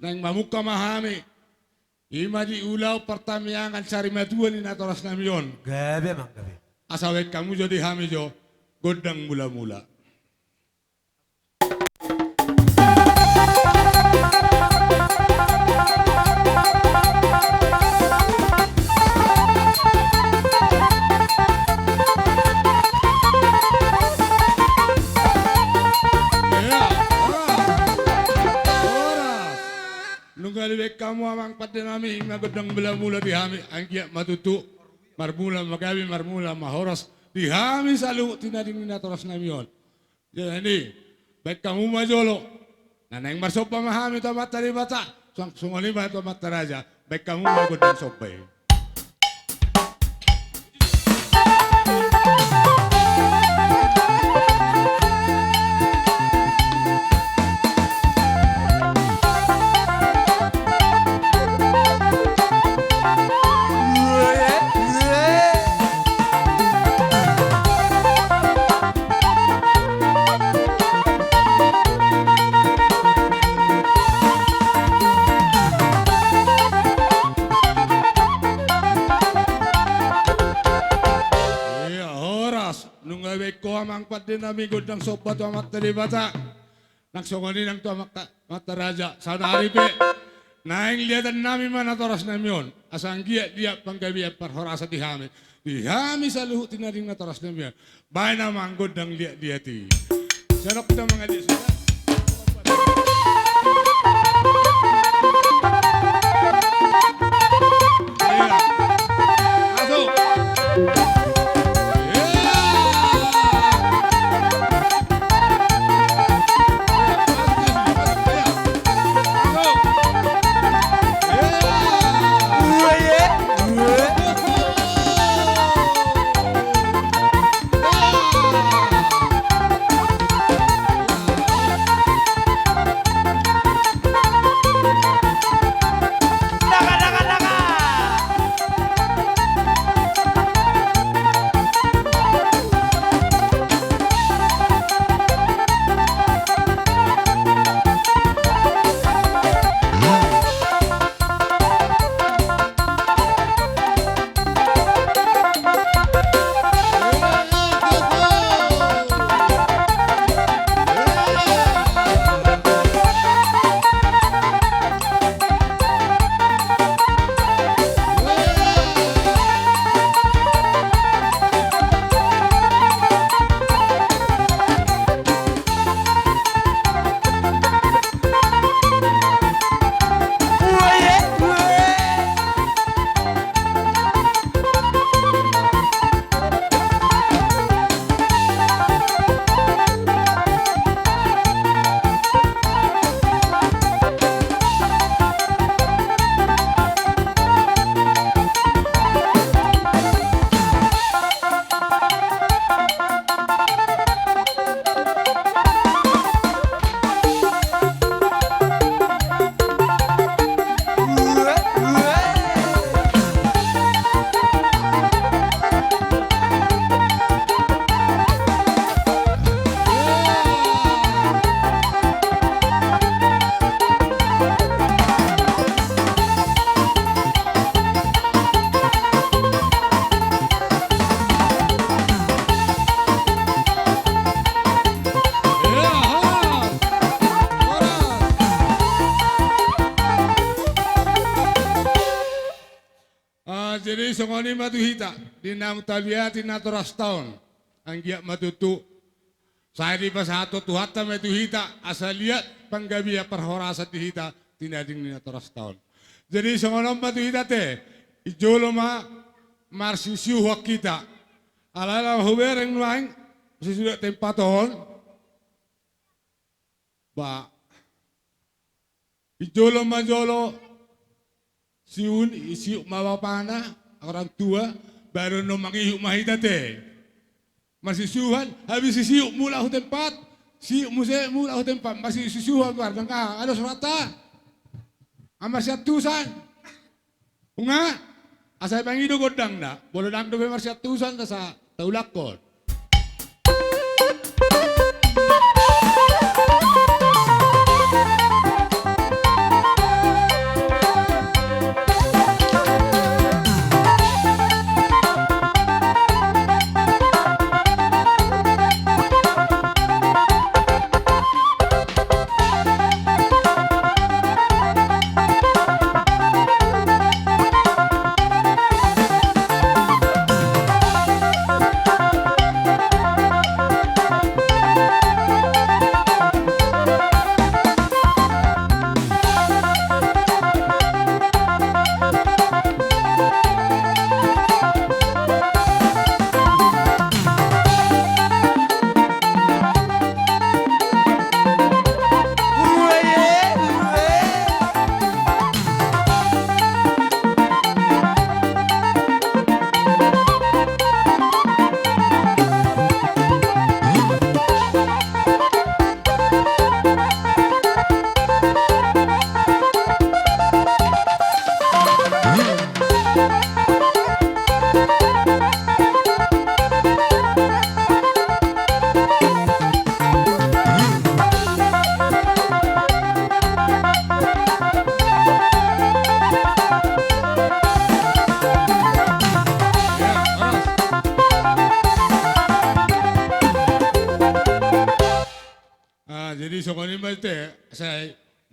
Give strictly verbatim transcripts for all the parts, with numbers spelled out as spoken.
naeng mamungka ma hami. I ma di ulaon partamiangan sarimatua ni natorasnami on. Gabe amang, gabe. Asa baen hamu jo di hami jo gondang mulamula. Ia, horas. Horas. Nunga dibaen hamu amang pandenami, i ma gondang mulamula di hami, anggiat ma tutu marmula ma gabe, marmula ma horas di hami saluhut tinading ni natorasnami on. Jadi, baen hamu ma jolo. Na naeng marsomba ma hami tu Amanta Debata. Suang songon i ma tu amanta raja. Baen hamu ma gondang somba i. Ia, horas. Nunga dibaen ho amang pandenami gondang somba tu Amanta Debata. Nang songon i nang tu amang, amanta raja, saonari pe naeng liatannami ma natorasnami on, asa anggiat liat panggabean parhorasan di hami, di hami saluhut tinading natorasnami on. Baen amang gondang liatliat i. Songon i hita mangaliat suda. Ia. Masuk. Ia. Ah, jadi songon i ma tu hita, di naung taliati natorasta on, anggiat ma tutu sai dipasahat Tuhanta ma i tu hita, asa liat panggabean parhorasan di hita, tinading ni natorasta on. Jadi songon on ma tu hita ate, i jolo ma marsisiuhon hita. Alai laho hubereng nuaeng, sesudah tempat on. Ba, i jolo ma jolo, siun, i siuk ma bapana, orang tua, baru no mangihut ma hita ate. Marsisiuhon, habis i siuk mulak hu tempat, siuk muse mulak hu tempat, marsisiuhon, bar nang aha, adong surat ta. Am marsiantusan. Nunga, asa i pangido gondangna, molo ndang dope marsiantusan, asa taulakhon.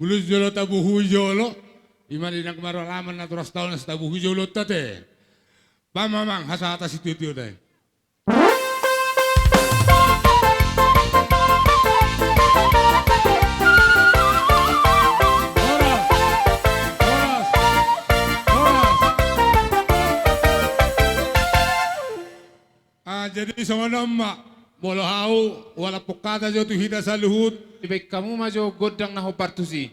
Bulus jolo tabuhu jolo. Ima di nang maralaman na turas taon na tabuhu jolo tate. Pamamang hasahata situtu dai. Horas. Horas. Horas. Ah, jadi songon on ma, molo hau, wala pungkata jo tu hita saluhut. Dibaen hamu ma jo gondang na hombar tusi.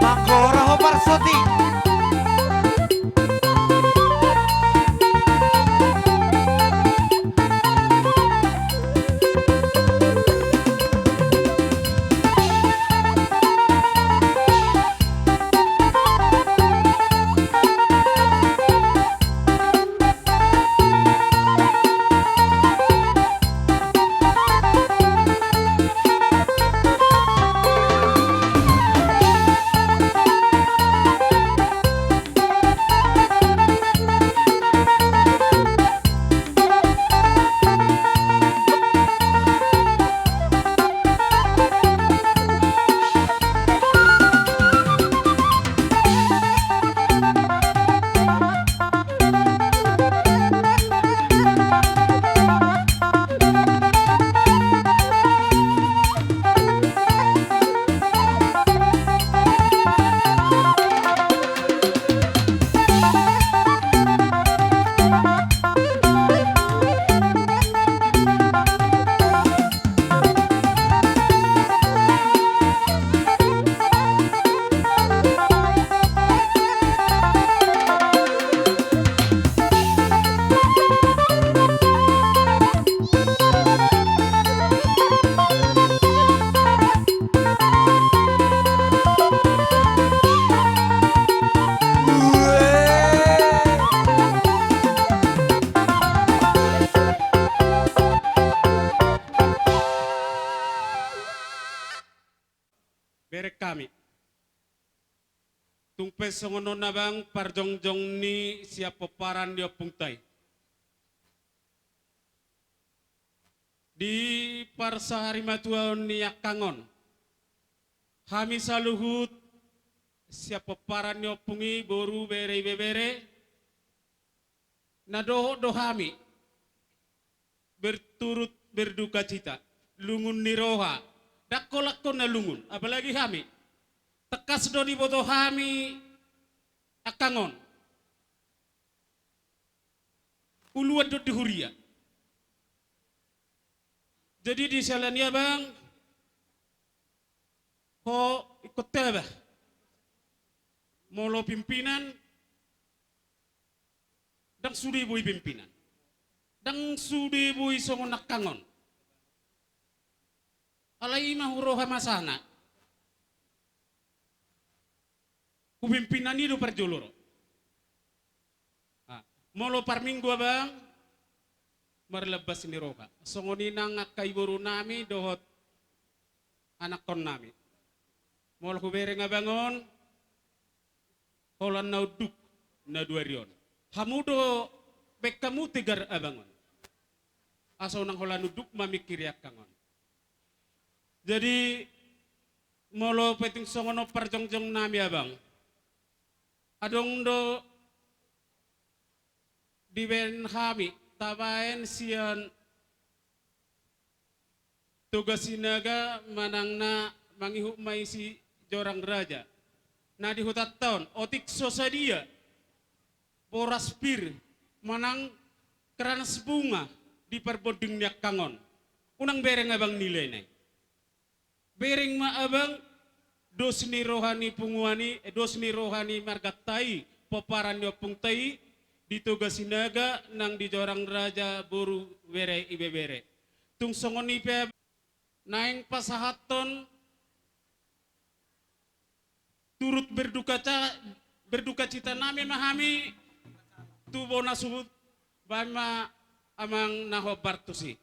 Manggora ho parsoti. Bereng hami. Tung pe songon on abang parjongjong ni sian pomparan ni ompunta i. Di parsarimatuaon ni angka on, hami saluhut sian pomparan ni ompung i, boru, bere, ibebere, na dohot do hami berturut berdukacita, lungun ni roha, ndang holan ho na lungun, apalagi hami. Tangkas do diboto hami angka on. Uluan do di huria. Jadi di siala ni i abang, ho ingkon taba. Molo pimpinan, ndang sude boi pimpinan. Ndang sude boi songon angka on. Alai i ma huroha masana. Hupimpinan i do parjolo ro. Ah, molo parminggu abang, marlambas ni roha. Songon i nang angka iboru nami dohot anakkon nami. Molo hubereng abang on, holan na unduk na duari on. Hamu do baen hamu tegar abang on. Asa unang holan unduk mamingkiri angka on. Jadi, molo pe tung songon on parjongjong nami abang, adong do dibaen hami, tabaen sian Toga Sinaga manang na mangihut ma i si Jorang Raja. Na di hutanta on, otik so sadia boras pir manang kranas bunga di parbonding ni angka on. Unang bereng abang nilaina i. Bereng ma abang dos ni roha ni punguan i, eh, dos ni roha ni marganta i, pomparan ni ompungta i, di Toga Sinaga nang di Jorang Raja, boru, bere, ibebere. Tung songon i pe naeng pasahathon turut berduka ca-, berdukacita nami ma hami tu bona suhut, baen ma amang na hombar tusi.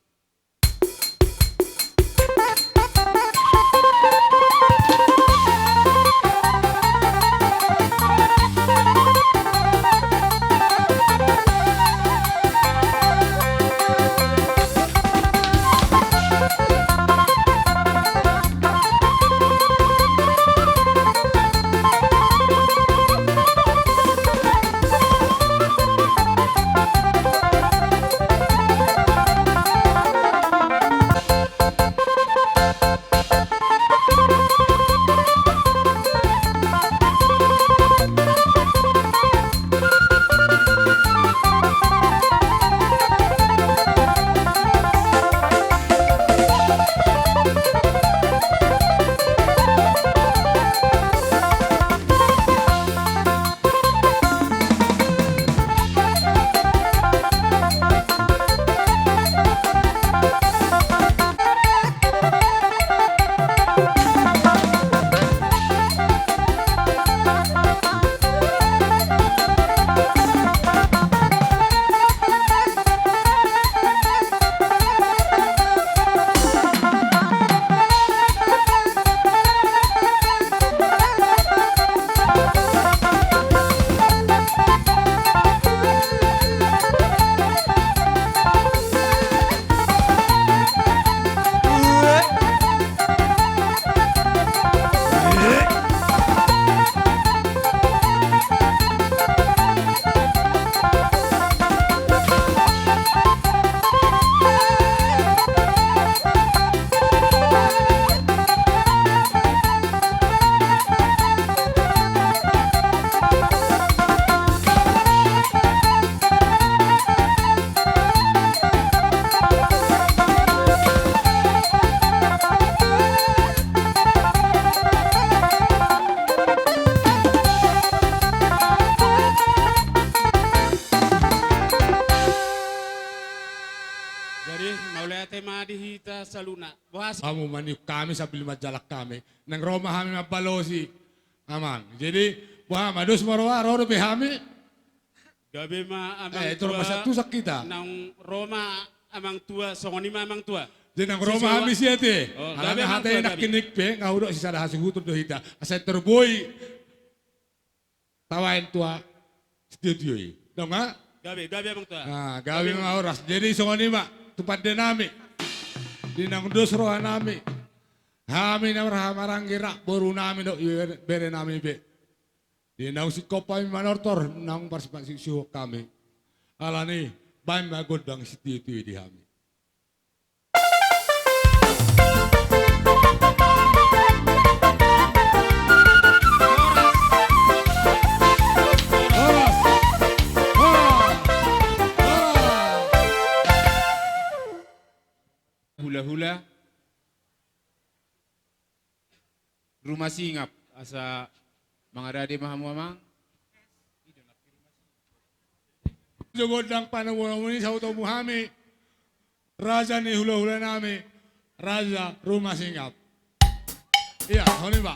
Jadi, mauliate ma di hita saluhutna. Boha si- Hamu maniuk hami sambil manjalang hami. Nang ro ma hami mambalosi, amang. Jadi, boha ma, dos ma roha, ro dope hami. Gabe ma amang tua. Eh, itu rumah satu sakita. Nang ro ma amang tua, songon i ma amang tua. Jadi nang ro ma hami siate. Oh, gabe amang tua, gabe. Hata i nangkining pe, nga hudok sisada hasuhuton do hita. Asa terboi. tabaen tu sitio-tio i. Dong, ha? Gabe, gabe, Amang Tua. Ah, gabe ma, horas. Jadi songon i ma tu pande nami. Di naung dos roha nami, hami na marhaha maranggi, rap boru nami dohot bere nami be. Di naung singkop hami manortor, naung parsipasingkop hami. Alani, baen ma gondang sitio-tio i di hami. Hula-hula Ruma Singap, asa mangarade ma hamu, Amang. Jo gondang panomunomu i, sahutomu hami raja ni hula-hula nami, Raja Ruma Singap. Ia, songon i ma.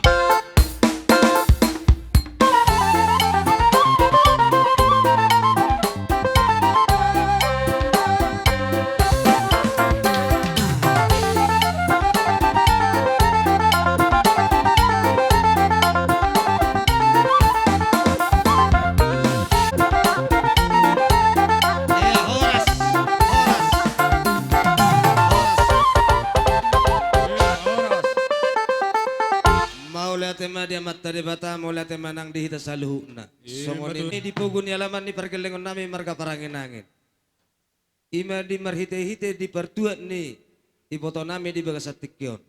Mauliate ma di Amanta Debata, mauliate ma nang di hita saluhutna. Songon i ma di pogu ni alaman ni pargellengon nami marga Parangin-angin. I ma di marhite-hite di partuat ni iboto nami di bagasan tingki on.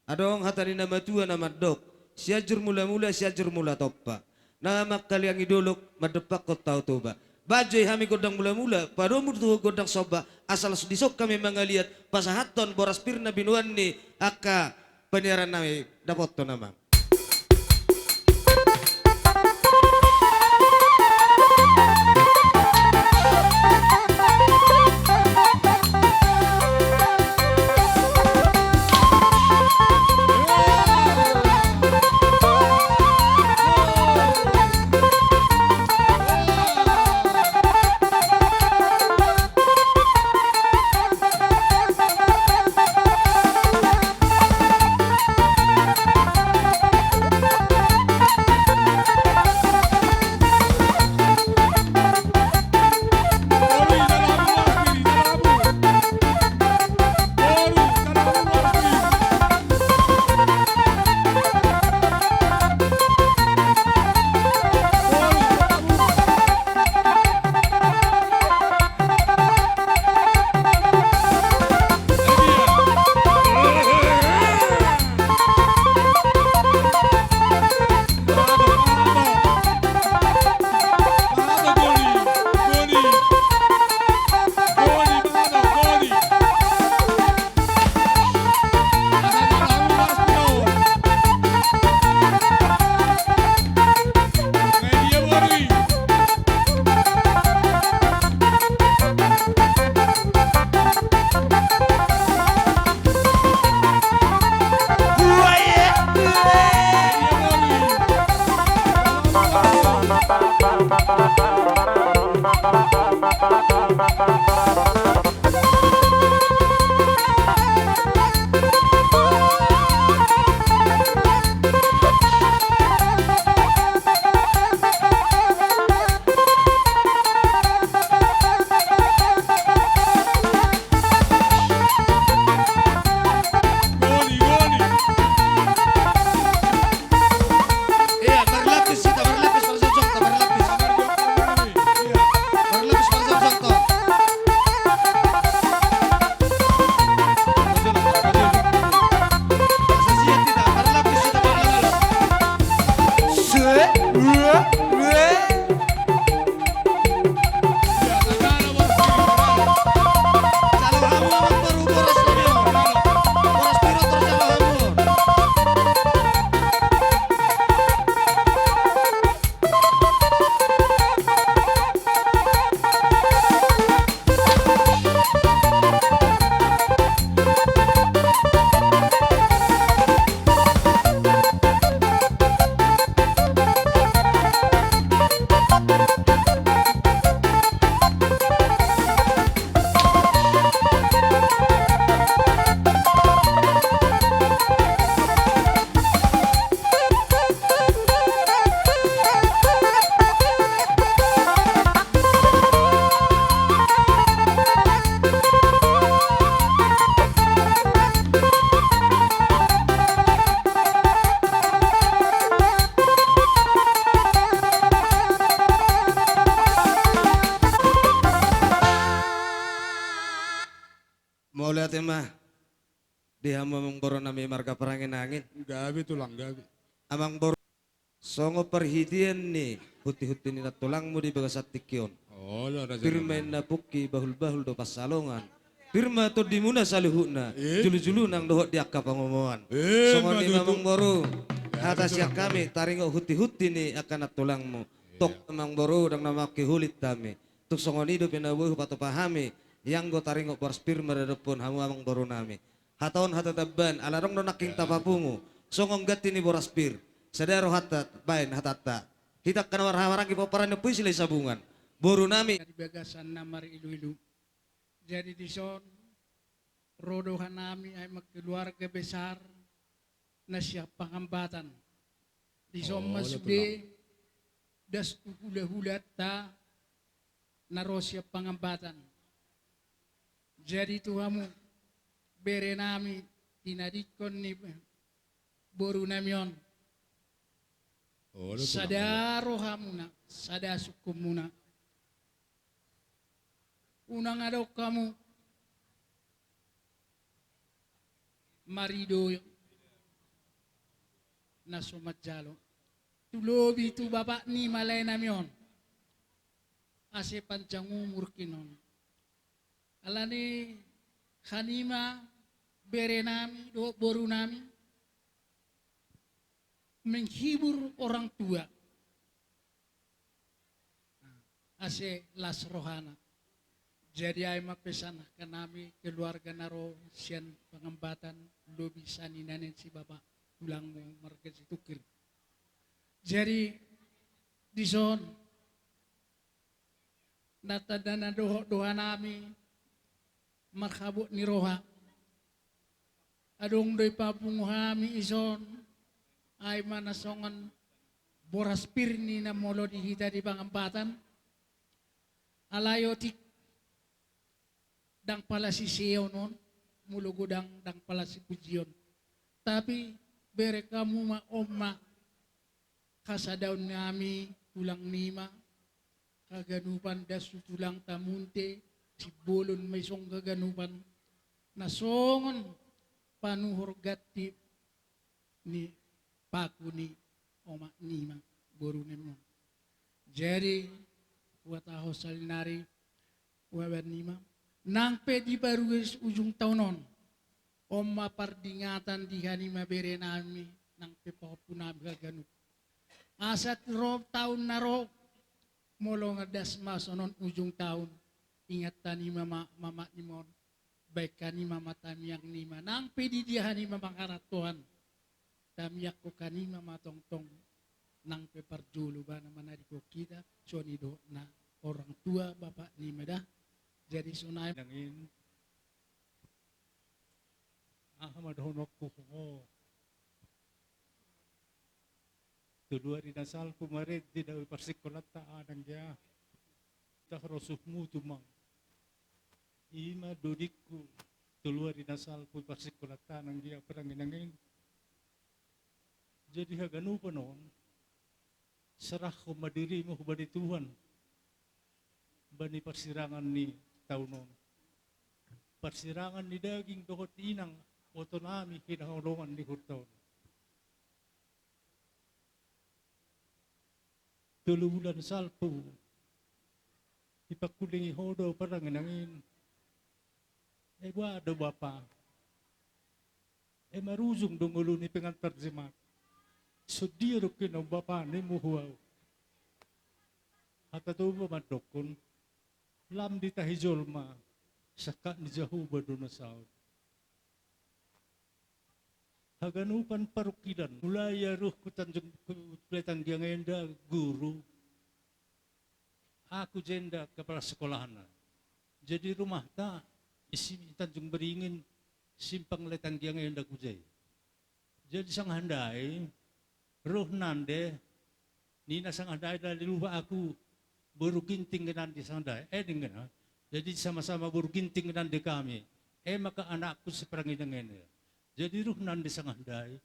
Adong hata ni na matua na mandok: Sianjur mula-mula, Sianjur mula tompa. Na mangkaliangi dolok, mandompakkon Tao Toba. Baen jo i hami gondang mula-mula, padomu tu gondang somba, asa laos dison hami mangaliat, pasahathon boras pir na binoan ni angka paniaran nami, dapothon, Amang. Mauliate ma di hamu amangboru nami marga Parangin-angin. Gabe tulang, gabe. Amangboru, songon parhitean ni hunti-hunti ni nantulangmu di bagasan tingki on. Pir ma inna pungki, bahul-bahul do pansalongan. Pir ma tondimuna saluhutna, julu-julu nang dohot di angka pangomoan. Songon i ma amangboru, hata sian hami taringot hunti-hunti ni angka nantulangmu. Tok amangboru, ndang na mangkihulit hami. Tung songon i dope na boi hupatupa hami, ianggo taringot boras pir maradophon hamu amangboru nami. Hata on hata tamban, ala adong do nangkin tapapungu songon ganti ni boras pir. Sada rohanta baen hatanta. Hita angka na marhahamaranggi pomparan ni ompu i Silahi Sabungan, boru nami. Di bagasan na marilu-ilu. Jadi dison ro do hanami, ai ma keluarga besar na sian Pangambatan. Dison ma sude das tu hula-hulanta na ro sian Pangambatan. Jadi tu hamu bere nami, tinadingkon ni boru nami on, sada rohamuna, sada sungkunmuna. Unang adong hamu marido na so manjalo. Tu lobi tu bapak ni muse nami on, ase panjang umur hinon. Alani hanima bere nami dohot boru nami menghibur orang tua. Ase las rohana. Jadi ai ma pesan hanami keluarga na ro sian Pangambatan, lobi sanina ni si bapak tulangmu marga Situkir. Jadi dison na tanda na dohot do hanami marhabot ni roha. Adong do i papungu hami ison, ai ma na songon boras pir ni na molo di hita di Pangambatan. Alai otik ndang pala siseon on, molo godang ndang pala sipujion. Tapi bere hamu ma on ma hasadaon nami, tulang nima, haganupan das tu tulangta Munthe Simbolon ma ison haganupan, na songon panuhor ganti ni paku ni omak nima, boru nima. Jadi huhatahon saonari, baban nima, nang pe di baru ujung taon on, on ma pardingatan di hanima bere nami, nang pe pahompu nami haganup. Asa ro taon na ro, molo nga das ma songon ujung taon, ingat hanima ma mamak nima on, baen hanima ma tamiang nima, nang pe di dia hanima mangarantoan, tamiangkon hanima ma tongtong, nang pe parjolo ibana manadingkon hita, songon i dohot na orang tua bapak nima da. Jadi sonai nangkin. Aha ma dohononku, songon tolu ari na salpu ma rende dawe parsingkolanta, nangkin. Tarosuhmu tumang. I ma dodingku, tolu ari na salpu parsingkolanta, nangkin, Parangin-angin. Jadi haganupan on, serahkon ma dirimu hubani Tuhan, bani parsirangan ni taon on. Parsirangan ni daging dohot inang, boto nami hinaholongan ni hurta on. Tolu bulan salpu, dipangkulingi ho do, Parangin-angin. E, boha do bapa? E, marujung do ngolu ni pengantar jemaat. Songon dia do hinan bapa nimu tu au? Hata Toba mandokkon, lam ditahi jolma, sangkap ni Jahowa do na saut. Haganupan parungkilon, mulai ahu ro tu Tanjung, tu Letang Giang enda guru, ahu jenda kepala sekolahna. Jadi rumahta di si Tanjung Beringin, simpang Letang Giang enda hujai. Jadi sangandai, ro nande, ninna sangandai, dali lupa ahu, boru Ginting nande sangandai. E, ninna. Jadi sama-sama boru Ginting nande hami. E, maka anakku si Parangin-angin. Jadi ro nande sangandai,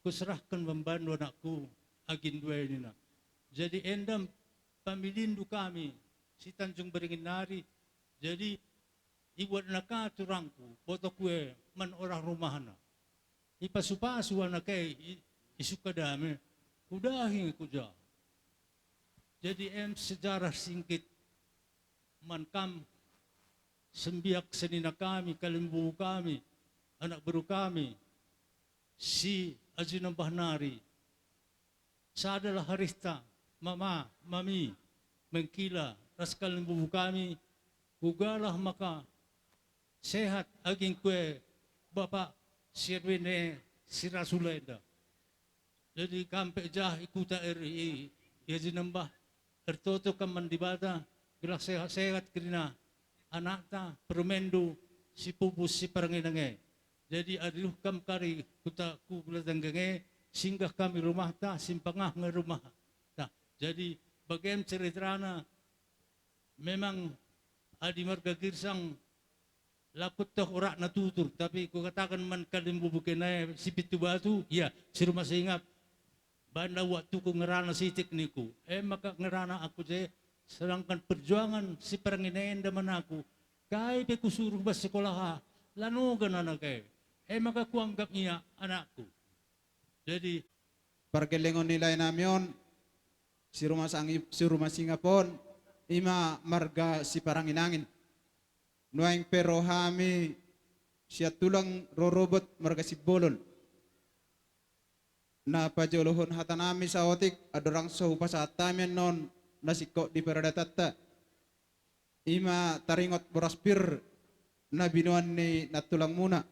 huserahkon ma baen do anakku, agindu e, ninna. Jadi enda pamilin do hami si Tanjung Beringin nari. Jadi ibuat nangkin turangku, botoku e manorang rumahna. Ipasupasu anak e i, i Sukadame, hudahi kuja. Jadi em sejarah singkit, man kam, sembiak senina kami, kalimbubu kami, anak boru kami, si Aji Nambah nari. Sada lah harista, mama, mami, mengkila, ras kalimbubu kami, hugalah maka sehat aging kue bapak sirwene sirasula enda. Jadi kam pe jah ikuta eri i, i Aji Nambah, ertoto kam man Debata, gelah sehat-sehat kerina anakta, permendu, si pupus, si paranginang e. Jadi adiluh kam kari kuta ku Belatanggang e, singgah kami rumahta, simpang ah ngai rumahta. Jadi bagem ceritana, memang adi marga Girsang, lakut toh orak na tutur, tapi kukatakan man kalimbubu kena e si Pintu Batu, ia si Ruma Singap. Banda waktuku ngerana sitik niku. E maka ngerana aku je, sedangkan perjuangan si paranginang enda manaku. Kai pe kusuruh ba sekolah ha, lanogan anak e. E maka kuanggap ia anakku. Jadi pargellengon ni lae nami on, si Ruma Sangi-, si Ruma Singap on, ima marga Siparanginangin. Nuaeng pe ro hami sian tulang rorobot marga Simbolon. Na pajolohon hata nami saotik, andorang so hupasahat hami annon na singkop di paradatanta. Ima taringot boras pir na binoan ni nantulangmuna.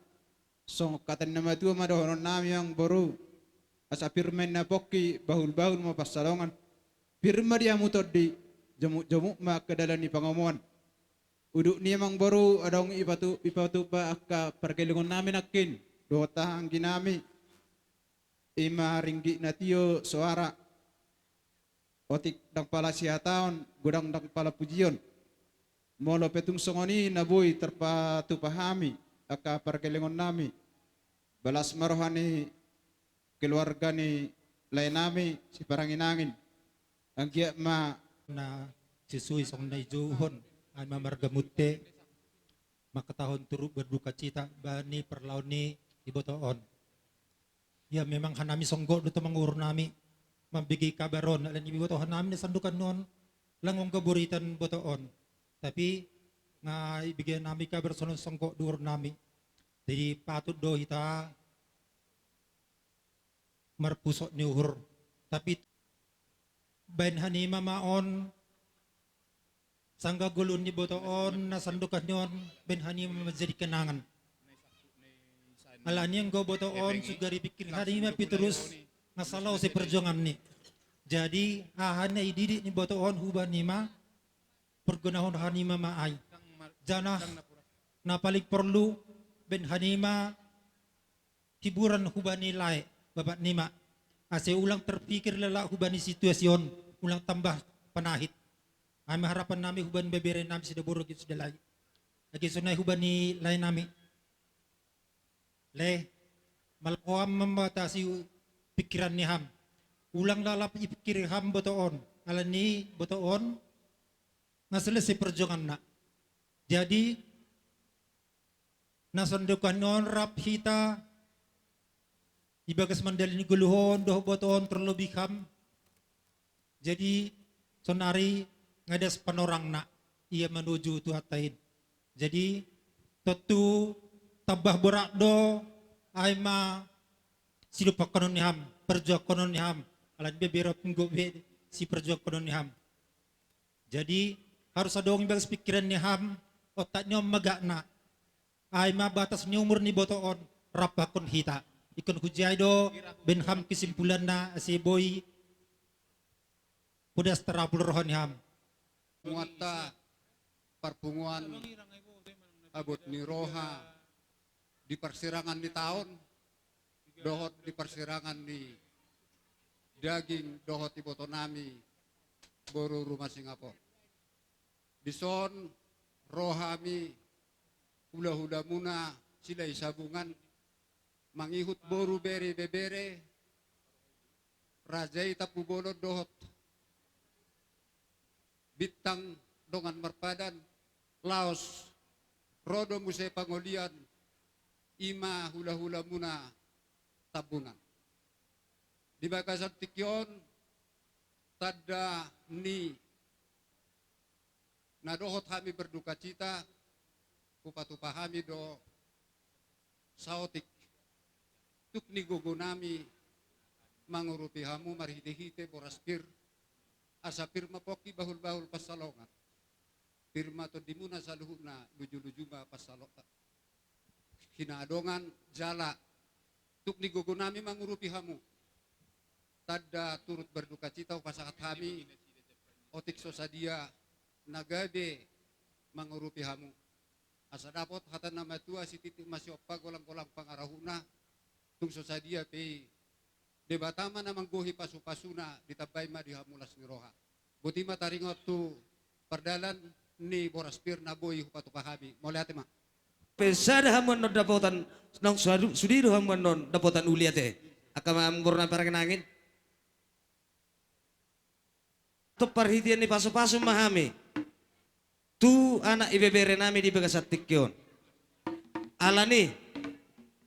Songon hata ni na matua ma dohonon nami, amang boru. Asa pir ma inna pongki, bahul-bahul ma pansalongan. Pir ma di hamu tondi, jomuk-jomuk ma angka dalan ni pangomoan. Udut ni, amang boru, adong ipatu-, ipatupa angka pargellengon nami nangkin, dohot anggi nami. Ima ringgit na tio so arak. Otik ndang pala sihataon, godang ndang pala pujion. Molo pe tung songon i na boi tarpatupa hami angka pargellengon nami. Balas ma roha ni keluarga ni lae nami Siparanginangin. Anggiat ma na sisui songon na dijouhon, ai ma marga Munte, mangkatahon turut berdukacita bani parlaon ni iboto on. Ia memang hanami songgop do tu mangurur nami mambege kabar on, alani iboto hanami na sandokan on, lang ongga boritan boto on. Tapi nga ibege nami kabar songon songgop do urur nami. Jadi patut do hita marpusok ni uhur. Tapi baen hanima ma on, sanggah goluhon ni boto on na sandokan on, baen hanima ma jadi kenangan. Alani anggo boto on sugari pikir hanima pe torus nga salose perjuangan ni. Jadi aha na ididik ni boto on hubaen hanima, pergunahon hanima ma ai. Janah na paling porlu, baen hanima hiburan hubani lae, bapak nima. Ase ulang terpikir lelak hubani situasi on, ulang tambah panahit. Ai ma harapan nami hubani bebere nami Sidaborok Sidalai. Age sonai hubani lae nami. Lae, molo ho ham mambatasi pikiran ni ham, ulang lalap ipikiri ham boto on. Alani boto on nga selesai perjuanganna. Jadi na sandokan on rap hita ibagas mandalani goluhon dohot boto on terlebih ham. Jadi sonari nga das panorangna ia manuju tu hata in. Jadi tontu tambah borat do ai ma sidompakkonon ni ham, perjuangkonon ni ham. Alani bebere on pe siperjuang konon ni ham. Jadi harus adong ibagas pikiran ni ham, otak ni on magakna. Ai ma batas ni umur ni boto on rap hakkon hita. Ingkon hujai do baen ham kesimpulanna ase boi podas tarapul roha ni ham. Muatta parpunguan abot ni roha di parsirangan ni taon dohot di parsirangan ni daging dohot iboto nami boru Ruma Singap on. Dison ro hami hula-hulamuna Silahi Sabungan mangihut boru bere bebere, raja i Tampubolon dohot bintang dongan marpadan, laos ro do muse pangolian, i ma hulahulamuna Tambunan. Di bagasan tingki on, tanda ni na dohot hami berdukacita, hupatupa hami do saotik tuk ni gogonami mangurupi hamu marhitehite boras pir, asa pir ma pongki bahulbahul pansalongan, pir ma tondimuna saluhutna, lujuluju ma pansalo-, hinaadongan jala tuk ni gogonami mangurupi hamu. Tanda turut berdukacita hupasahat hami otik so sadia na gabe mangurupi hamu. Asa dapot hata na matua, sititi ma siompa, golanggolang pangarahutna, tung so sadia pe i, Debata ma na manggohi pasupasuna, ditambai ma di hamu las ni roha. Boti ma taringot tu pardalan ni boras pir na boi hupatupa hami. Mauliate ma. Pe sada hamu annon dapotan, naung sude do hamu annon dapotan uli ate. Angka amangboru nami parangin-angin. Tong parhitean ni pasupasu ma hami tu anak ibebere nami di bagasan tingki on. Alani,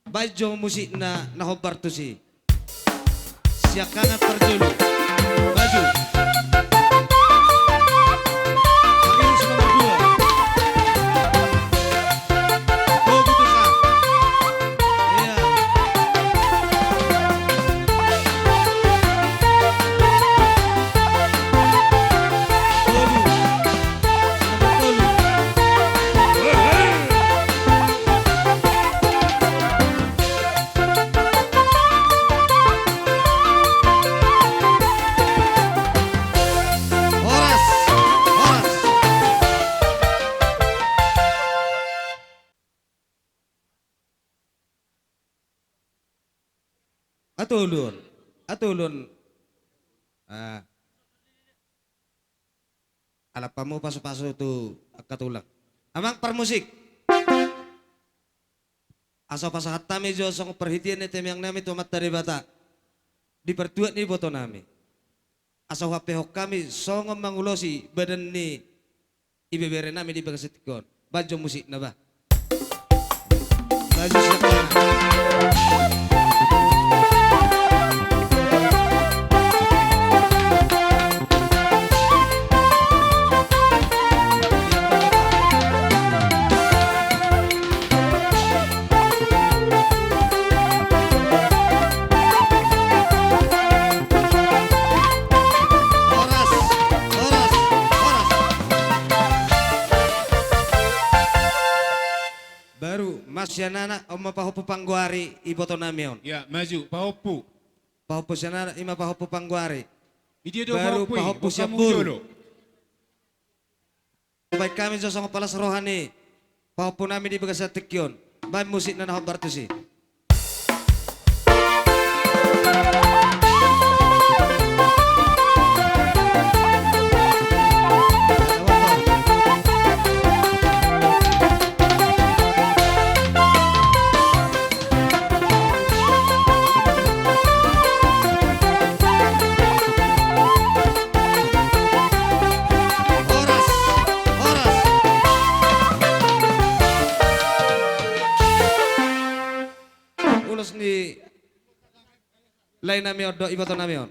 baen jo musikna na hombar tusi. Siangkangan parjolo. Maju. Pagius nomor dua. Togu tu sa. Iya. Togu. Nomor tolu. Horas, horas. Atolon, atolon. Ah. Alap hamu pasupasu tu angka tulang. Amang parmusik. Asa pasahat hami jo songon parhitean ni tangiang nami tu Amanta Debata di partuat ni iboto nami. Asa huampehon hami songon mangulosi badan ni ibebere nami di bagasan tingki on. Baen jo musikna, bah. Maju siap, bah. Horas, horas, horas. Baru, Mas Yanana, on ma pahompu panggoari iboto nami on. Ya, maju, pahompu. Pahompu Yanana, i ma pahompu panggoari. Idia do baru pahompu i, pahompu Siambulu. Baen hami jo songon palas roha ni pahompu nami di bagasan tingki on. Baen musikna na hombar tusi. Horas, horas. Ulos ni lae nami on dohot iboto nami on.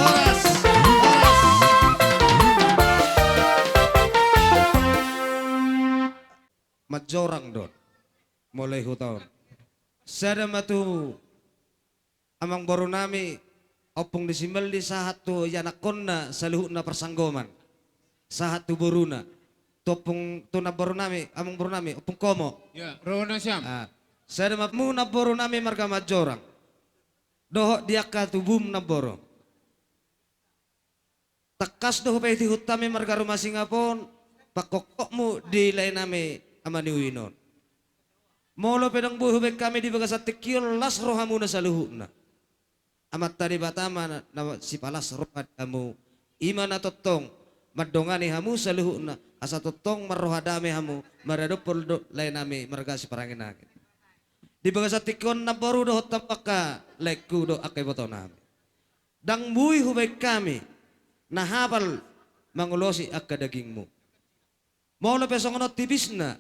Horas, horas. Manjorang do on. Molo i huta on. Sada ma tu amangboru nami, Ompung ni Simaldi, sahat tu ianakhonna saluhutna parsanggoman. Sahat tu boruna. Tu ompung, tu namboru nami, amangboru nami, Ompung Komo. Ya, ro na siam. Ah, sada ma tu namboru nami marga Manjorang. Dohot di angka tubum namboru. Tangkas do hupaihutihut hami marga Ruma Singap on, pangkokkokmu di lae nami Ama ni Uin on. Molo pe ndang boi hubaen hami di bagasan tingki on las rohamuna saluhutna, Amanta Debata ma na, na sipalas roha di hamu. I ma na tongtong mandongani hamu saluhutna, asa tongtong marroha dame hamu maradophon do laenami marga Siparanginangin. Di bagasan tingki on, namboru, dohot hamu angka laengku dohot angka ibotonami, ndang boi hubaen hami na hapal mangulosi angka dagingmu. Molo pe songon on tipisna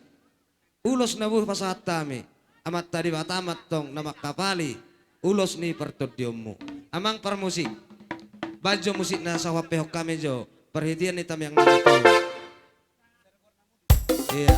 ulos na boi pasahat hami, Amanta Debata ma antong na manghapali ulos ni partondionmu. Amang parmusik, baen jo musikna, asa huampehon hami jo parhitean ni tamiang nami. Iya.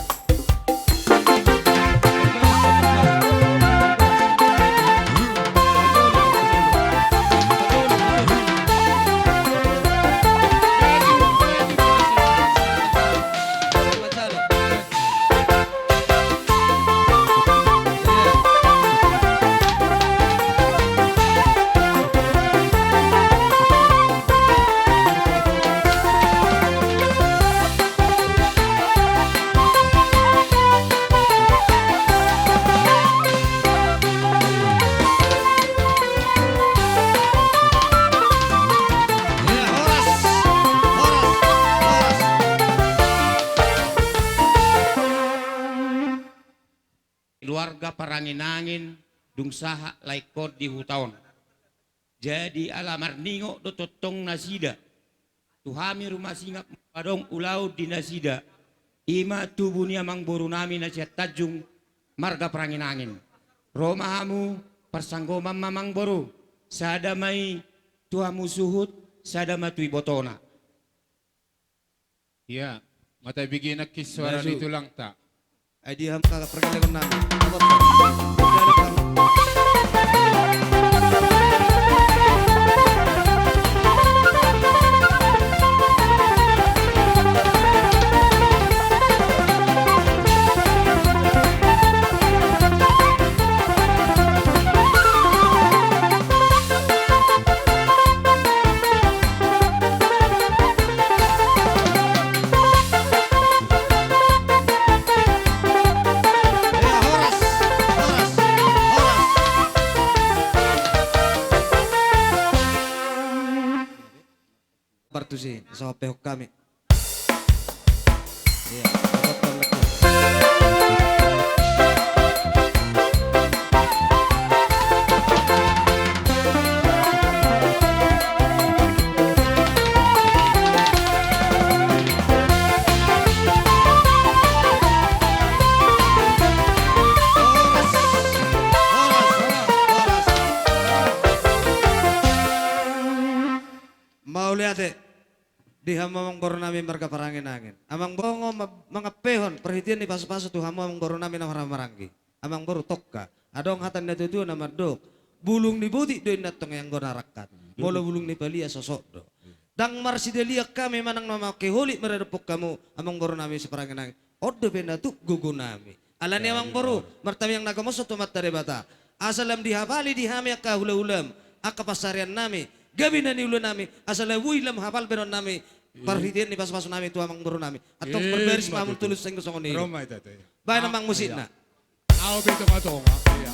Keluarga Paranginangin dung sahat laengkon di huta on. Jadi ala marningot do tongtong nasida tu hami Ruma Singap Madung ulaon di nasida, i ma tubu ni amangborunami na sian Tanjung marga Paranginangin. Ro ma hamu, parsanggoman ma, amangboru, sada ma i tu hamu suhut, sada ma tu ibotona. Ia, ma tabege nangkin suara ni tulangta. Ai di hamu angka pargellengon nami. Partusi, asa huampehon hami. Iya, dapothon lagi. Mauliate di hamu amangborunami marga Paranginangin. Amangboru, ma-, mangampehon parhitean ni pasupasu tu hamu amangborunami na marhahamaranggi. Amangboru, tongka, adong hata ni natuatua na mandok, bulung ni botik do inna tong anggo na rangkat. Molo bulung ni palia sosot do. Ndang marsidalian hami manang na mangkeholit maradophon hamu amangborunami Siparanginangin. On dope na tuk gogonami. Alani, amangboru, martamiang na gamoson tu Amanta Debata, asa lam dihapali di hami angka hulahulam, angka pansariannami, gabe na niulanami, asa lam boi lam hapal baenonnami parhitean ni pasupasunami tu amangborunami. Antong marbaris ma hamu tutu, sai anggo songon i. Baen, amang, musikna. Ahu pe tongatonga. Ia.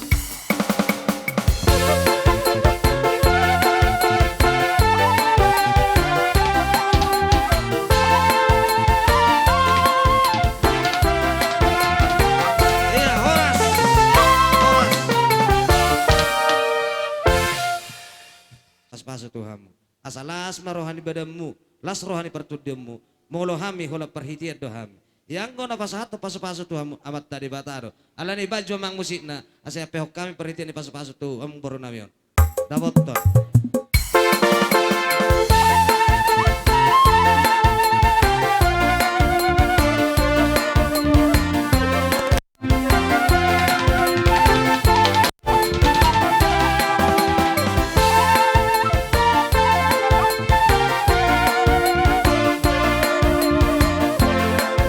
Ia, horas. Horas. Pasupasu tu hamu. Asa las ma roha ni badanmu, las roha ni partondionmu. Molo hami holan parhitean do hami. Ia anggo na pasahathon pasupasu tu hamu Amanta Debata do. Alani i baen jo, amang, musikna, asa iampehon hami parhitean ni pasupasu tu amangborunami on. Dapothon.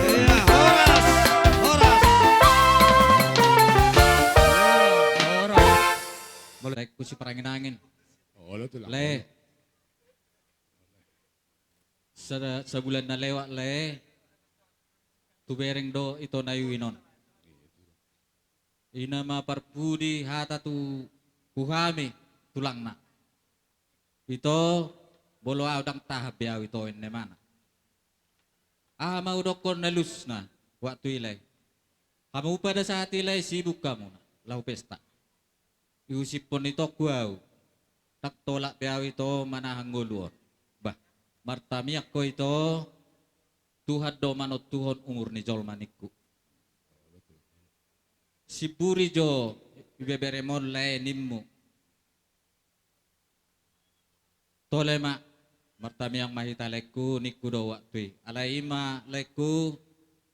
Ia, horas, horas. Ia, horas. Molo laengku Siparanginangin. Olo, tulang. Lae. Sa-, sabulan na lewat, lae. Tubereng do ito na iuin on. I na ma parpudi hata tu, tu hami tulangna. Ito, molo au ndang tahan be au ito, inna imana. Aha ma hudokkon na lusna waktu i lae? Hamu pada saat i lae sibuk hamuna laho pesta. Iusiphon itongku au. Ndang tolap be au ito manahan ngolu on. Bah, martangiang ho ito, Tuhan do manontuhon umur ni jolma ningku. Simburi jo ibeberem on lae nimmu. Tole ma, martangiang ma hita laengku, ningku do waktu i. Alai i ma laengku,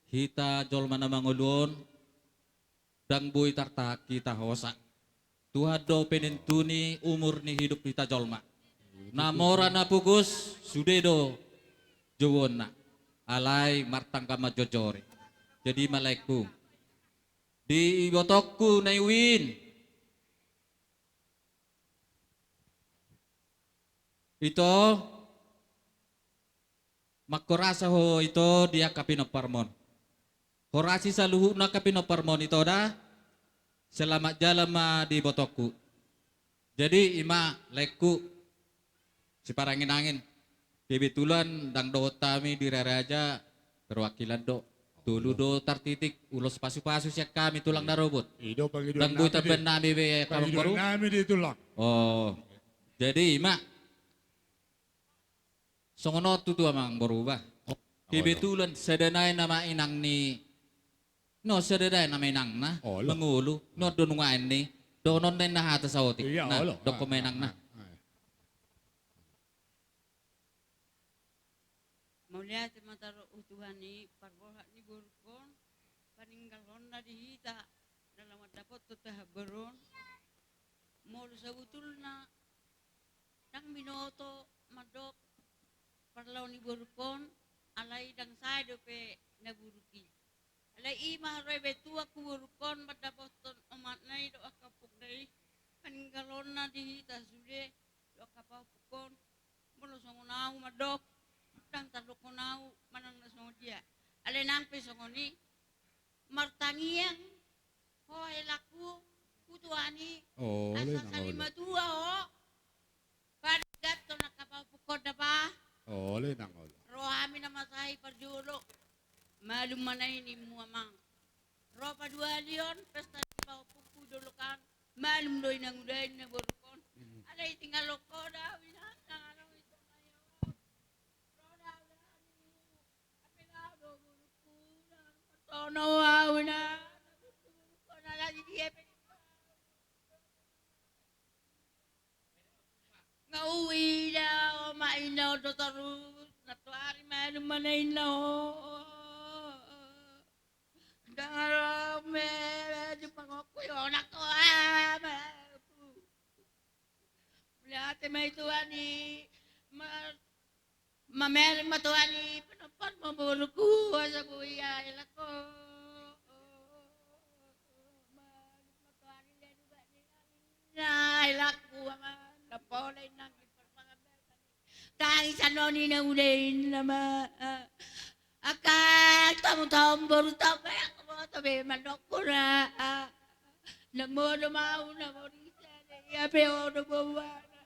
hita jolma na mangolu on, ndang boi tartahan hita hosa. Tuhan do penentu ni umur ni hidup hita jolma. Na mora na pogos, sude do jouonna. Alai martangka manjojori. Jadi i ma laengku. Di ibotongku na i uin. Ito, mangkorasa ho ito di angka pinomparmon. Horasi saluhutna angka pinomparmon ito da. Selamat jalan ma di ibotongku. Jadi i ma laengku, siparangin-angin. Kebetulan ndang dohot hami di Raraja perwakilan do. Tolu do tartitik ulos pasu-pasu sian hami tulang na robot. I do pangidoan nami di, ndang boi tambahen nami be, pangidoan nami di tulang. Oh. Jadi i ma. Songon on tutu amangboru bah. Kebetulan sada nai nama inang ni. No, sada nai nama inangna. Mangolu. No, do nunga ni. Dohonon nai na hata saotik. Iya, nah, olo. Dokkon ma inangna. Mauliate ma taruhon tu Tuhan i parborhat ni borungkon, paninggalhonna di hita, na laho mandapothon tahaboron. Molo sabotulna ndang binoto mandok parlao ni borungkon, alai ndang sae dope na buruk i. Alai i ma haroe be tuak tu borungkon mandapothon omakna i dohot angka ompungna i, paninggalhonna di hita sude dohot angka pahompungkon. Molo songon au mandok, ndang tardokkon au manang na songon dia. Alai nang pe songon i, martangiang ho helangku, tu Tuhan i, asa sali matua ho. Padangathon angka pahompungkon da bah. Olo, nang olo. Ro hami na masahi parjolo. Malum ma na i nimmu amang. Ro paduahalion pesta ni pahompungku jolokan. Malum do inang uda, inna borungkon. Alai tinggal ho da au inang, nang adong i songon i. Ro da au da nimmu. Hape laho do borungku, nang martono au inang. Borungkon alai dia pe. Nga uida, o ma inna on do torus, na tuari malum ma na inna on. Ndang ro me, di pangoku i onak ko ama. Mauliate ma i Tuhan i, ma Mamereng ma Tuhan i, pinompar ma borungku, asa boi ia helangku. Mamereng ma Tuhan i, dia juga ni na helangku, ama. Ndang pola inang i parmangan be. Tangisan on i na uda inna ma. Angka tamu tamu boru tau kayak boto be mandok hura. Na modom au na mori sade ia pe odo boana.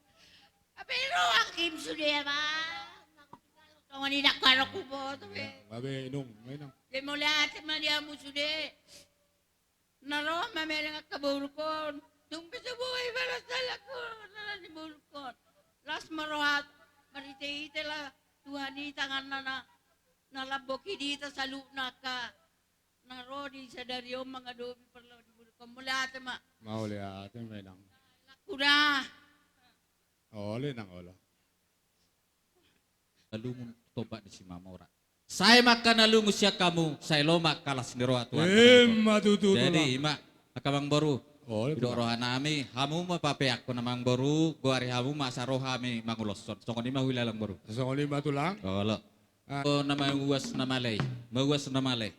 Hape rohangkim sude ama. Songon i ndang hurang huboto be. Babe, inum, inum. Jadi mauliate ma di hamu sude. Na ro mamereng angka borungkon. Tung pe so boi balas salangkon ala ni borungkon. Las ma roha, marhite-hite lah Tuhan i tanganna na, na lambok i di hita saluhutna angka na ro di sadari on mangadopi parlao ni borungkon. Mauliate ma. Mauliate ma inang. Hura. Olo inang olo. Na lungun tu topak ni Simamora. Sae ma angka na lungun sian hamu, sae lomak las ni roha Tuhan. Ima tutu. Jadi ima angka amangboru. Olo, didok roha nami, hamu ma papeakkon amangboru, goari hamu ma asa ro hami manguloshon. Songon i ma huhilala amangboru. Songon i ma tulang. Olo. Ah. O na mauas na male i, mauas na male i.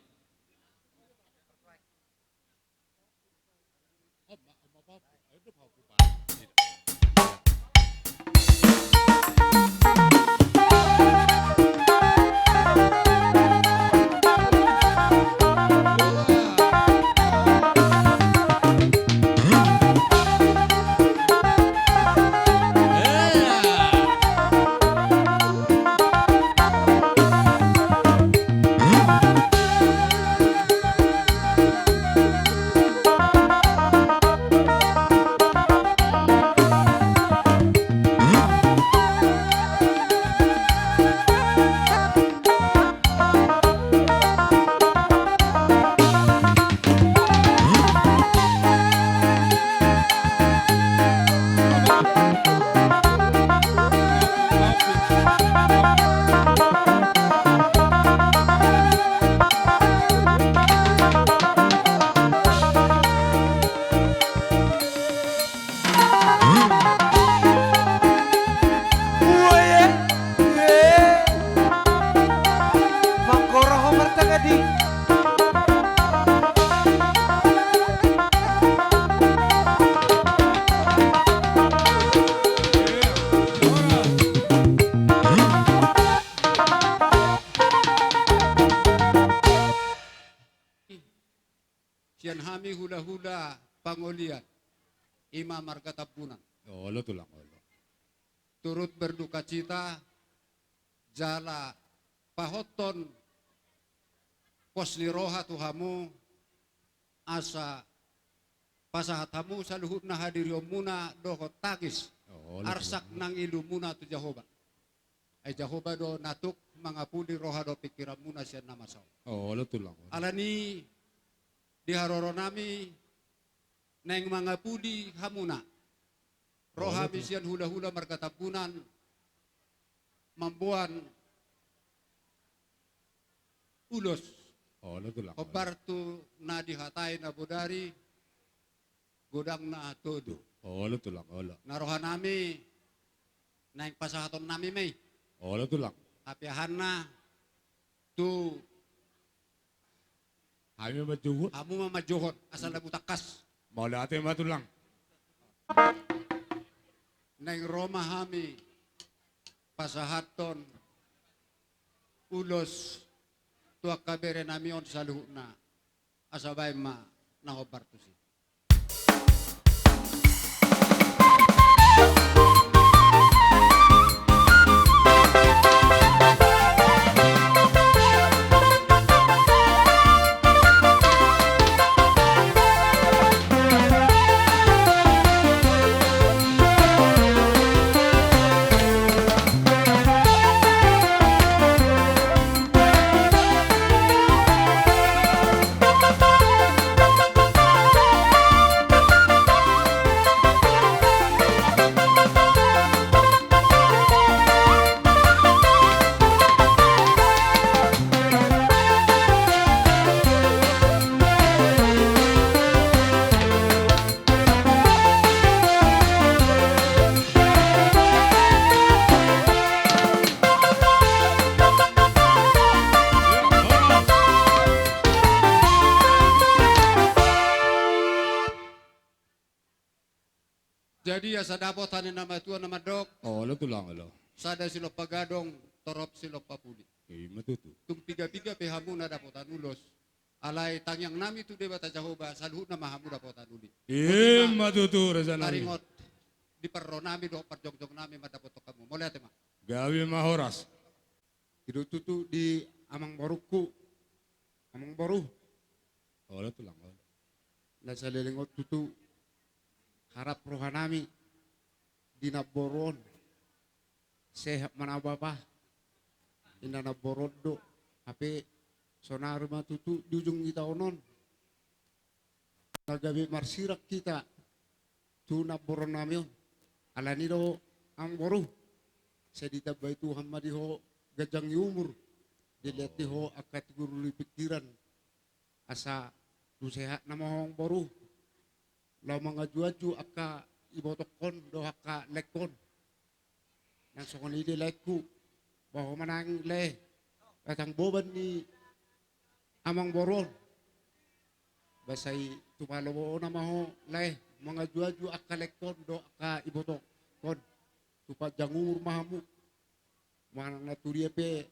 Hami hulahula pangolian, i ma marga Tambunan. Olo tulang, olo. Turut berdukacita jala pahothon pos ni roha tu hamu, asa pasahat hamu saluhutna hadirionmuna dohot tangis, olo, arsak tulang, nang ilumuna tu Jahowa. Ai Jahowa do na tuk mangapuli roha dohot pingkiranmuna sian na masa on. Olo tulang. Alani i di haroronami naeng mangapuli hamuna rohami, olo tulang, sian hulahula marga Tambunan mamboan ulos. Olo tulang. Hombar tu na dihatai na bodari, godang na tolu. Olo tulang, olo. Na rohanami naeng pasahatonnami ma i. Olo tulang. Hapeahanna tu hami ma manjouhon. Hamu ma manjouhon, asa lamu tangkas. Mauliate ma tulang. Naeng ro ma hami pasahathon ulos tu angka berenami on saluhutna. Asa baen ma na hombar tusi. Jadi asa dapot hami na matua na mandok. Olo tulang, olo. Sada silompa gadong, torop silompa puli. Ima tutu. Tung piga-piga pe hamu na dapotan ulos. Alai tangiangnami tu Debata Jahowa, saluhutna ma hamu dapotan uli. Ima tutu, rajanami. Taringot di parronami dohot parjongjongnami mandapothon hamu. Mauliate ma. Gabe ma horas. I do tutu di amangborungku, amangboru. Olo tulang, olo. Na saleleng on tutu harap rohanami di namboru on. Sehat ma na bapa, inna namboru on do. Hape sonari ma tutu di ujung ni taon on na gabe marsirang hita tu namborunami on. Alani do amangboru, sai ditambai Tuhan ma di ho ganjang ni umur, dilehon di ho angka tigor ni pingkiran, asa tu sehat nama ho amangboru, laho manganju-anju angka ibotongkon dohot angka laengkon. Nang songon i di laengku, bah ho ma nang lae, batang boban ni amangboru on. Ba sai tu palomo nama ho lae, manganju-anju angka laengkon dohot angka ibotongkon. Tu panjang umur ma hamu. Manang na tudia pe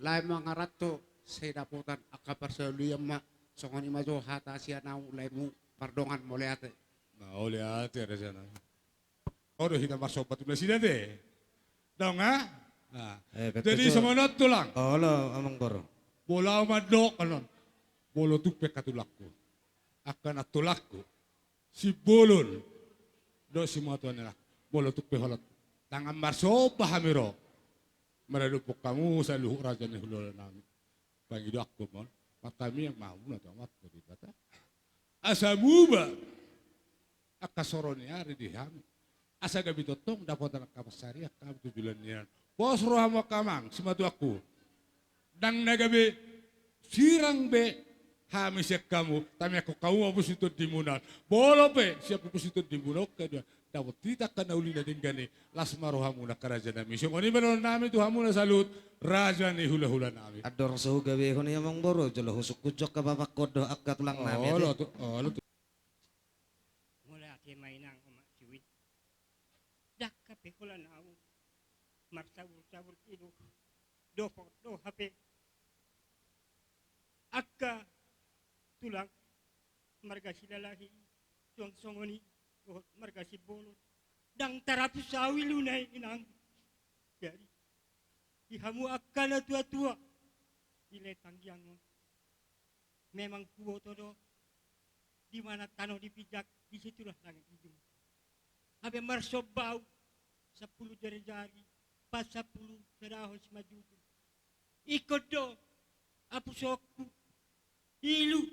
lae mangaranto, sai dapotan angka parsaulian ma. Songon i ma jo hata sian ahu laemu, pardongan, mauliate. Mauliate, rajanami. Olo, hita marsombah tu nasida te. Dong, ha? Jadi songon on tulang. Olo, amangboru. Molo ahu mandok annon, molo tung pe angka tulangku, angka nantulangku, sibolon dohot simatua ni anakku, molo tung pe holan tangan marsombah hami ro maradophon hamu saluhut raja ni hulahulanami. Pangidoanku ma on, martamiang ma hamuna tu Amanta Debata, asa muba angka soro ni ari di hami, asa gabe tongtong dapotan angka pansarian hami tu joloan ni ari on. Pos rohamu angka amang simatuangku, ndang na gabe sirang be hami sian hamu. Tamiangkon hamu ma pusu tondimuna on. Molo pe sian pusu tondimuna on haduan, dapot hita angka na uli na denggan i, las ma rohamuna angka rajanami. Songon i ma dohononnami tu hamuna saluhut raja ni hulahulanami. Andor so hugabehon i amangboru, jolo husungkun jo angka bapangkon dohot angka tulangnami ate. Olo tu, olo tu. Mauliate ma inang, omak Siwit. Ndang hape holan ahu marsabur-sabur i do, dapot do hape angka tulang marga Silalahi, suang songon i dohot marga Simbolon. Ndang tarapus ahu iluna i, Inang. Jadi di hamu angka natuatua, dilehon tanggiang on. Memang huboto do, di mana tano dipijak, di situlah langit dijunjung. Hape marsomba ahu, sampulu jarijari, pasampulu sadahon simanjujung. Ingkon do apusonku ilu,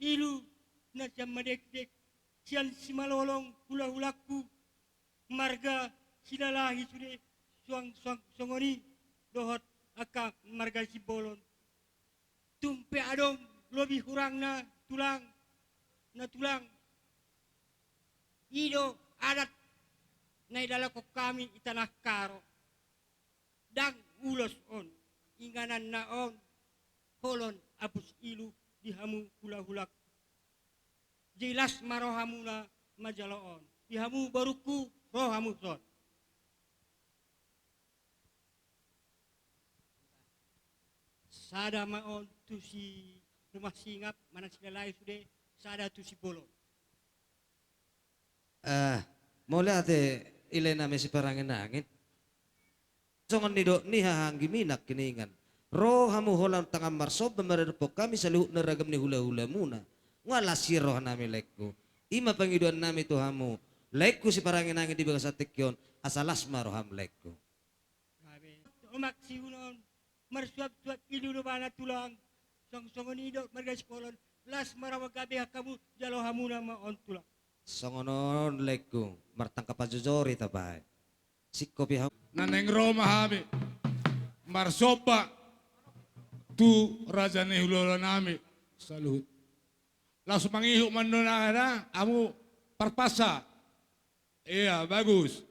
ilu na sian Madekdek, sian Simalolong hulahulangku, marga Silalahi sude, suang, suang songon i dohot angka marga Simbolon. Tung pe adong lobi hurangna, Tulang, na Tulang, i do adat na nidalankon hami di Tanah Karo. Ndang ulos on, ingananna on, holong apus ilu di hamu hulahulangku. Jadi las ma rohamuna manjalo on. Di hamu borungku, ro hamu son. Sada ma on tu si Rumah Singap, manang Silalahi sude, sada tu Simbolon. Eh, mauliate, ilenami siparange nangin. Songon nidok ni haha anggi, Inang Kiningan, ro hamu holan tangan marsomba maradophon hami saluhutna ragam ni hulahulamuna. Nunga las i rohanami, laengku. I ma pangidoannami tu hamu, laengku, siparange nangin, di bagasan tingki on, asa las ma roham, laengku. Omak sihunon, marsuapsuap ilu do bana, Tulang. Suang songon i dohot marga Simbolon, las ma roha, gabe hamu, jalo hamuna ma on, Tulang. Songon on, laengku, martangkas pajojor hita bahen. Singkop i hamu. Na naeng ro ma hami marsomba tu raja ni hulahulanami saluhut. Langsung mangihut ma annon, na hamu parpasa. Iya, bagus.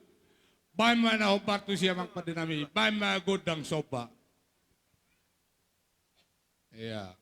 Bahen ma na hombar tu si amang pandenami, bahen ma gondang somba. Iya.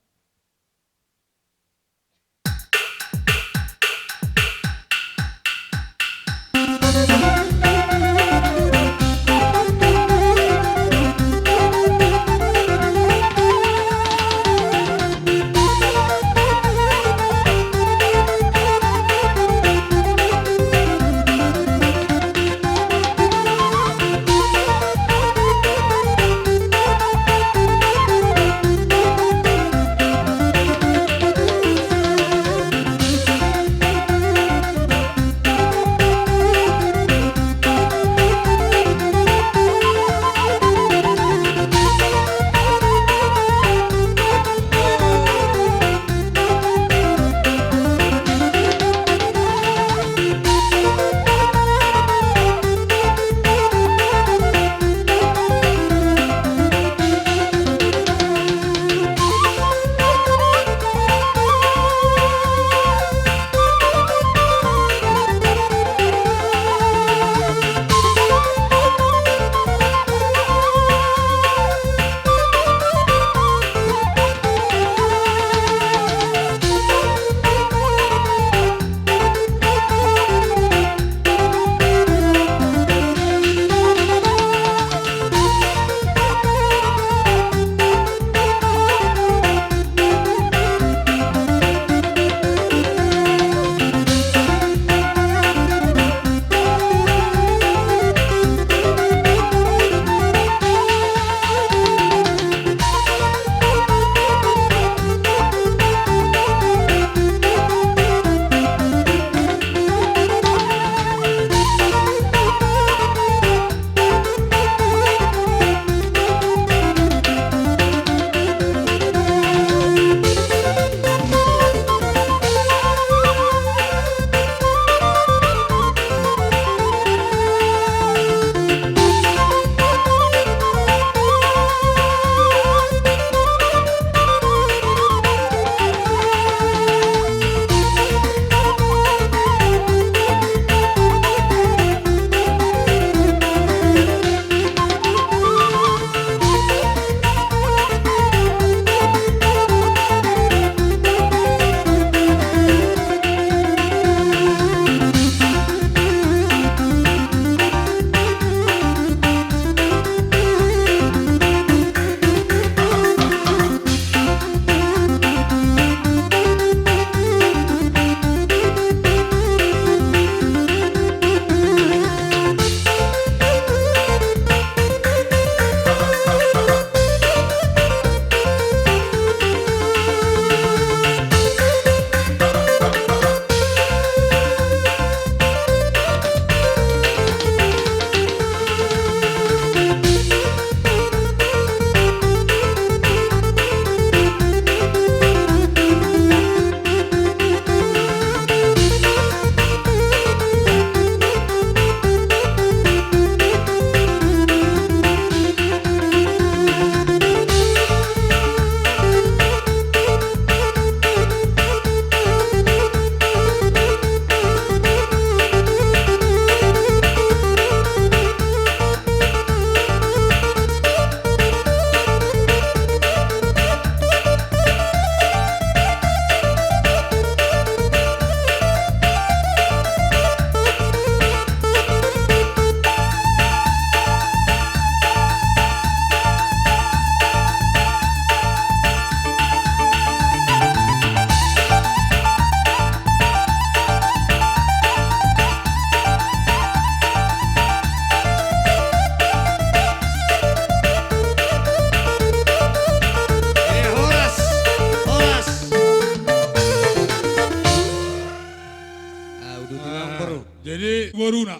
Jadi boruna.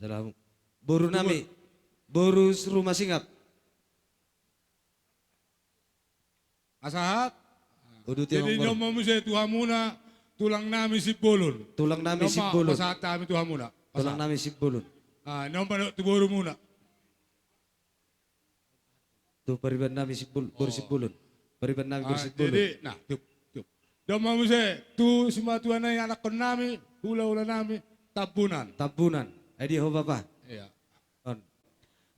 Salam. Boru nami. Boru Ruma Singap. Pasahat. Jadi nion ma muse tu hamuna tulang nami Simbolon. Tulang nami Simbolon. Pasahat hami tu hamuna. Tulang nami Simbolon. Ah, nion ma tu borumuna. Tu pariban nami Simbol-, boru Simbolon. Pariban nami boru Simbolon. Jadi, nah, tiup, tiup. Nion ma muse tu simatua nai anakkon nami, hulahula nami, Tambunan. Tambunan. Ai dia ho bapa. Iya. On.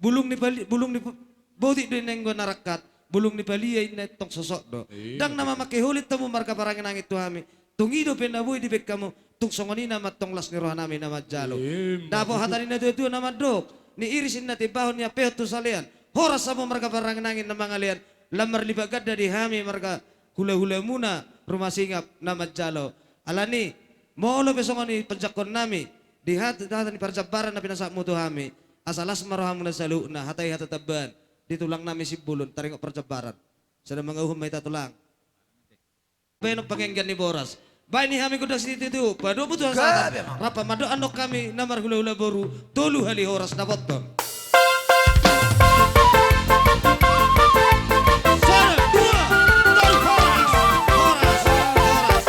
Bulung ni pali-, bulung ni pu-, botik do inna anggo na rangkat, bulung ni palia inna tong sosot do. Iya, betul. Ndang na mamangke holin hamu marga Paranginangin tu hami. Tung i dope na boi dibaen hamu, tung songon i nama tong las ni roha nami na manjalo. Iya, betul. Dapot hata ni na tua-tua na mandok, ni iris inna timbahon ni ampehon tu salean. Horas hamu marga Paranginangin na mangalean, lam marlipat ganda di hami marga hulahulamuna Ruma Singap na manjalo. Alani, molo pe songon i panjangkon nami, di hat-, hata ni parjambaran na pinasahatmu tu hami, asa las ma rohamuna saluhutna, hata i hata tambaan, di tulang nami Simbolon, taringot parjambaran. Sada mangahuhon ma hita tulang. Baenon pangenggan ni boras. Baen ni hami gondang sitiotio, padomu Tuhan sada. Gabe, Amang. Rap mandok annon hami na marhulahula boru, tolu hali horas dapothon. Sada, dua, tolu, horas, horas, horas.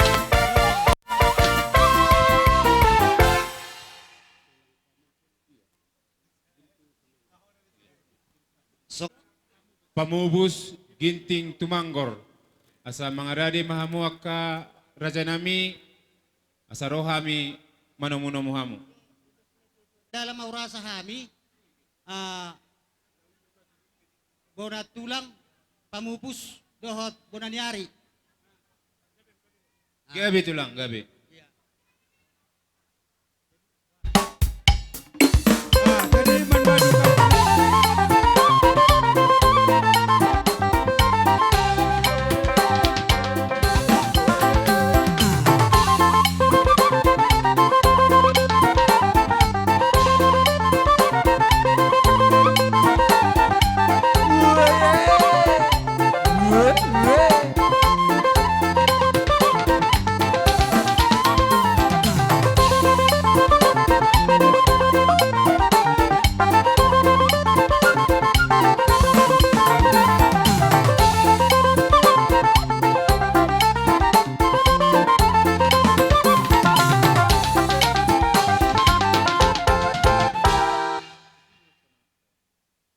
Sok. Pamupus ginting tumanggor. Asa mangaradei ma hamu angka raja nami, asa ro hami manomunomu hamu. Dalam aurasa hami, ah, bona tulang, pamupus, dohot bona ni ari. Gabe tulang, gabe. Iya.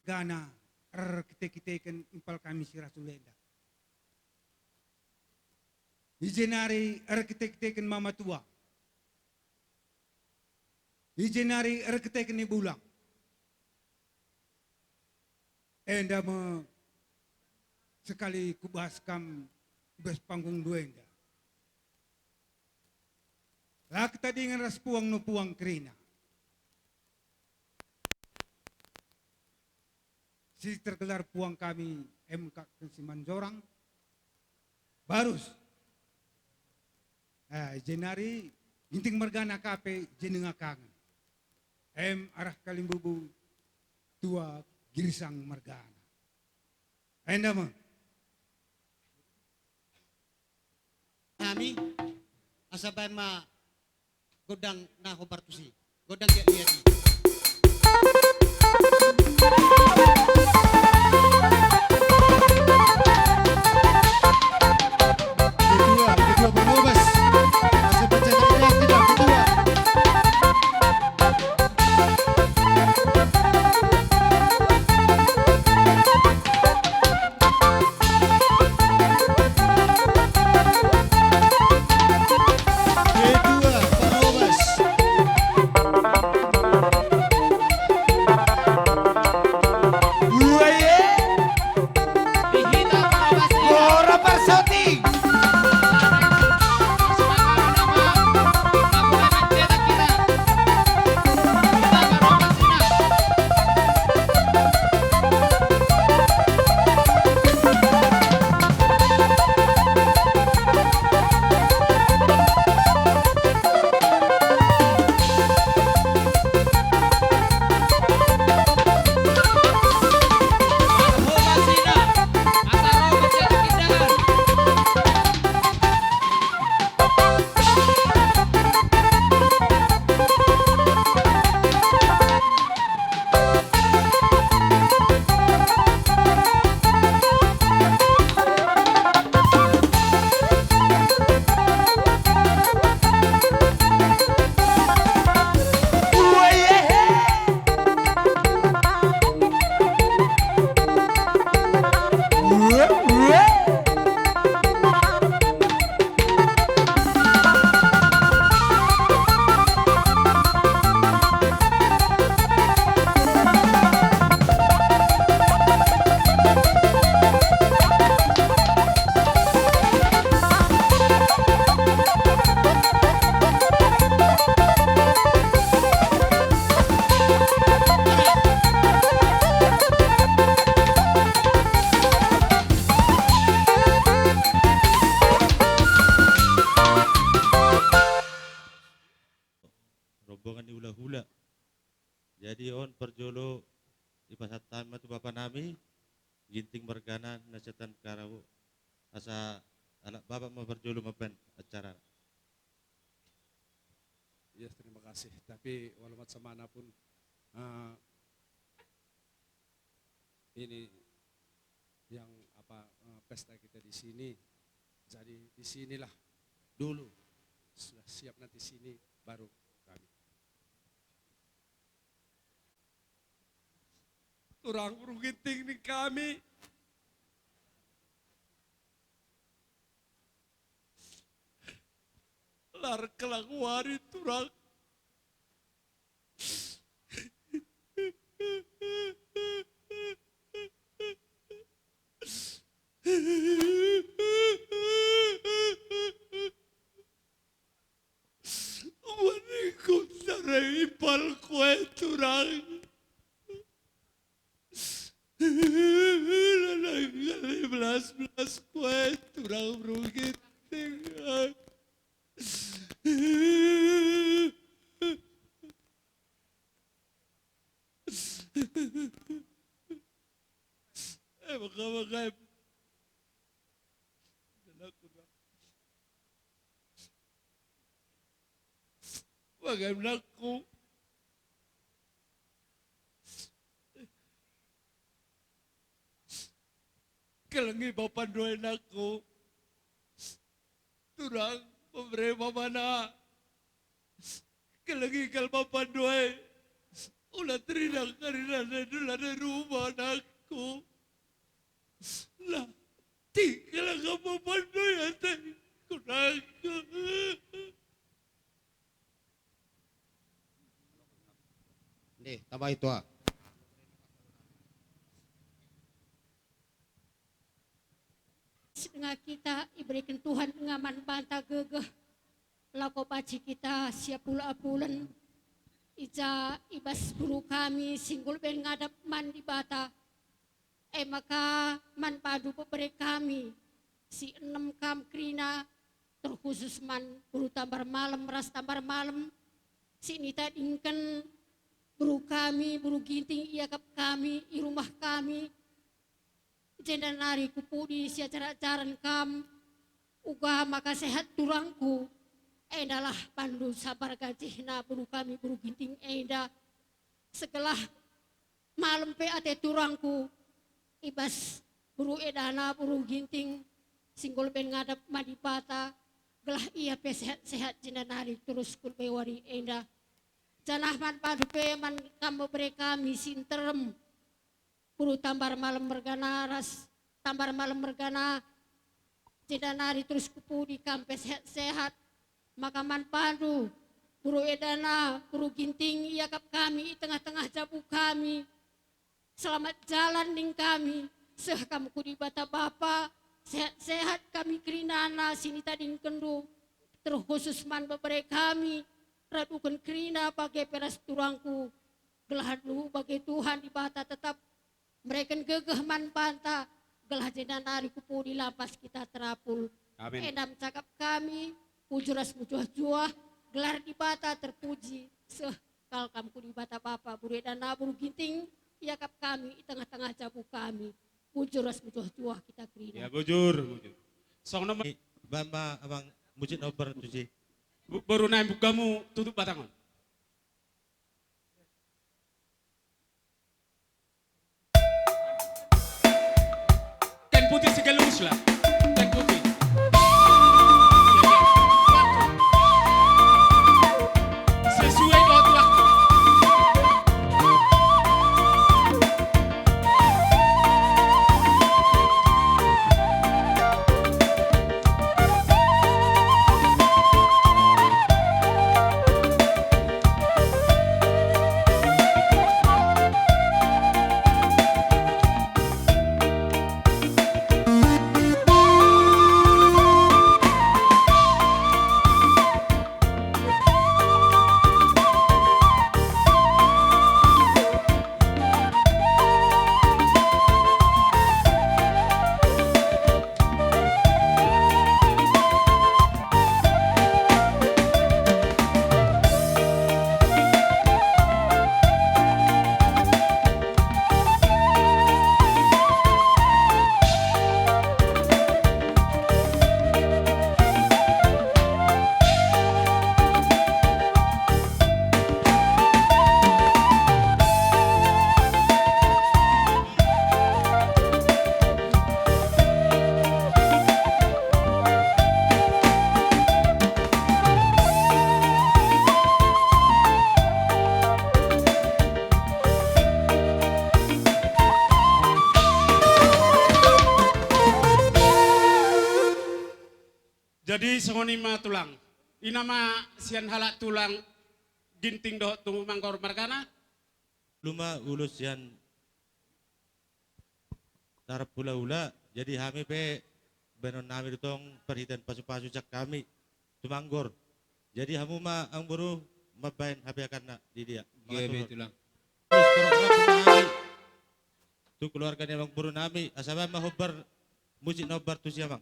Gana erkitekiteken impal kami si Rasul enda. Ije nari erkitekiteken mamatua. Ije nari erkiteken ni bulang. Enda ma sekali kubahas kam bas panggung dua enda. Lak tadingan ras puang nu puang kerina. Si tergelar puang kami M K Simanjorang. Barus. Eh, ije nari Ginting margana, K P Jenengakangan. M Arah Kalimbubu, tua Girsang margana. Enda ma. Hami, asa baen ma gondang na hombar tusi. Gondang giat-giat i. Ketua, ketua pengurus. Masuk ke C T R, tidak, ketua. bongan ni hulahula. Jadi on parjolo dipasahat hami ma tu bapa nami, Ginting mergana, na sian Tanah Karo, asa halak bapa ma parjolo mambaen acara. Ya, terima kasih. Tapi walau macam mana pun, eh, ini yang apa, eh, pesta kita di sini. Jadi di sinilah dulu, sudah siap nanti sini baru kami. Turang Bru Ginting ni kami. Lar kelakuan turang. Maningkun sare ipal kue turang. Lalanggal i belas-belas kue turang Bru Ginting. Eh, maka, maka. Maka nangku. Kelengi bapan doe nangku. Turang, pemere mamana. Kelengi kal bapan doe. Ulat rinang karina na dula na ruma nangku. Lah, tinggal angka bapan doe ate. Kurang. Nih, tambahi tua. Setengah kita iberikan Tuhan nga manbanta gegeh. Lako paci kita siapul apulen. Ija ibas buru kami singgul ben ngadap man Dibata. E maka man padu pebere kami, si enem kam kerina, terkhusus man buru Tambar Malem ras Tambar Malem, si nitadingken buru kami, buru Ginting iakap kami, i rumah kami, jenda nari kupudi siajar-ajaran kam, uga maka sehat turangku, endalah pandu sabar gajihna buru kami, buru Ginting enda, segelah Malem pe ate turangku, ibas buru edana buru Ginting, singgol ben ngadap ma Dibata, gelah ia pe sehat-sehat jenda nari terus kul bewari enda. Janah man padu pe man kam bere kami sinterem, buru Tambar Malem mergana ras Tambar Malem mergana, jenda nari terus kupudi kam pe sehat-sehat. Maka man pandu, buru edana, buru Ginting, iakap kami i tengah-tengah jabu kami. Selamat jalan ning kami, seh kam ku Dibata Bapa, sehat-sehat kami kerinana sinitadingken do, terkhusus man bebere kami, raduken kerina bage pe ras turangku, gelah do bage Tuhan Dibata tetap mereken gegeh man banta, gelah jenda nari kupudi lampas kita terapul. Amin. Endam cakap kami, bujur ras mujuah-juah, gelar Dibata terpuji, seh kal kam ku Dibata Bapa, buru edana, buru Ginting, iakap kami i tengah-tengah jabu kami, bujur ras mujuah-juah kita kerina. Ya, bujur, bujur. Song nomor. Bamba abang musik nomor tujuh. Bu-, boru nai bukamu tutup batang on. Kain putih segala uslah. Kain putih. Sesuai dengan waktu. Songon i ma tulang. Ina ma sian halak tulang Ginting dohot Tumanggor margana. Luma ulos sian tarap hula-hula, jadi hami pe baenon nami do tong parhitean pasu-pasu sian hami Tumanggor. Jadi hamu ma amang boru mambaen hapeakanna di dia. Gabe tulang. Terus terus terus nami. Tu keluarga ni amang boru nami, asa baen ma hombar musik na hombar tusi amang.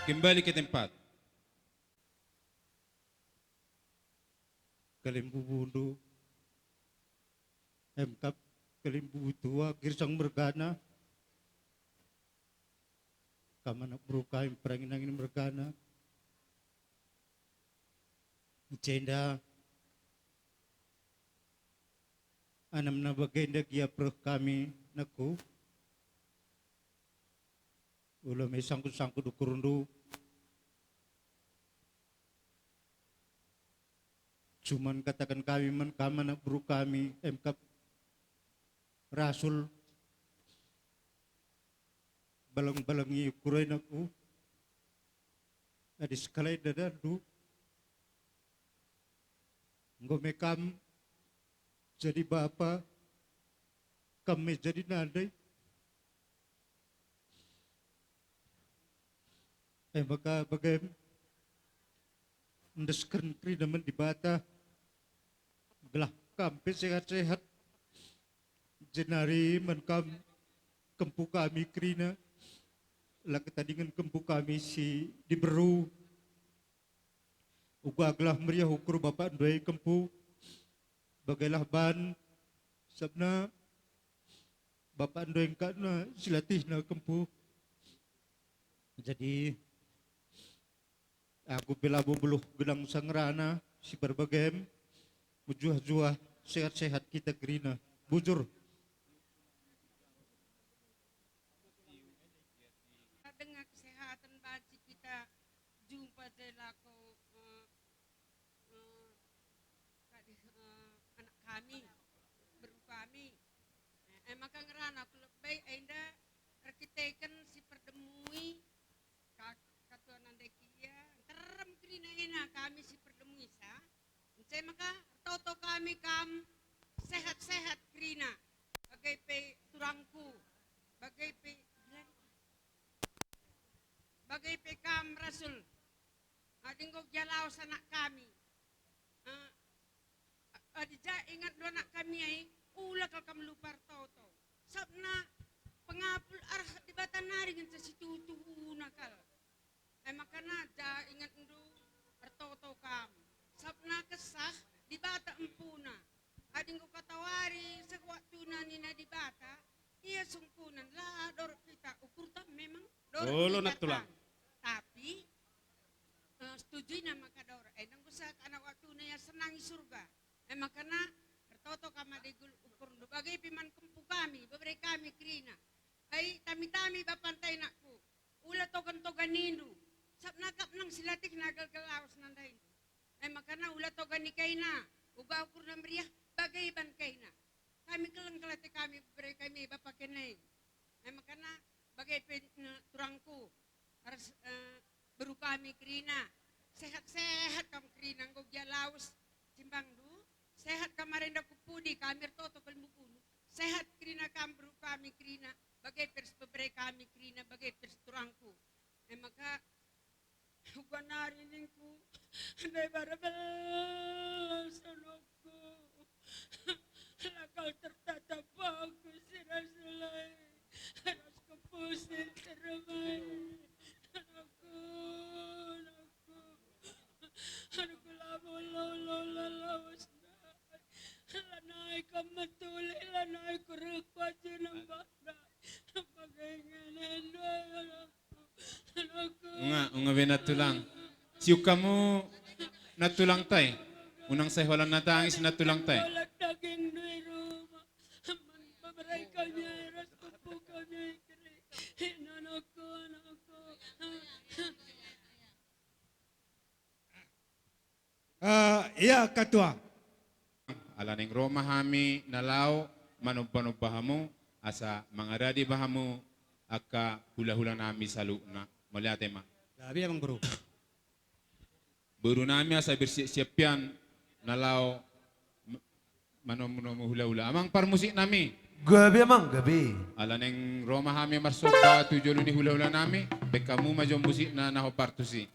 Kembali ke tempat. Kalimbubu do, M K P Kalimbubu tua, Girsang mergana, Kaman anak boru hami Parangin-angin mergana. Jenda, anam na bagenda gia pro hami nangku. Olo me sangkut-sangkut ukurundu. Cuman katakan hami man, Kaman anak boru hami M K P Rasul. Balang-balang i ukur ai nangku. Adi sekali dadandu. Enggo me kam jadi bapa, kam me jadi nandai. Ai maka bagem, endesken kerina ma Debata, gelah kam pe sehat-sehat. Jenari man kam kempu hami kerina, lak tadingan kempu hami si di beru. Uga gelah meriah ukur bapa ndo i kempu, bagailah ban, sabna bapa ndo i angka na silatihna kempu. Jadi, agu pe labo buluh gedang sangrana, si parbagem, mujuah-juah, sehat-sehat kita kerina. Bujur. Dengan kesehatan banci kita jumpa jelako, eh, eh, kade, eh, anak kami, beru kami. Eh, eh, maka ngerana aku lebih, eh, inda erkiteken si perdemui, ka-, katuanan deki ia, terem kerina ina kami si perdemui sa. Ncai maka toto kami kam sehat-sehat kerina. Bagai pe turangku, bagai pe, bagai pe kam Rasul. Adi enggo gia laos anak kami. Ah, adi ja ingat do anak kami ai, ula kal kam lupa artoto. Sabna pengapul arah Debata nari ngenca situtu-tuhuna kal. Ai makana ja ingat do artoto kam. Sabna kesah Debata empuna. Adi enggo katawari sewaktuna ninna Debata, ia sungkunan, la dorok hita, ukurta memang dorok. Olo, hita nang tulang. Tapi, eh, setuju i na maka dorok. Eh, nanggo sa anak waktuna ia senang i surga. Eh, makana, ertoto kam ma degul ukur do. Bagai pe man kempu kami, bebere kami kerina. Ai, tami-tami bapanta inakku. Ula togan-togan nindu. Sabna kap nang silatihna galgal laos nanda indu. Ai makana ula togan ni kaina. Uga ukur na meriah bagai ban kaina. Kami keleng kelate kami bere kami bapa kena i. Ai makana bagai pe, eh, turangku. Ars, eh, beru kami kerina. Sehat-sehat kam kerina enggo gia laos. Simbang du. Sehat kam marenda ku pudi kami ertoto Kalimbubu. Sehat kerina kam beru kami kerina. Bagai pe ars bebere kami kerina, bagai pe ars turangku. Ai maka, uga nari ningku, ndai bara belasanku. Kau tertatap aku si Rasulullah. Rasku pusing teremai. Anakku, anakku. Anakku, lamu, lamu, lamu, lamu, lamu. Lanai kau matuli, lanai kuruk wajib nambah. Nunga, nunga be nantulang. Siuk hamu nantulangta i. Unang sai holan na tangis nantulangta i. Eh, ia, Ketua. Ala naeng ro ma hami na laho manomba-nomba hamu, asa mangaradi ma hamu angka hula-hula nami saluhutna. Mauliate ma. Gabe, Amang Boru. Boru nami, asa bersiap-siap hian na laho m-, manomu-nomu hula-hula. Amang parmusik nami. Gabe, Amang, gabe. Ala naeng ro ma hami marsomba tu jolo ni hula-hula nami, baen hamu ma jo musikna na hombar tusi.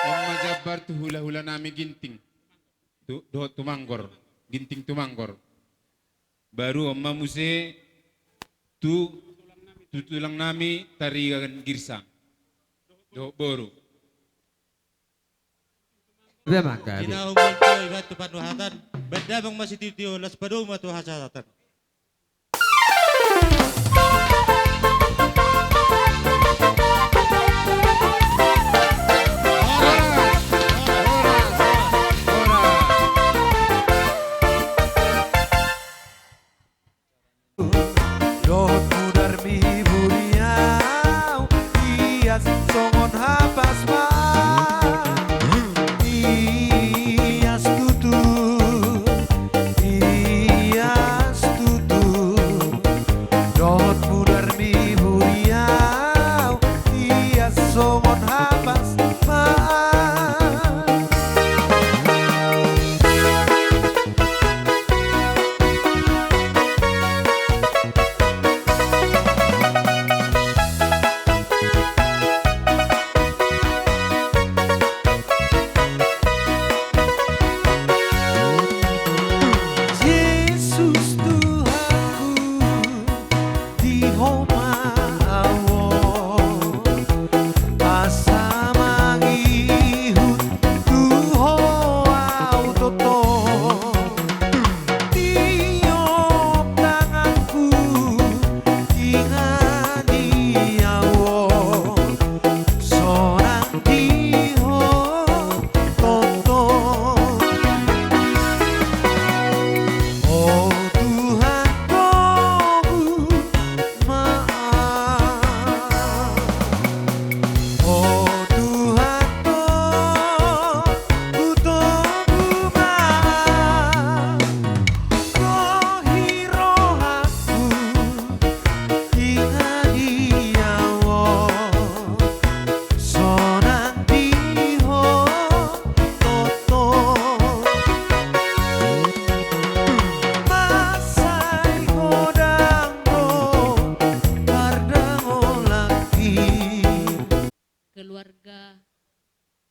On ma jambar tu hula-hula nami Ginting. Tu, dohot Tumanggor. Ginting Tumanggor. Baru on ma muse tu, tu tulang nami Tarigan Girsang. Dohot boru. Dia maka. Ina umur tu ibat tu panuhatan. Benda bang masih titio las padoma tu hasatan. Dohot mudar miburi au, ias songon hapas ma, ias tutu, ias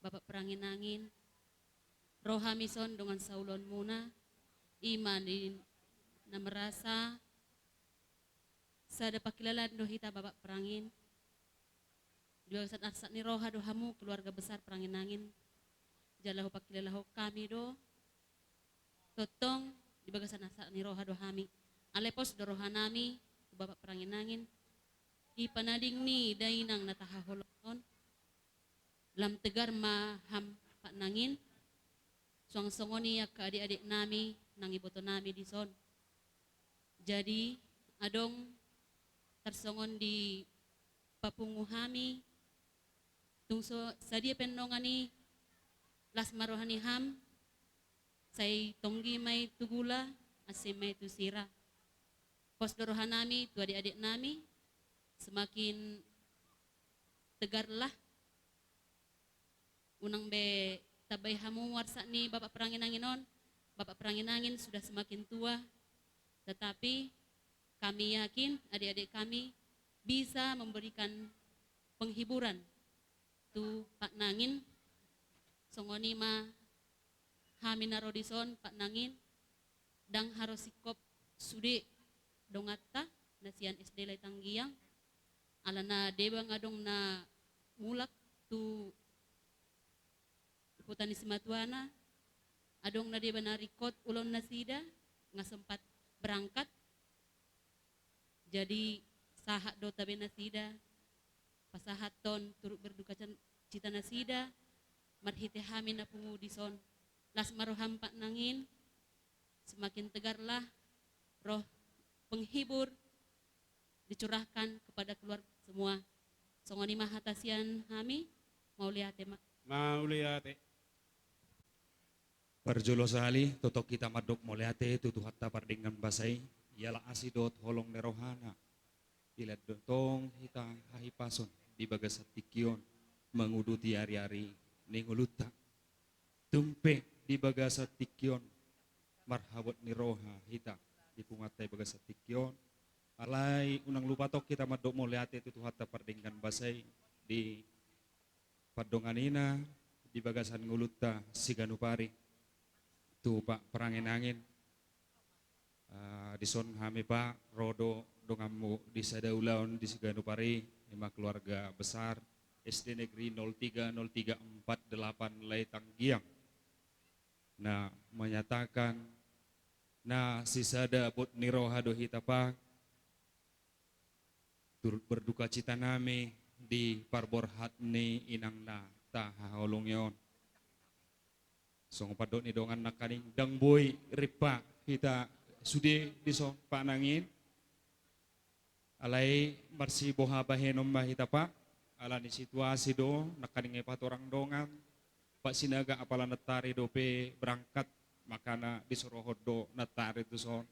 Bapak Peranginangin, ro hami son dongan saulaonmuna, i ma di na merasa sada pangkilalaan do hita Bapak Perangin. Di bagasan arsak ni roha do hamu keluarga besar Peranginangin. Jala hupangkilalahon hami do tongtong di bagasan arsak ni roha do hami. Alai pos do rohanami tu Bapak Peranginangin, di panading ni dainang na tahaholongi on. Lam tegar ma ham Pak Nangin, suang songon i angka adik-adik nami nang iboto nami dison. Jadi adong tarsongon di papungu hami, tung so sadia pe nongan i, las ma roha ni ham, sai tonggi ma i tu gula, asi ma i tu sira. Pos do rohanami tu adik-adik nami, semakin tegarlah. Unang be tabai hamu arsak ni Bapak Peranginangin on. Bapak Peranginangin sudah semakin tua, tetapi kami yakin adik-adik kami bisa memberikan penghiburan tu Pak Nangin. Songon i ma hami na ro dison Pak Nangin, ndang harus singkop sude donganta na sian S D Lai Tanggiang, alana deba nga adong na mulak tu huta ni simatuana, adong na deba na ringkot ulaon nasida, nga sempat berangkat. Jadi sahat do tabe nasida, pasahathon turut berduka cen-, cita nasida, marhite hami na pungu dison. Las ma roham Pak Nangin, semakin tegarlah roh penghibur dicurahkan kepada keluarga semua. Songon i ma hata sian hami, mauliate ma. Mauliate. Parjolo sahali, tongtong hita mandok mauliate tu Tuhanta pardenggan basa i, iala asi dohot holong ni rohana. Ilat do tong hita hahipason di bagasan tingki on manguduti ari-ari ni ngolunta. Tung pe di bagasan tingki on marhabot ni roha hita di punguanta di bagasan tingki on. Alai unang lupa tong hita mandok mauliate tu Tuhanta pardenggan basa i di pandonganina di bagasan ngolunta siganup ari tu Pak Peranginangin. Ah, dison hami Pak, ro do donganmu di sada ulaon di siganup ari, i ma keluarga besar S D Negeri nol tiga nol tiga empat delapan Lai Tanggiang, na menyatakan na sisada bot ni roha do hita Pak, turut berduka cita nami di parborhat ni inang na tahaholongi on. Songon pandok ni dongan nangkaning ndang boi rimpa hita sude dison Pak Nangin. Alai marsiboha bahenon ma hita Pak, ala ni situasi do nangkaning i patorang dongan, Pak Sinaga apala nantari dope berangkat, makana disorohon do nantari tuson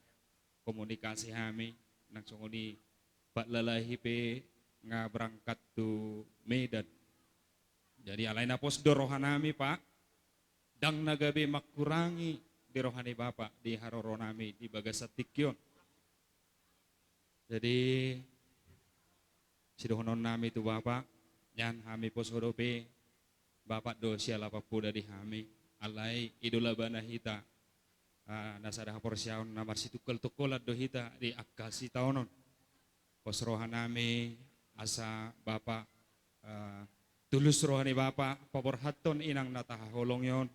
komunikasi hami, nang songon i Pak Lalahi pe nga berangkat tu Medan. Jadi alai na pos do rohanami Pak, ndang na gabe mangkurangi di roha ni Bapak di haroronami di bagasan tingki on. Jadi sidohononnami tu Bapak, nian hami poso dope, Bapak do siala pampoda di hami, alai idola bana hita, ah, na sada haporseaon na marsitungkol-tungkolan do hita di angka sitaonon. Pos rohanami asa Bapak, ah, tulus roha ni Bapak paborhathon inang na tahaholongi on,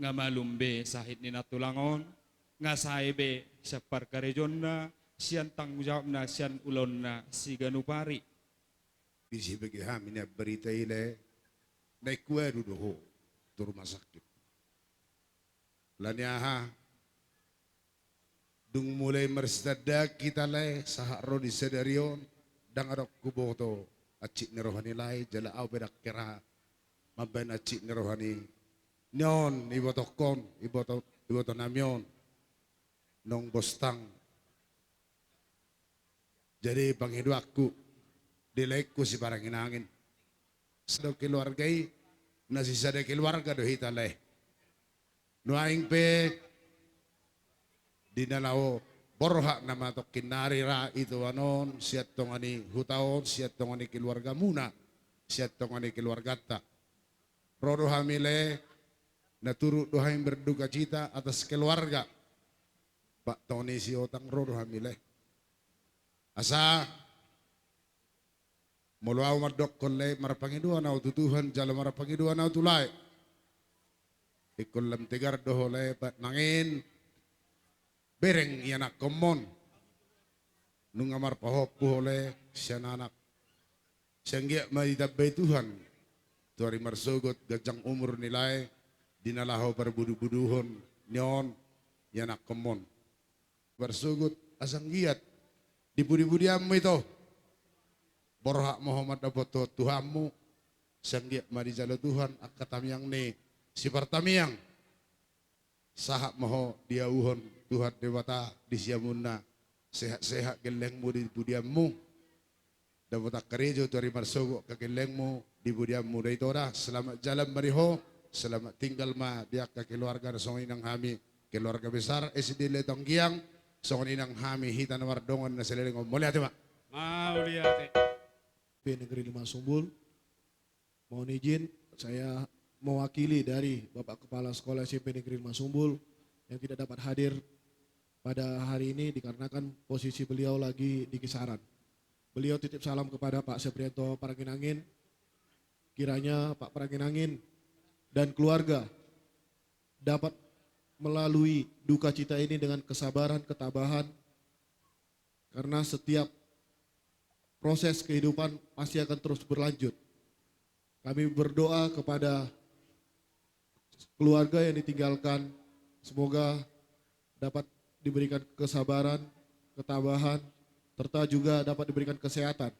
nga malum be sahit ni nantulang on, nga sae be sian parkarejoanna, sian tanggung jawabna, sian ulaonna siganup ari. Disi bege hami nian barita i lae, naeng huadu do ho tu rumah sakit. Alani aha? Dung mulai marsitandaan hita lae sahat ro di sadari on, ndang adong huboto hansit ni roha ni lae, jala ahu pe ndang hera mambaen hansit ni roha ni, ni on, ibotongkon, iboto, ibotonami on, naung bostang. Jadi pangidoanku di laengku si Paranginangin, sada keluarga i, na sisada keluarga do hita lae. Nuaeng pe di na laho borhat nama tongkin nari ra itoan on, sian tonga ni huta on, sian tonga ni keluargamuna, sian tonga ni keluarganta. Ro do hami lae, na turut do hami berduka cita atas keluarga Pak Tony Siotang, ro do hami lae. Asa molo ahu mandokkon lae, marpangidoan ahu tu Tuhan jala marpangidoan ahu tu lae. Ingkon lam tegar do ho lae, Pak, nangkin bereng ianakkonmon. Nunga marpahompu ho lae sian anak. Sai anggiat ma ditambai Tuhan tu ari marsogot ganjang umur ni lae, di na laho parbudubuduhon ni on ianakkonmon. Marsogot asa anggiat di pudipudianmu ito. Borhat ma ho mandapothon Tuhanmu, sai anggiat ma dijalo Tuhan angka tamiang ni sipartamiang. Sahat ma ho diauhon Tuhan Debata di siamunna, sehat-sehat gellengmu di pudianmu. Dapotan karejo tu ari marsogot angka gellengmu di pudianmu. Da ito da, selamat jalan ma di ho, selamat tinggal ma di angka keluarga na songon i nang hami keluarga besar S D Leto Anggiang, songon i nang hami hita na mardongan na saleleng on. Mauliate ma. Mauliate. P Negeri Lima Sumbul. Mohon izin, saya mewakili dari Bapak Kepala Sekolah S M P Negeri Lima Sumbul yang tidak dapat hadir pada hari ini dikarenakan posisi beliau lagi di Kisaran. Beliau titip salam kepada Pak Seprianto Parangin-angin. Kiranya Pak Parangin-angin dan keluarga dapat melalui duka cita ini dengan kesabaran, ketabahan, karena setiap proses kehidupan pasti akan terus berlanjut. Kami berdoa kepada keluarga yang ditinggalkan, semoga dapat diberikan kesabaran, ketabahan, serta juga dapat diberikan kesehatan.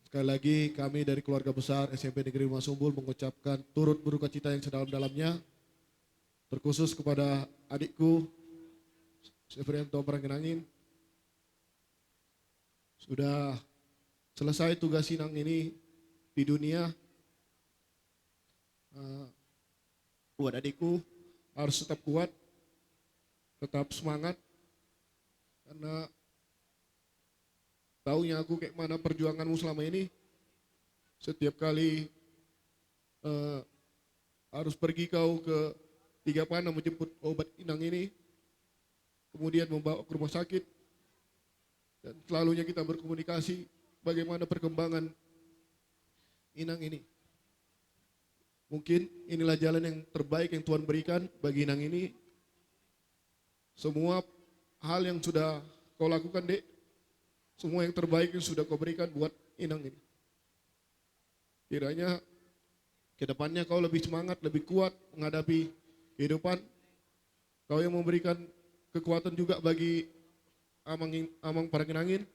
Sekali lagi, kami dari keluarga besar S M P Negeri Lima Sumbul mengucapkan turut berduka cita yang sedalam-dalamnya, terkhusus kepada adikku, Seprianto Parangin-angin. Sudah selesai tugas inang ini di dunia. Eh, buat adikku, harus tetap kuat, tetap semangat, karena taunya aku kayak mana perjuanganmu selama ini. Setiap kali, eh, harus pergi kau ke Tiga Pana menjemput obat inang ini, kemudian membawa ke rumah sakit, dan selalunya kita berkomunikasi bagaimana perkembangan inang ini. Mungkin inilah jalan yang terbaik yang Tuhan berikan bagi inang ini. Semua hal yang sudah kau lakukan, Dek, semua yang terbaik yang sudah kau berikan buat inang ini. Kiranya ke depannya kau lebih semangat, lebih kuat menghadapi kehidupan. Kau yang memberikan kekuatan juga bagi Amang, Amang Parangin-angin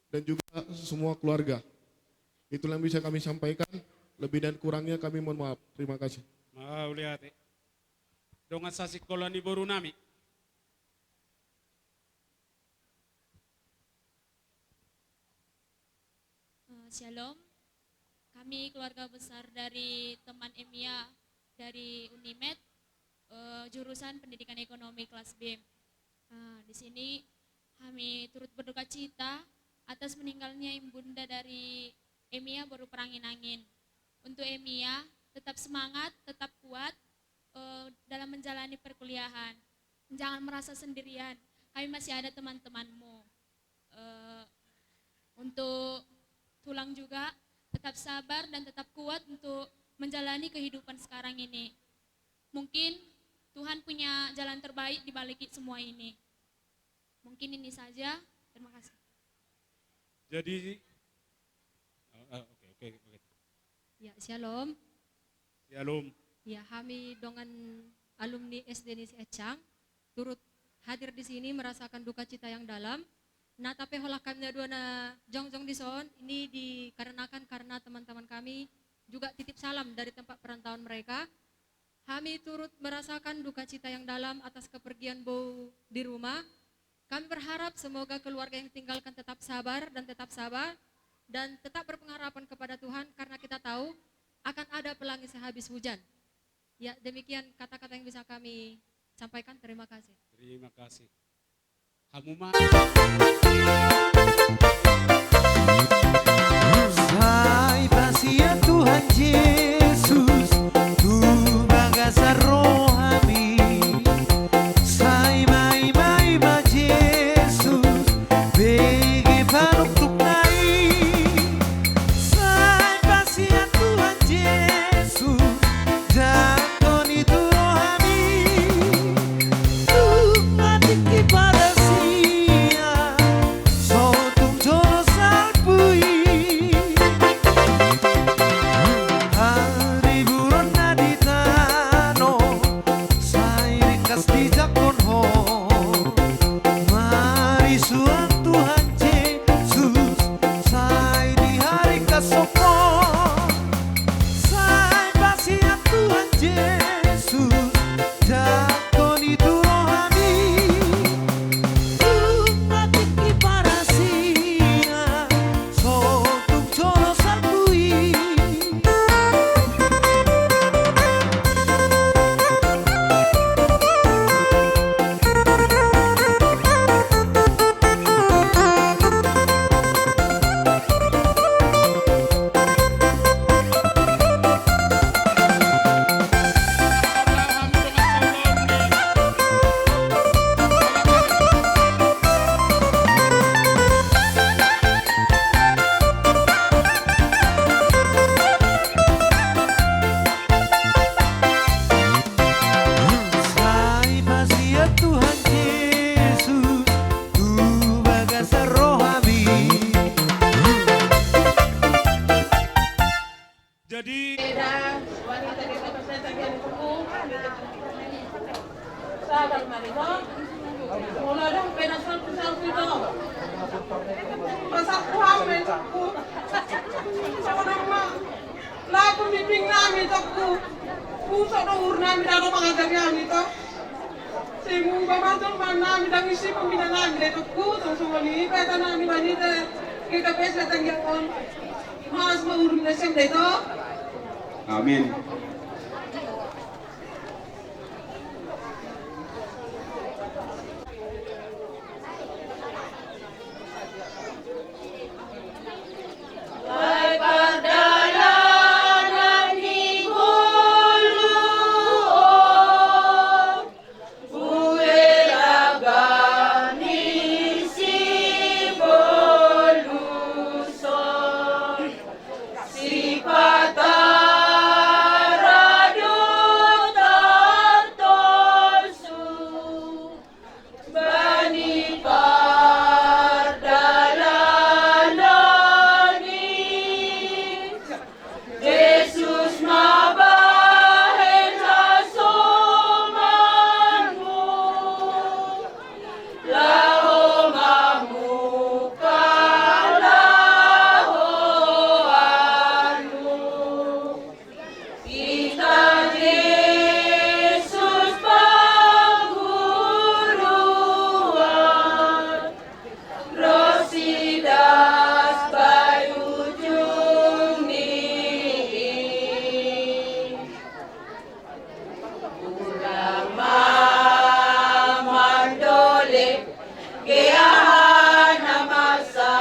dan juga semua keluarga. Itulah yang bisa kami sampaikan. Lebih dan kurangnya kami mohon maaf. Terima kasih. Mauliate. Dongan sasikola ni boru nami. Eh, Shalom. Kami keluarga besar dari teman Emia dari Unimed, eh, jurusan Pendidikan Ekonomi kelas B. Eh, di sini kami turut berduka cita atas meninggalnya ibunda dari Emia boru Parangin-angin. Untuk Emia, tetap semangat, tetap kuat, eh, dalam menjalani perkuliahan. Jangan merasa sendirian, kami masih ada teman-temanmu. Eh, untuk Tulang juga, tetap sabar dan tetap kuat untuk menjalani kehidupan sekarang ini. Mungkin Tuhan punya jalan terbaik di balik semua ini. Mungkin ini saja. Terima kasih. Jadi, oh, oh, oke, oke, oke. Ya, shalom. Shalom. Ya, hami dongan alumni S D ni Siecang turut hadir di sini merasakan duka cita yang dalam. Nah, tapi holan kami na dua na jongjong di son, ini dikarenakan karena teman-teman kami juga titip salam dari tempat perantauan mereka. Kami turut merasakan duka cita yang dalam atas kepergian Bou di rumah. Kami berharap semoga keluarga yang tinggalkan tetap sabar dan tetap sabar dan tetap berpengharapan kepada Tuhan, karena kita tahu akan ada pelangi sehabis hujan. Ya, demikian kata-kata yang bisa kami sampaikan. Terima kasih. Terima kasih. Hamu ma. Sai pasian Tuhan Jesus. Eda, wanita di kota saya tadi ada buku. Sabar, mari, no? Mula dong, pena salpu-salpu, no? Pasal ku hamil, ku. Sama nama. Laku miping nami, to, ku. Pusok do ur nami, dado mangajari nami, to. Sing umba mantul man nami, dang isi pembina nami, de, to, ku. Tong songoni, peta nami, wanita. Kita pesa tanggiang on. Mas ma ur nami, sem, de, to. Amin. Ai pardalanan ni ngolu on, bue ragam ni siboluson, sipata ra do tartolsu. Bani pardalanan i, Jesus ma bahen hasomanmu, laho mamungka lahoanmu. Hita Jesus pangguruan, ro sidas bai ujung ni i. Unang ma mandole, gea aha na masa.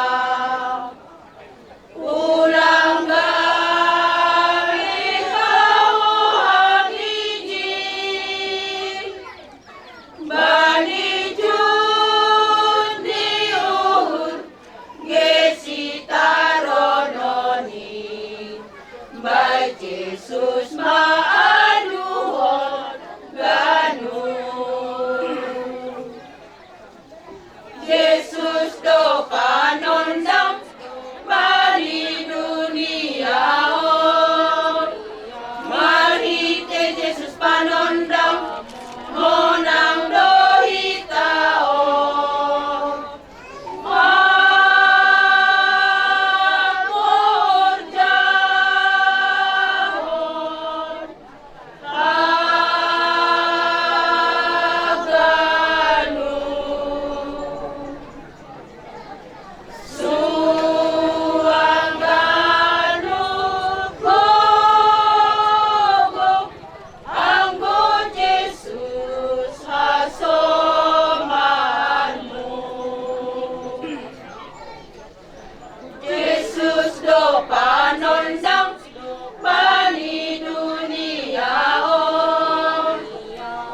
Unang gabe hau hangigi, bani jut ni uhur, gesitaronon i, bai Jesus ma aluhon ganup. Jesus do panondang bani dunia on. Marhite Jesus panondang, monang do hita on. Mangkorjahon haganup, suang ganup gogo, anggo Jesus hasomanmu. Jesus do panondang bani dunia on.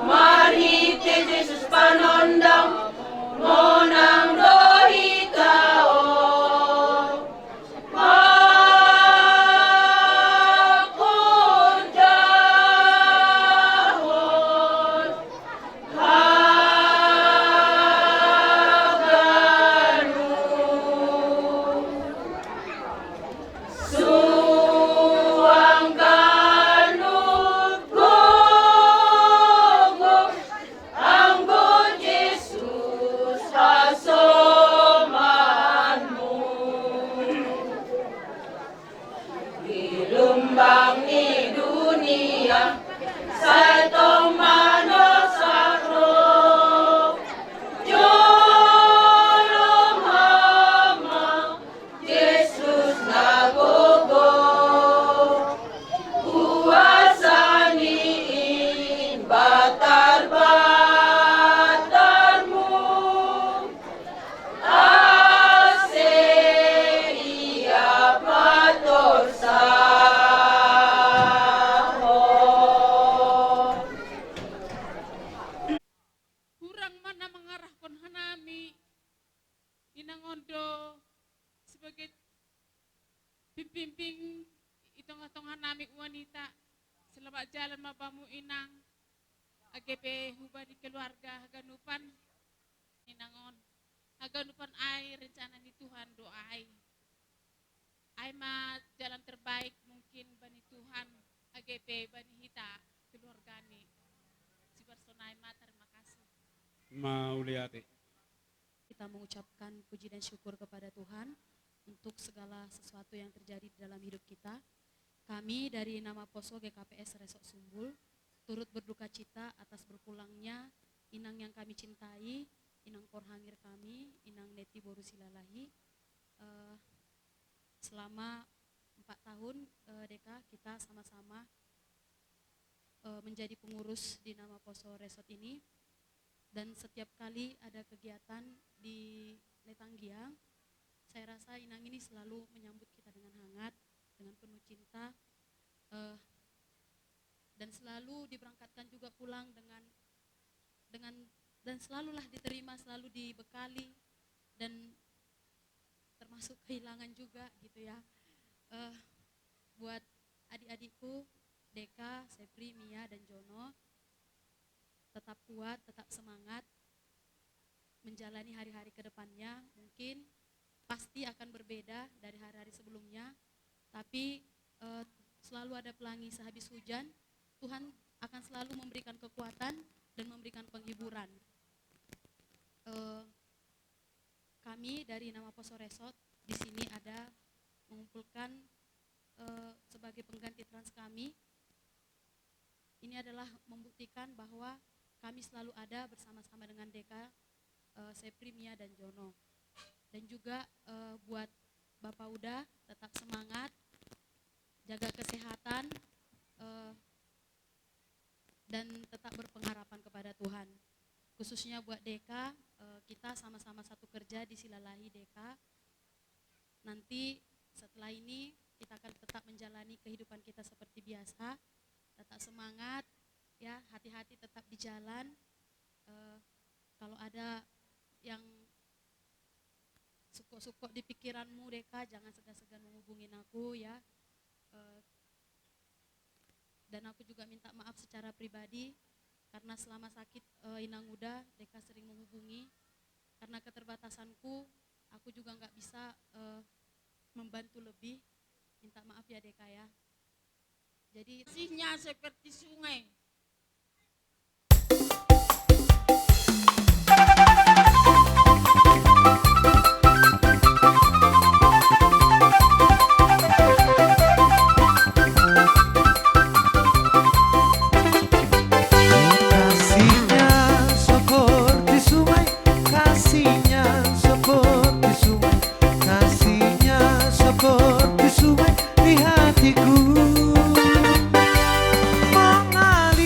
Marhite Jesus panondang, monang do hita on. Mangkorjahon haganup, suang ganup gogo, anggo Jesus hasomanmu. Di lumbang ni dunia, sai tong manosak roha, jolo ma Jesus na gogo, kuasa ni imbatar-batarmu. Ase ia patorsahon. Hurang ma na mangarahkon hanami, inang on do sebagai pimpimping i tonga-tonga nami wanita. Selamat jalan ma bamu inang, age pe huba ni keluarga haganupan. Inang on, haganupan ai rencana ni Tuhan do ai. Ai ma jalan terbaik mung Mungkin bani Tuhan, age pe bani hita keluargani. Sibarsonai ma, terima kasih. Mauliate. Kita mengucapkan puji dan syukur kepada Tuhan untuk segala sesuatu yang terjadi di dalam hidup kita. Kami dari Nama Poso G K P S Resort Sumbul turut berduka cita atas berpulangnya inang yang kami cintai, inang porhangir kami, inang Neti boru Silalahi. Eh, selama empat tahun, eh, Deka, kita sama-sama, eh, menjadi pengurus di Nama Poso Resort ini. Dan setiap kali ada kegiatan di Letanggiang, saya rasa inang ini selalu menyambut kita dengan hangat, dengan penuh cinta, eh, dan selalu diberangkatkan juga pulang dengan, dengan, dan selalulah diterima, selalu dibekali, dan termasuk kehilangan juga gitu ya. Eh, buat adik-adikku, Deka, Sepri, Mia, dan Jono, tetap kuat, tetap semangat menjalani hari-hari ke depannya. Mungkin pasti akan berbeda dari hari-hari sebelumnya, tapi, eh, selalu ada pelangi sehabis hujan. Tuhan akan selalu memberikan kekuatan dan memberikan penghiburan. Eh, kami dari Nama Poso Resort di sini ada mengumpulkan, eh, sebagai pengganti trans kami. Ini adalah membuktikan bahwa kami selalu ada bersama-sama dengan Deka, eh, Sepri, Mia, dan Jono. Dan juga, eh, buat Bapak Uda, tetap semangat, jaga kesehatan, eh, dan tetap berpengharapan kepada Tuhan. Khususnya buat Deka, eh, kita sama-sama satu kerja di Silalahi, Deka. Nanti setelah ini kita akan tetap menjalani kehidupan kita seperti biasa. Tetap semangat, ya, hati-hati tetap di jalan. Eh, kalau ada yang sukkok-sukkok di pikiranmu, Deka, jangan segan-segan menghubungin aku, ya. Eh, dan aku juga minta maaf secara pribadi karena selama sakit, eh, Inang Uda, Deka sering menghubungi. Karena keterbatasanku, aku juga nggak bisa, eh, membantu lebih. Minta maaf ya, Deka, ya. Jadi, kasihnya seperti sungai. Kasihnya seperti sungai, kasihnya seperti sungai, kasihnya seperti sungai di hatiku. Mengalir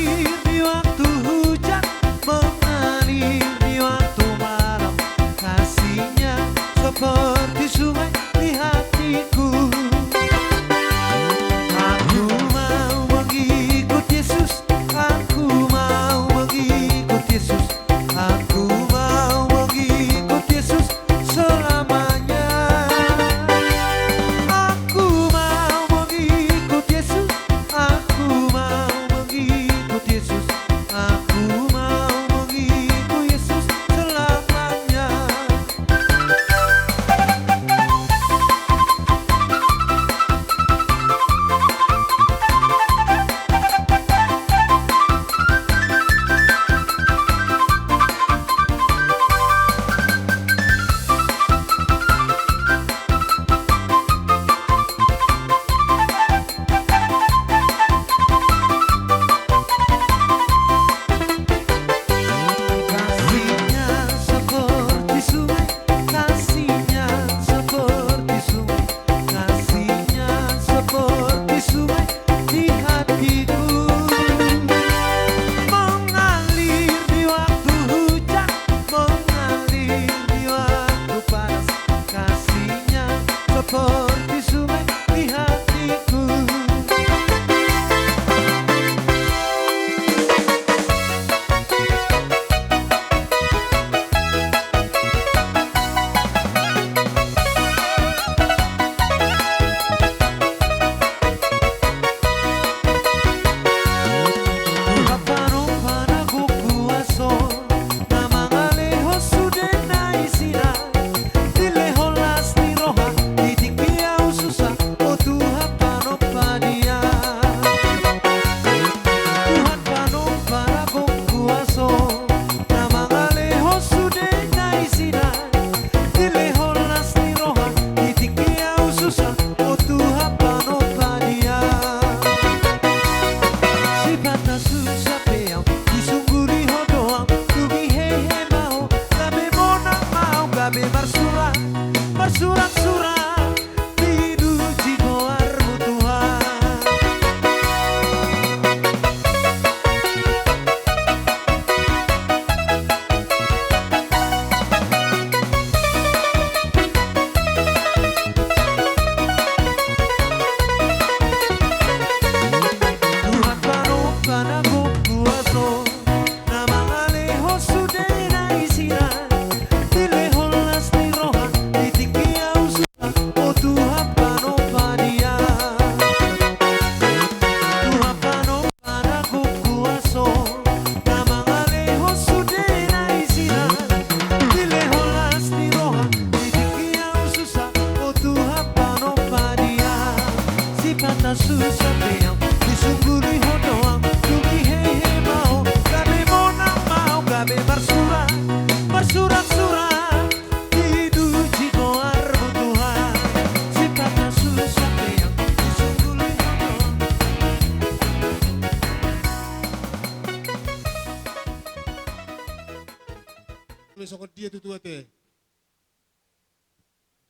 Songon dia tutu ate.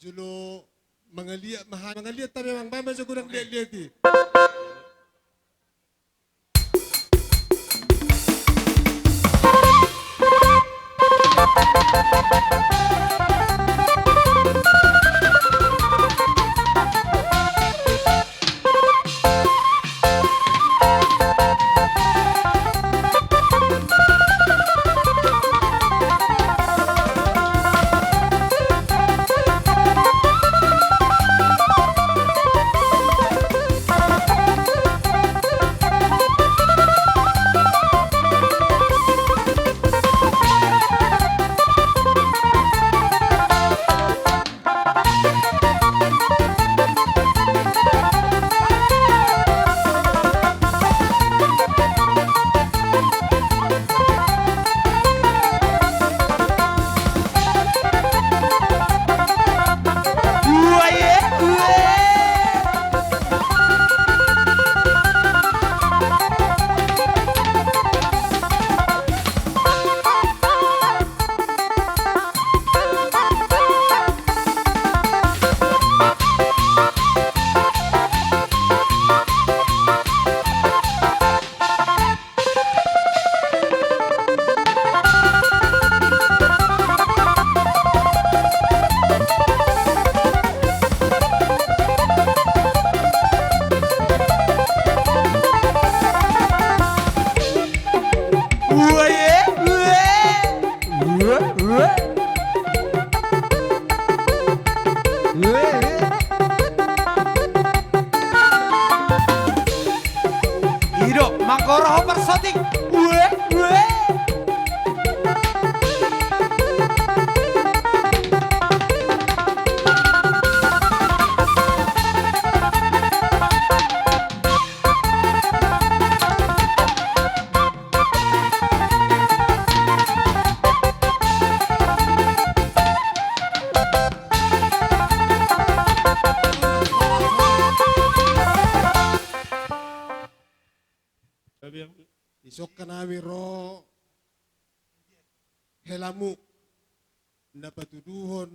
Jolo mangaliat ma hami, mangaliat hami amang, bahen ma jo godang liat-liat i. I do, manggoro ho parsotik. Ue, ue. Dison hami ro helamu na patuduhon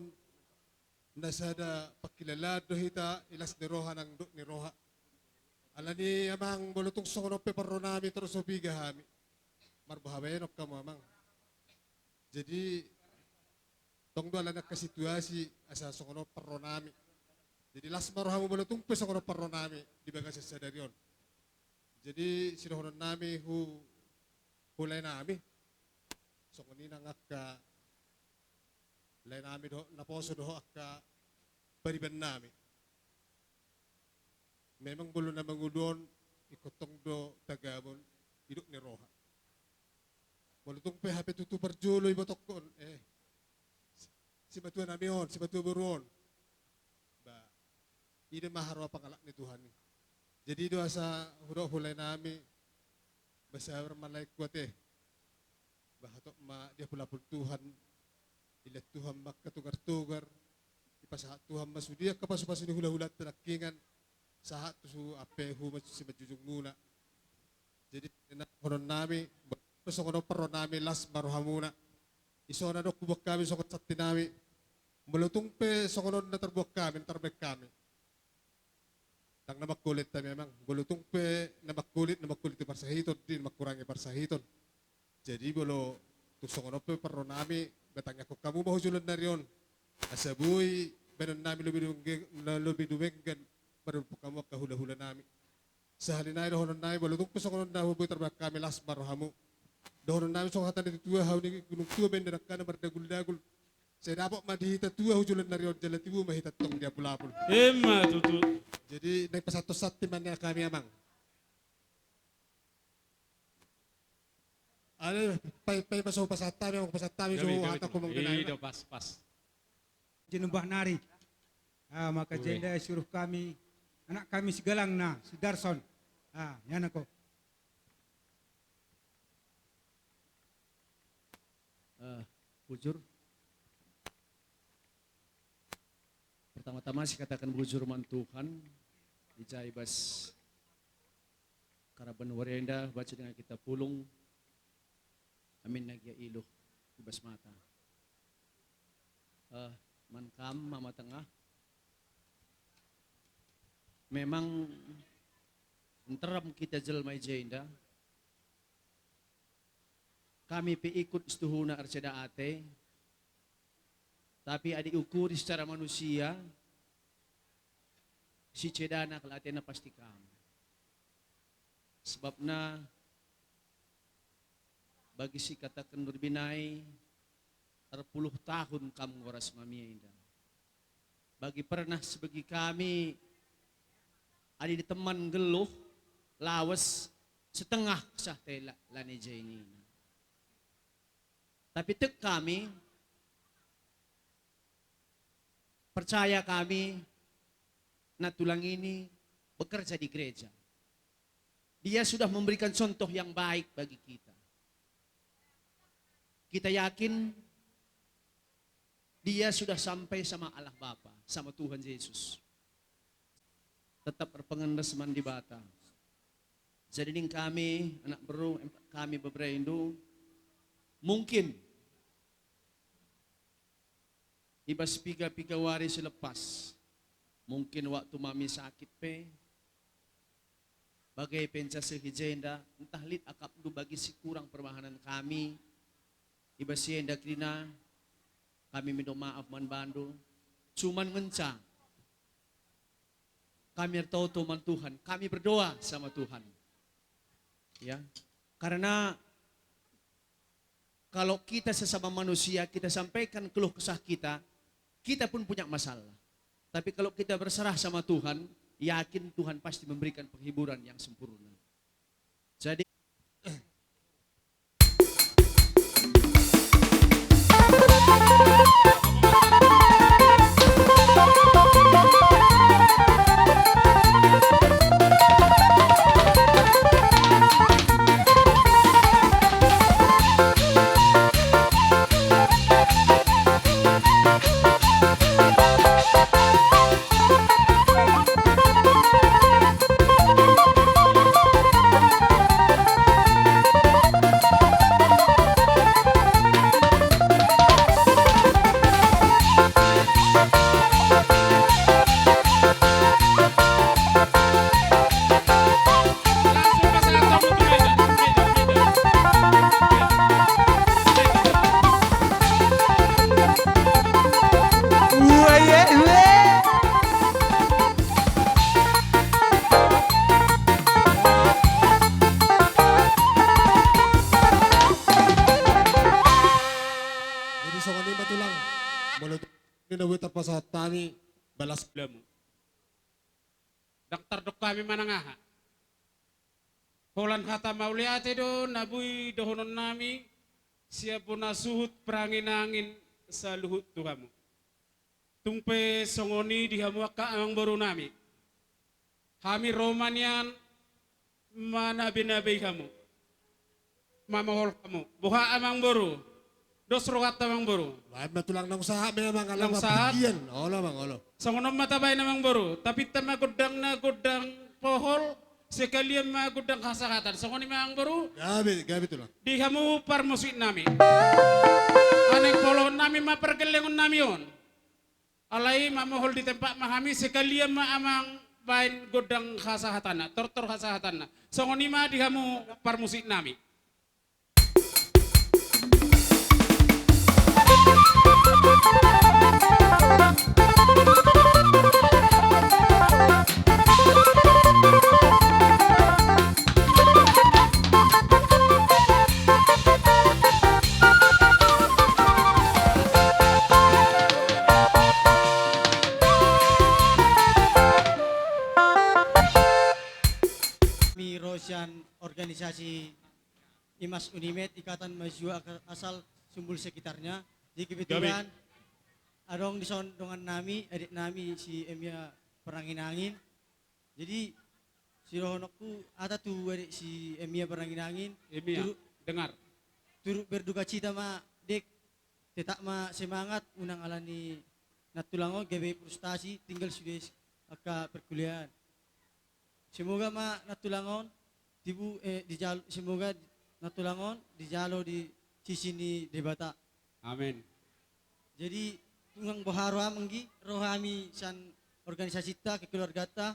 na sada pangkilalaan do hita i las ni roha nang dok ni roha. Alani amang, molo tung songon on pe parro nami, torus so piga hami, marboha baenon hamu amang. Jadi tong do alani angka situasi asa songon on parro nami. Jadi las ma rohamu molo tung pe songon on parro nami di bagasan sadari on. Jadi sidohonon nami hu, hu lae nami, songon i nang angka lae nami dohot naposo dohot angka pariban nami. Memang molo na mangolu on ingkon tong do tagamon i dok ni roha. Molo tung pe hape tutu parjolo ibotokkon, eh, simatua nami on, simatua boru on. Ba, i do ma haroa pangalap ni Tuhan i. Jadi i do asa hudok hu lae nami, ba sabar ma laengku ate. Ba hatop ma diapulapul Tuhan, dilehon Tuhan ma angka togartogar, dipasahat Tuhan ma sude angka pasupasu ni hulahulanta nangkiningan, sahat tu ampehu ma simanjujungmuna. Jadi na dohonon nami, molo tung pe songon on parro nami, las ma rohamuna. Dison adong huboan hami songon santi nami, molo tung pe songon on na tarboan hami, na tarbaen hami, ndang na mangkolit hami amang. Molo tung pe na mangkolit, na mangkolit i parsahiton, di na mangkurangi parsahiton. Jadi molo tung songon on pe parro nami, ba tangiangkon hamu ma hu joloan ni ari on, asa boi baenon nami lobi dumenggan, na lobi dumenggan, maradophon hamu angka hulahula nami. Sahali nai dohonon nami, molo tung pe songon on na boi tarbaen hami, las ma rohamu. Dohonon nami songon hata ni natuatua, hau ni gunung tua baen dangkana mardaguldagul. Sai dapot ma di hita tua hu joloan ni ari on, jala tibu ma hita tong diapulapul. Emma tutu. Jadi naeng pasahathon santi ma nian hami amang. Ale, paima, paima so hupasahat hami, hupasahat hami so hata humongge nai. I do, pas, pas. Jinubah nari. Ah, maka jenda suruh kami, anak kami sigalang na, si Darson. Ah, ya nako. Eh, bujur. Pertama-tama saya katakan bujur man Tuhan, dijai bas karaban warenda, baca dengan kita pulung. Amin nagia iluh, ibas mata. Eh, Manang Amang Tengah. Memang nteram hita jelma i jenda. Kami pe ikut setuhuna Arceda Ate. Tapi adi ukuri secara manusia, si cedana kal atena pasti kam. Sebabna bagi si kata kendur binai, arpuluh tahun kam ngoras mamia inda. Bagi pernah sebagi kami, adi di teman geluh, lawes, setengah sah tela lani jainina. Tapi tek kami, percaya kami, Nantulang ini bekerja di gereja. Dia sudah memberikan contoh yang baik bagi kita. Kita yakin dia sudah sampai sama Allah Bapa, sama Tuhan Yesus. Tetap berpengendes man Debata. Jadi ning kami, anak beru, em, kami bebere indu, mungkin ibas piga-piga wari silepas. Mungkin waktu mami sakit pe, bagai penca sehi jenda, entah lit akap du bagi si kurang perbahanan kami, ibas si enda kerina, kami mindo maaf man bandu. Cuman ngenca kami ertoto man Tuhan, kami berdoa sama Tuhan. Ya, karena kalau kita sesama manusia, kita sampaikan keluh kesah kita, kita pun punya masalah. Tapi kalau kita berserah sama Tuhan, yakin Tuhan pasti memberikan penghiburan yang sempurna. Jadi, jadi songon i ma tulang. Molo tu ni na boi tarpasahat hami balas. Ndang tardok hami manang aha. Holan hata mauliate do na boi dohonon nami sian bona suhut parangin-angin saluhut tu hamu. Tung pe songon i di hamu angka amangboru nami. Hami ro ma nian manabe-nabei hamu, mamohol hamu. Boha amangboru? Dos rohanta amangboru. Baen ma tulang, naung sahat memang, ala. Naung sahat. Olo amang, olo. Songon on ma tabaen amangboru, tapinta ma gondangna gondang pohol, sekalian ma gondang hasahatan. Songon i ma amangboru. Gabe, gabe tulang. Di hamu parmusik nami. Aneng polohon nami ma pargellengon nami on. Alai mamohol di tempat ma hami, sekalian ma amang baen gondang hasahatanna, tortor hasahatanna. Songon i ma di hamu parmusik nami. Kami ro sian organisasi Imas Unimed, Ikatan Mahasiswa Ak-, Asal Sumbul Sekitarnya. Jadi kebetulan adong dison dongan nami, adik nami si Emia Parangin-angin. Jadi sidohononku hata tu adik si Emia Parangin-angin. Emia, turut, dengar. Turut berduka cita ma, Dek. Tetap ma semangat, unang alani nantulang on gabe frustasi, tinggal sude angka perkuliahan. Semoga ma nantulang on tibu, eh, dijal-, semoga nantulang on dijalo di sisi ni Debata. Amin. Jadi Unang boha roham anggi, ro hami sian organisasinta, kekeluarganta.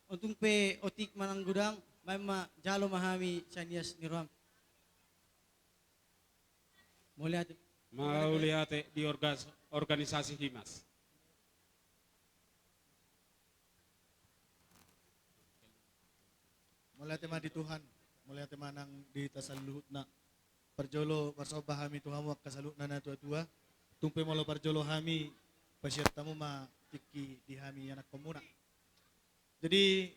Untung pe otik manang godang, baen ma jalo ma hami sian ias ni roham. Mauliate. Mauliate di orgas-, organisasi Himas. Mauliate ma di Tuhan, mauliate ma nang di hita saluhutna. Parjolo marsomba hami tu hamu angka saluhutna na tuatua. Tung pe molo parjolo hami, pasiat hamu ma tingki di hami ianakkonmuna. Jadi,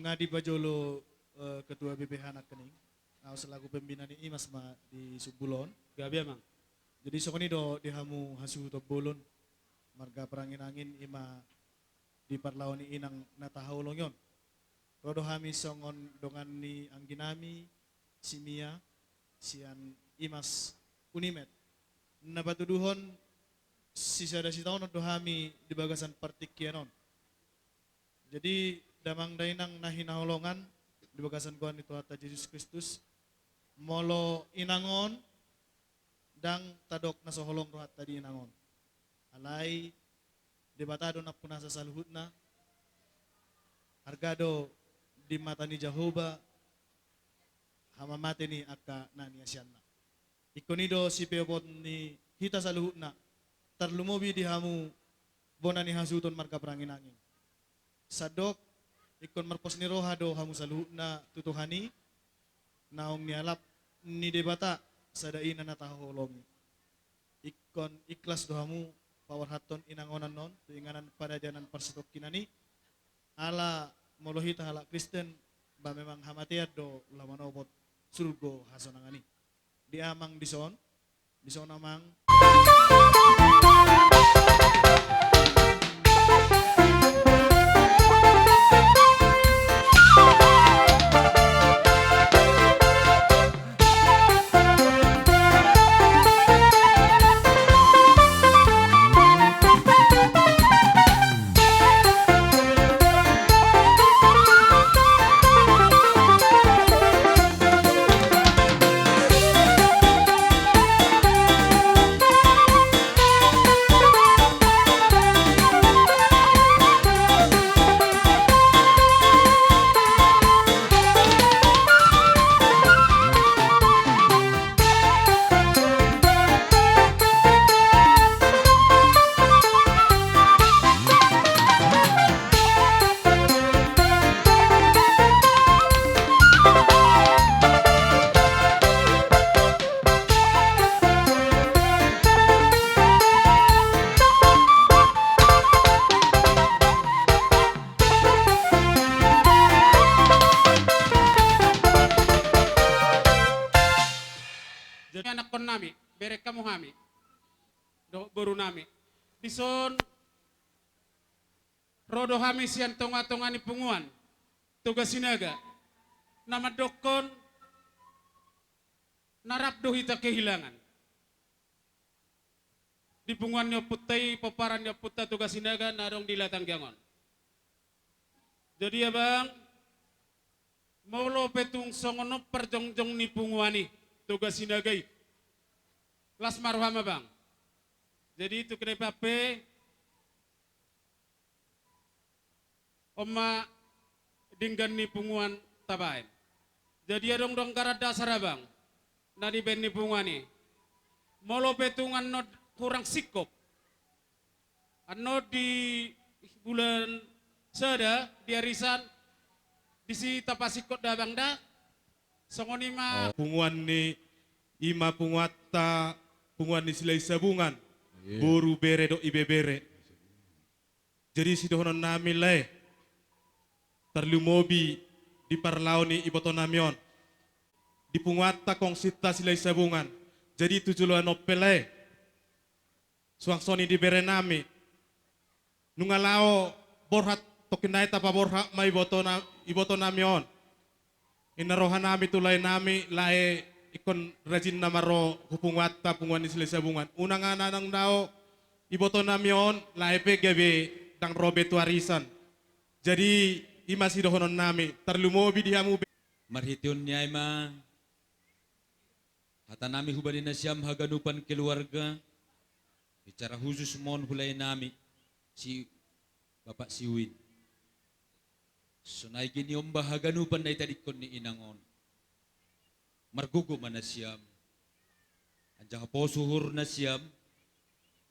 nga di pajolo, eh, ketua B P H nangkining, au selaku pembina ni Himas ma di sumbul on. Gabe, Amang. Jadi, songon i do di hamu hasuhuton bolon, marga Peranginangin, i ma di parlao ni inang na tahaholongi on. Ro do hami songon dongan ni angginami, si Mia, sian Himas Unimed. Na patuduhon sisada sitaonon do hami di bagasan partingkian on. Jadi, damang dainang na hinaholongan di bagasan goar ni Tuhanta Jesus Kristus, molo inang on, ndang tadok na so holong rohanta di inang on. Alai, Debata do nampunasa saluhutna, arga do di mata ni Jahowa, hamamate ni angka na niasianna. Ingkon i do sipeopon ni hita saluhutna, tarlumobi di hamu bona ni hasuhuton marga Peranginangin. Sandok, ingkon marpos ni roha do hamu saluhutna tu Tuhan i, naung nialap ni Debata sada ina na tahaholongi. Ingkon ikhlas do hamu paborhathon inangonan on tu inganan padajanan parsitongkinan i, ala molo hita halak Kristen, ba memang hamatean do laho manopot surgo hasonangan i. Di amang dison, dison amang. Jadi anakkon nami, berek hamu hami dohot boru nami. Dison ro do hami sian tongatonga ni punguan Toga Sinaga, na mandokkon na rap do hita kehilangan di punguan ni ompunta i, pomparan ni ompunta Toga Sinaga na adong di Latanggiang on. Jadi abang, molo pe tung songon on parjongjong ni punguan i, Toga Sinaga i, las ma roham abang. Jadi tu kedepan pe, on ma denggan ni punguan tabaen. Jadi adong do anggaran dasar abang na dibaen ni punguan i. Molo pe tung annon hurang singkop, annon di bulan sada di arisan, disi tapasingkop da abang da. Songon i ma. Oh, punguan ni, i ma punguanta, punguan ni Silahisabungan. Iya. Boru, bere dohot ibebere. Jadi sidohonon nami lae, tarlumobi di parlao ni iboto nami on, di punguanta kongsinta Silahisabungan. Jadi tu joloan on pe lae, suang songon i di bere nami, nunga laho borhat, tongkin nai tapaborhat ma iboto na-, iboto nami on. Ninna roha nami tu lae nami, lae ingkon rajin nama ro hu punguanta, punguan ni Silahisabungan. Unang ananang dao iboto nami on, lae pe gabe ndang ro be tu arisan. Jadi i ma sidohonon nami, tarlumobi di hamu be. Marhite on ni ai ma hata nami hubani nasiam haganupan keluarga. Secara khusus mohon hulai nami si Bapak Siwin. Sonai gini omba haganupan na itadingkon ni inang on. Margogo ma nasiam. Anjaha pos uhur nasiam.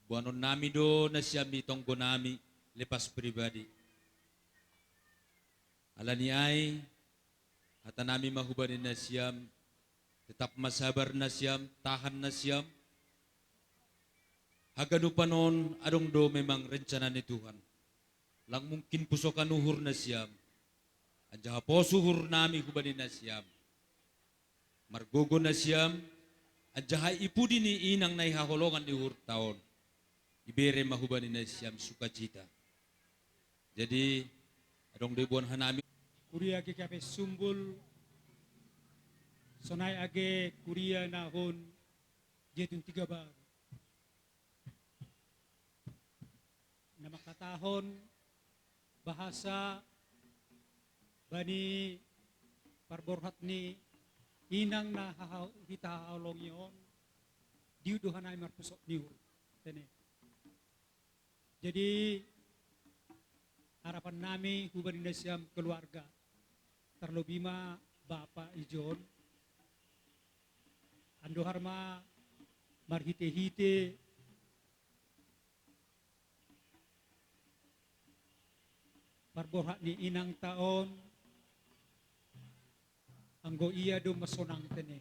Boanon nami do nasiam i tonggo nami lepas pribadi. Alani ai, hata nami ma hubani nasiam, tetap ma sabar nasiam, tahan nasiam. Haganupan on adong do memang rencana ni Tuhan. Lang mungkin pusokan uhur nasiam. Anjaha pos uhur nami hubani nasiam. Margogo nasiam, anjaha i pudi ni inang na i haholongan ni uhurta on. Ibere ma hubani nasiam sukacita. Jadi, adong do iboan hanami. Kuria G K P Sumbul, sonai age kuria na hun Jetun Tiga Baru. Na mangkatahon bahasa bani parborhat ni inang na haha-, hita haholongi on, diuduhan ai marpusok ni uhur. Tene. Jadi, harapan nami hubani nasiam keluarga, tarlobi ma Bapak Ijon, andohar ma marhite-hite parborhat ni inangta on, anggo ia do masonang tene.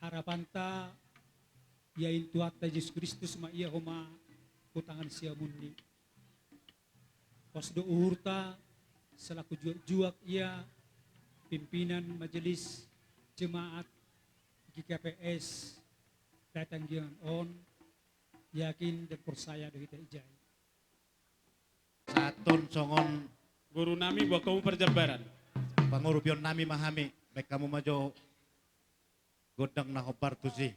Harapanta, ia in Tuhanta Jesus Kristus ma ia homa hu tangan siamunni. Pos do uhurta, selaku juak-juak ia pimpinan majelis jemaat G K P S Taitanggiangan on, yakin dan porsaya do hita ijai. Sahat on songon guru nami, boan hamu parjambaran. Pangurupion nami ma hami, baen hamu ma jo gondang na hombar tusi.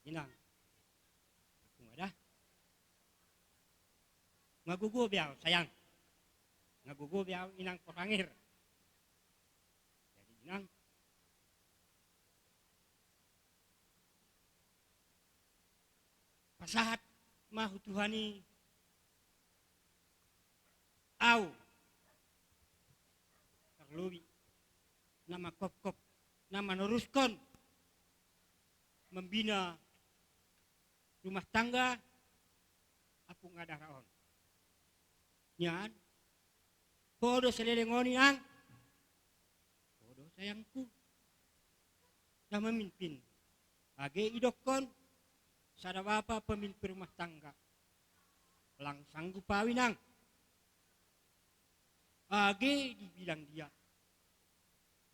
Inang. Aku ma da. Nga gogo be au, sayang. Nga gogo be au, inang, porhangir. Jadi, inang, pasahat ma tu Tuhan i au, tarlobi na mangkophop, na manorushon mambina rumah tangga Ompung Adara on. Nian, ho do saleleng on, inang. Ho do, sayangku, na mamimpin. Age idokkon sada bapa pemimpin rumah tangga, lang sanggup au, inang. Age dibilang dia,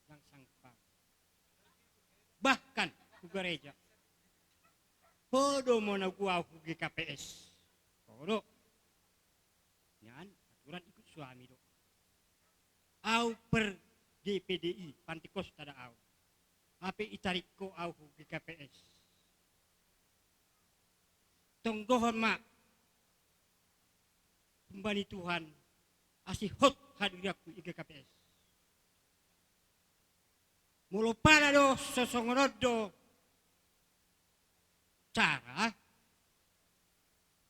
lang sanggup au. Bahkan tu gareja, ho do manogu au tu G K P S. Ho do. Nian, aturan ikut suami do. Au per G P D I, Pantekosta da au. Hape ditarik ho au tu G K P S. Tonggohon ma humbani Tuhan, asa hot hadirianku di G K P S. Molo pala do so songon on do cara,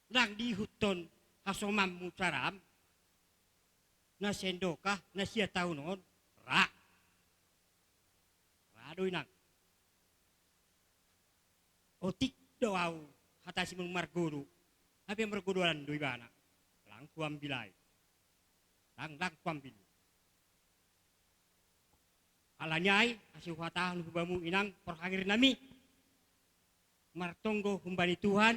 ndang diihuthon hasomanmu caram, na sian dokah, na sia taon on, ra. Ra do, inang. Otik do au hata simargodo, hape margodoan do ibana. Lang huambil ai. Lang, lang huambil. Alani ai, asa huhatahon tu bamu, inang, porhangirnami, martonggo humbani Tuhan,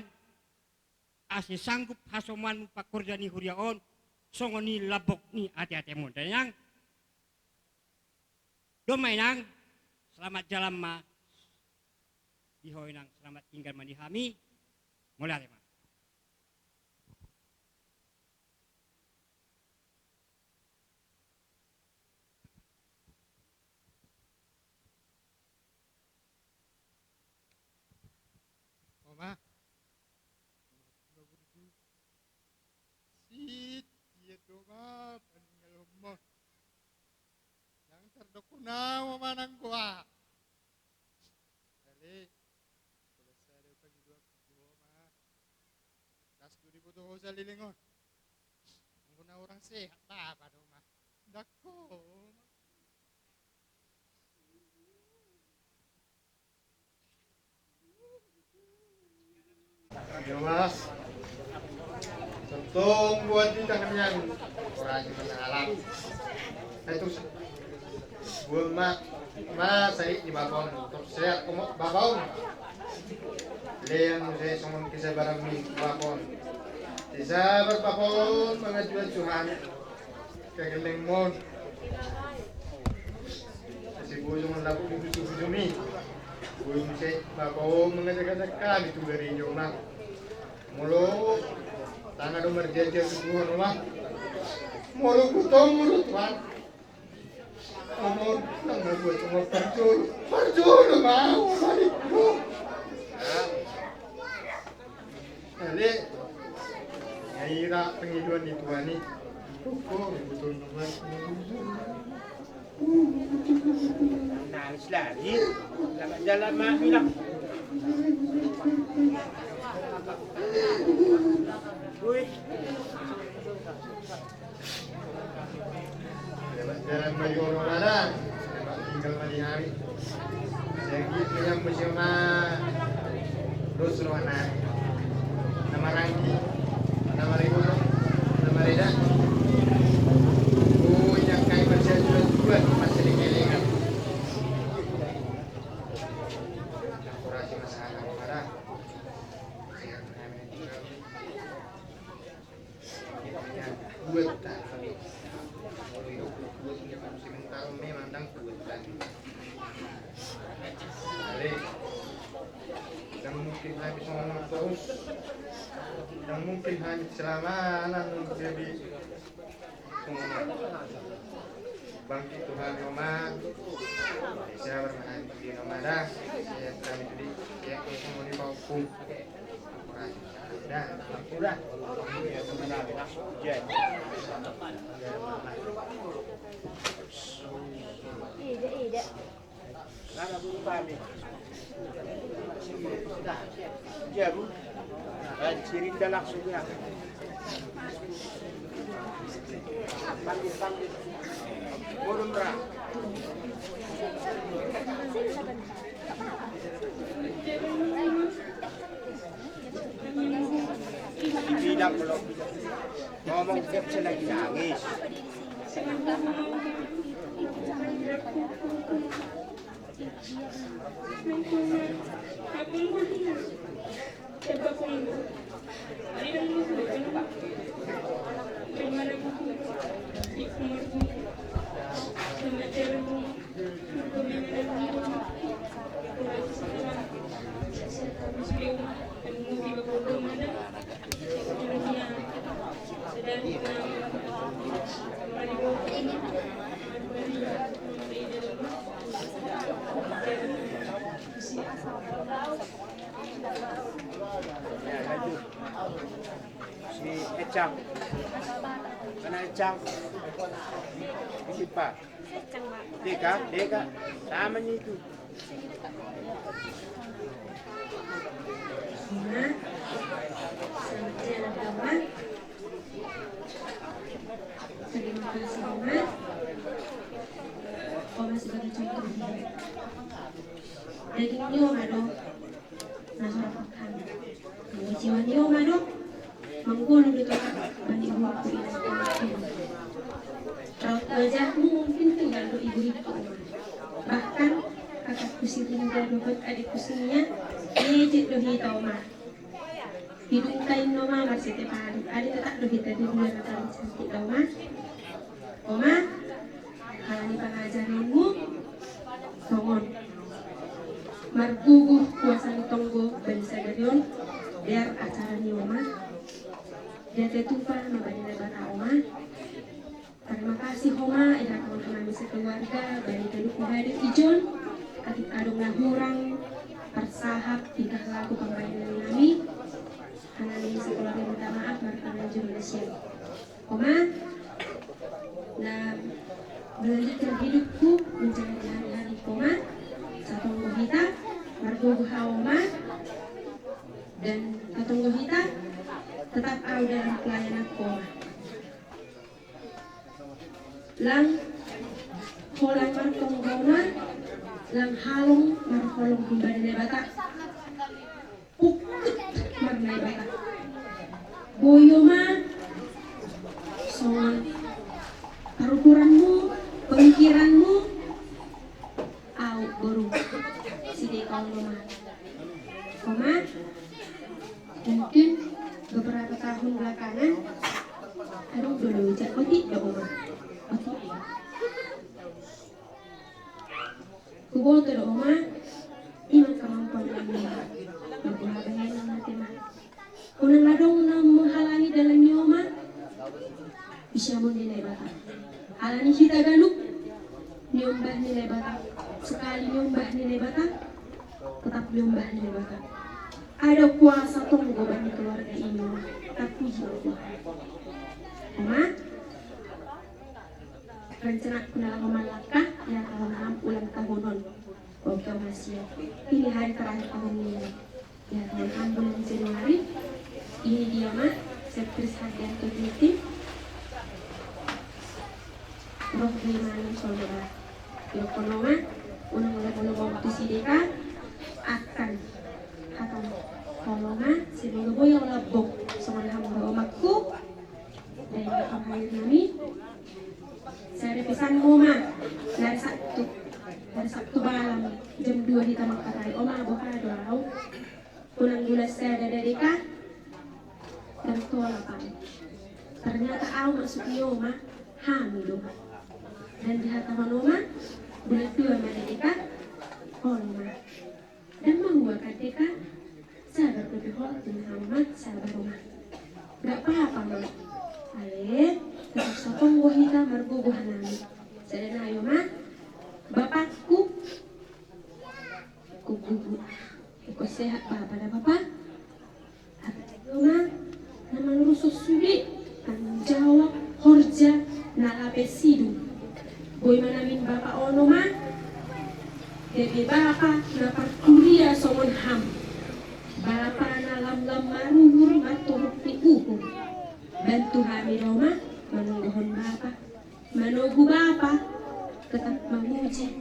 asa sanggup hasomanmu pangkorja ni huria on, songon i lambok ni ateatemu, da, inang. Domma, inang, selamat jalan ma di ho, inang, selamat tinggal ma di hami. Mauliate ma. Oma. Sit, ia do ma paningalhon ma. Ndang tardokkon au, Oma, nanggo aha. Ale, pola sada pangidoanku tu ho, Oma. Las do diboto ho saleleng on. Anggo na hurang sehat, bapa do, Oma. Ndang ho, Oma. Yo, Mas. Tong buat di tangan nian. Orang yang mengalap. Itu buat ma, ma sai di bapa on. Terus sehat, Oma, bapa on. Lean sai songon kesabaranmi, bapa on. Kesabar, bapa on, mangajuan Tuhan. Kagellengmon. Asa bojong on lapu di bujubujumi. Boi muse bapa on mangajakajak hami tu gareja, Oma. Molo tanga do marjanji tu Tuhan, Oma. Molo hutong molo Tuhan. Oma, nang na buat, Oma, parjolo. Parjolo ma, Oma, di. Ale, nga hira pangidoan ni Tuhan i. Koko, betul nama. Nangis lagi. Selamat jalan, Mak, bilang. Wih. Lewat jalan Bayu Oromara, lewat tinggal ma di hami. Jadi, menyambut siapa? Dos ruangan. Nama Rangki, nama Rego, nama Reda. Oh, yang kai bersiap dua, dua, masih di kelingan. Kurasi masalah, Oromara. Buat tak? Buat sementara memang ndang buat tak. Ale, ndang mungkin hami songon on terus. Ndang mungkin hami selama anak jadi songon on. Bangkit tu hami, Oma. Bisa bermain di Oma dah. Saya kami tadi, saya kosong di bawah. Jabu. Sirinda langsung ya. Panggil, panggil. Burung ra. Dibilang kalau ngomong kecil lagi nangis. Si Ecang. Mana Ecang? Ini, Pak. Deka, deka. Sama ni itu. Terima kasih, Oma. Oma sebagai contoh. Daging ni Oma do. Nah, harapan kami. Jiwa ni Oma do. Manggolo do tetap bani buku ini. Raut wajahmu mungkin tinggal do ibu itu, Oma. Bahkan kakakku si Rinda dohot adikku si Nia, diejek do hita, Oma. Hidungka inna, Oma, marsitepadu. Alai tetap do hita di luar na paling cantik do, Oma. Oma, ala ni pangajaranmu, songon margogo kuasa ni tonggo bani sadari on, biar acara ni Oma. Dia tetupa ma bani Debata, Oma. Terima kasih, Oma, ihatahon hami sekeluarga, bani ganup hadir ijon, atik adong na hurang, parsahap, tingkah laku, pambahenan nami, hami sekeluarga minta maaf, martangan juru nasihat. Oma, na melanjutkan hidupku menjalani hari-hari, Oma, satonggo hita, margogo hau, Oma, dan satonggo hita, tetap au dalam pelayanan, Oma. Lang holan martonggona, lang halong marholong humbani Debata. Pukut marnaibata. Boi, Oma, songon parukuranmu, pemikiranmu, au boru si Deka on, Oma. Oma, mungkin beberapa tahun belakangan, aduh, dulu jak otik do, Oma. Otik do. Huboto do, Oma, ima kemampuan nami. Mangkuha bahenon mate ma. Unang adong na menghalangi dalan ni Oma. Di siamun ni Debata. Alani hita ganup niombah ni Debata. Sekali niombah ni Debata, tetap niombah ni Debata. Ada kuasa tonggo bani keluarga ini, Oma. Terpuji Allah. Oma, rencanakku na laho mangalangka, ihatahon ma ulang tahun on. Oke, Oma, siap. Ini hari terakhir tahun ini. Ihatahon ma bulan Januari. Ini dia ma, Setris Hardianto Ginting. Roh Gimana Solo. Yo, kono ma, unang olo-olo tu si Deka, akan hata holong ma, semoga boi au lambok songon hamu, omakku. Dai na parhair nami. Sada pesanmu ma, na hari Sabtu, hari Sabtu malam jam dua hita mangkatai, Oma, boha do au. Unang bulan sada da Deka, dan tolap au. Ternyata au maksud ni Oma, hami do. Dan dihatahon Oma, bulan dua ma da Deka, olo ma. Dan mahuakan Deka, sabar dope ho, tu hami ma, sabar, Oma. Nggak apa-apa, Ma. Ale, tetap satonggo hita margogo hanami. Sada nai, Oma, bapakku, kugugu. Sehat bapa da bapa. Apalagi oma na mangurusi sude tanggung jawab horja na lape sidung. Boi ma namin bapa on oma. Gabe bapa na parkuria songon ham. Bapa na lam-lam maruhur martohop ni uhum. Bantu hami da oma manungguhon bapa. Manogu bapa tetap mamuji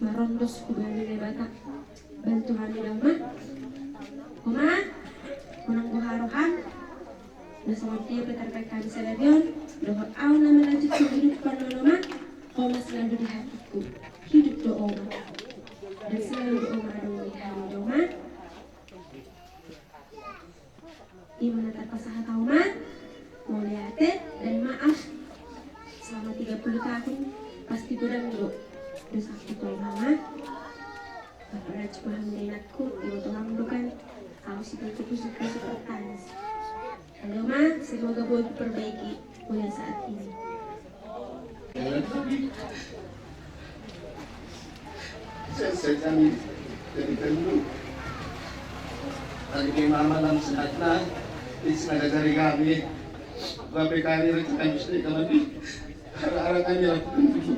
marondos hubani Debata. Bantu hami da oma. Oma, unang gohar roham. Na songon dia pe tarbaen hami sadari on dohot au na manantikan hidup pandohan oma. Oma selalu di hatiku. Hidup do oma. Dan selalu do oma adong di hami da oma. Ima na tarpasahat au ma. Mauliate dan maaf. Selama tiga puluh tahun pasti godang do dosaku tu au ma. Apalagi paham denakku ibu tuang bukan. Au sih itu khusus khusus pertanyaan. Halo ma, semoga boleh diperbaiki mulai saat ini. Selesai kami dari dulu. Tadi ke mama dalam sehatna, di sana dari kami. Bapak kami rencana istri kami. Arah-arah kami lakukan dulu.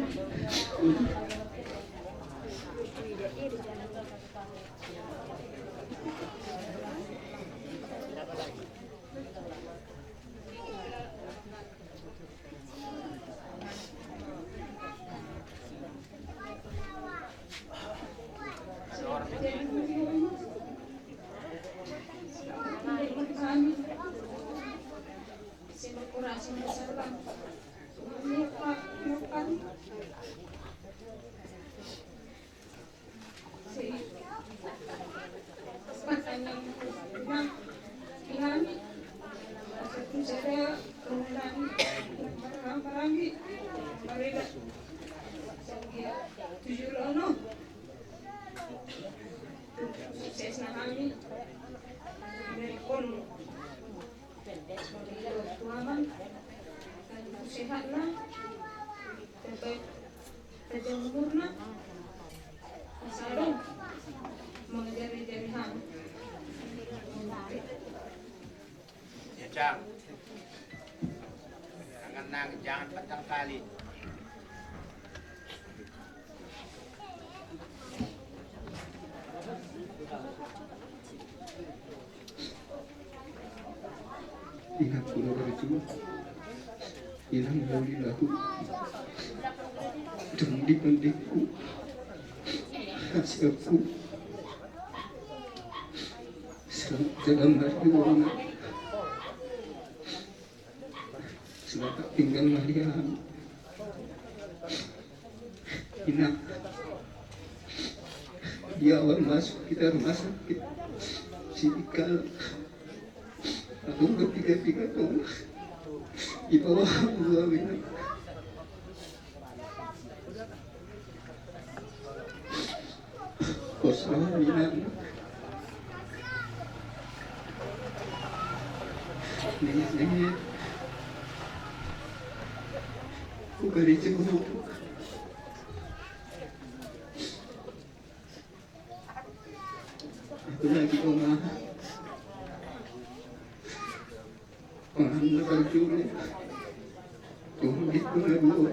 Sukses na hami. Sehat na. Panjang umurna. Asa adong mangajari-jari hami. Ya, Cang. Jangan nangis, jangan panjang kali. Ingat ku na berjuang. Inang muli lahu. Dong di pandekku. Hasabku. Selamat jalan lagi, Wana. Selamat tinggal, Maria. Inang, di awal masuk kita rumah sakit, si Ikal, aku bertiga-tiga tolak. Di bawah dua, Inang. Kosong, Inang. Nenek, nenek. Bukan itu. Aku lagi, Oma. Pangan na parjolo. Tumit na dua.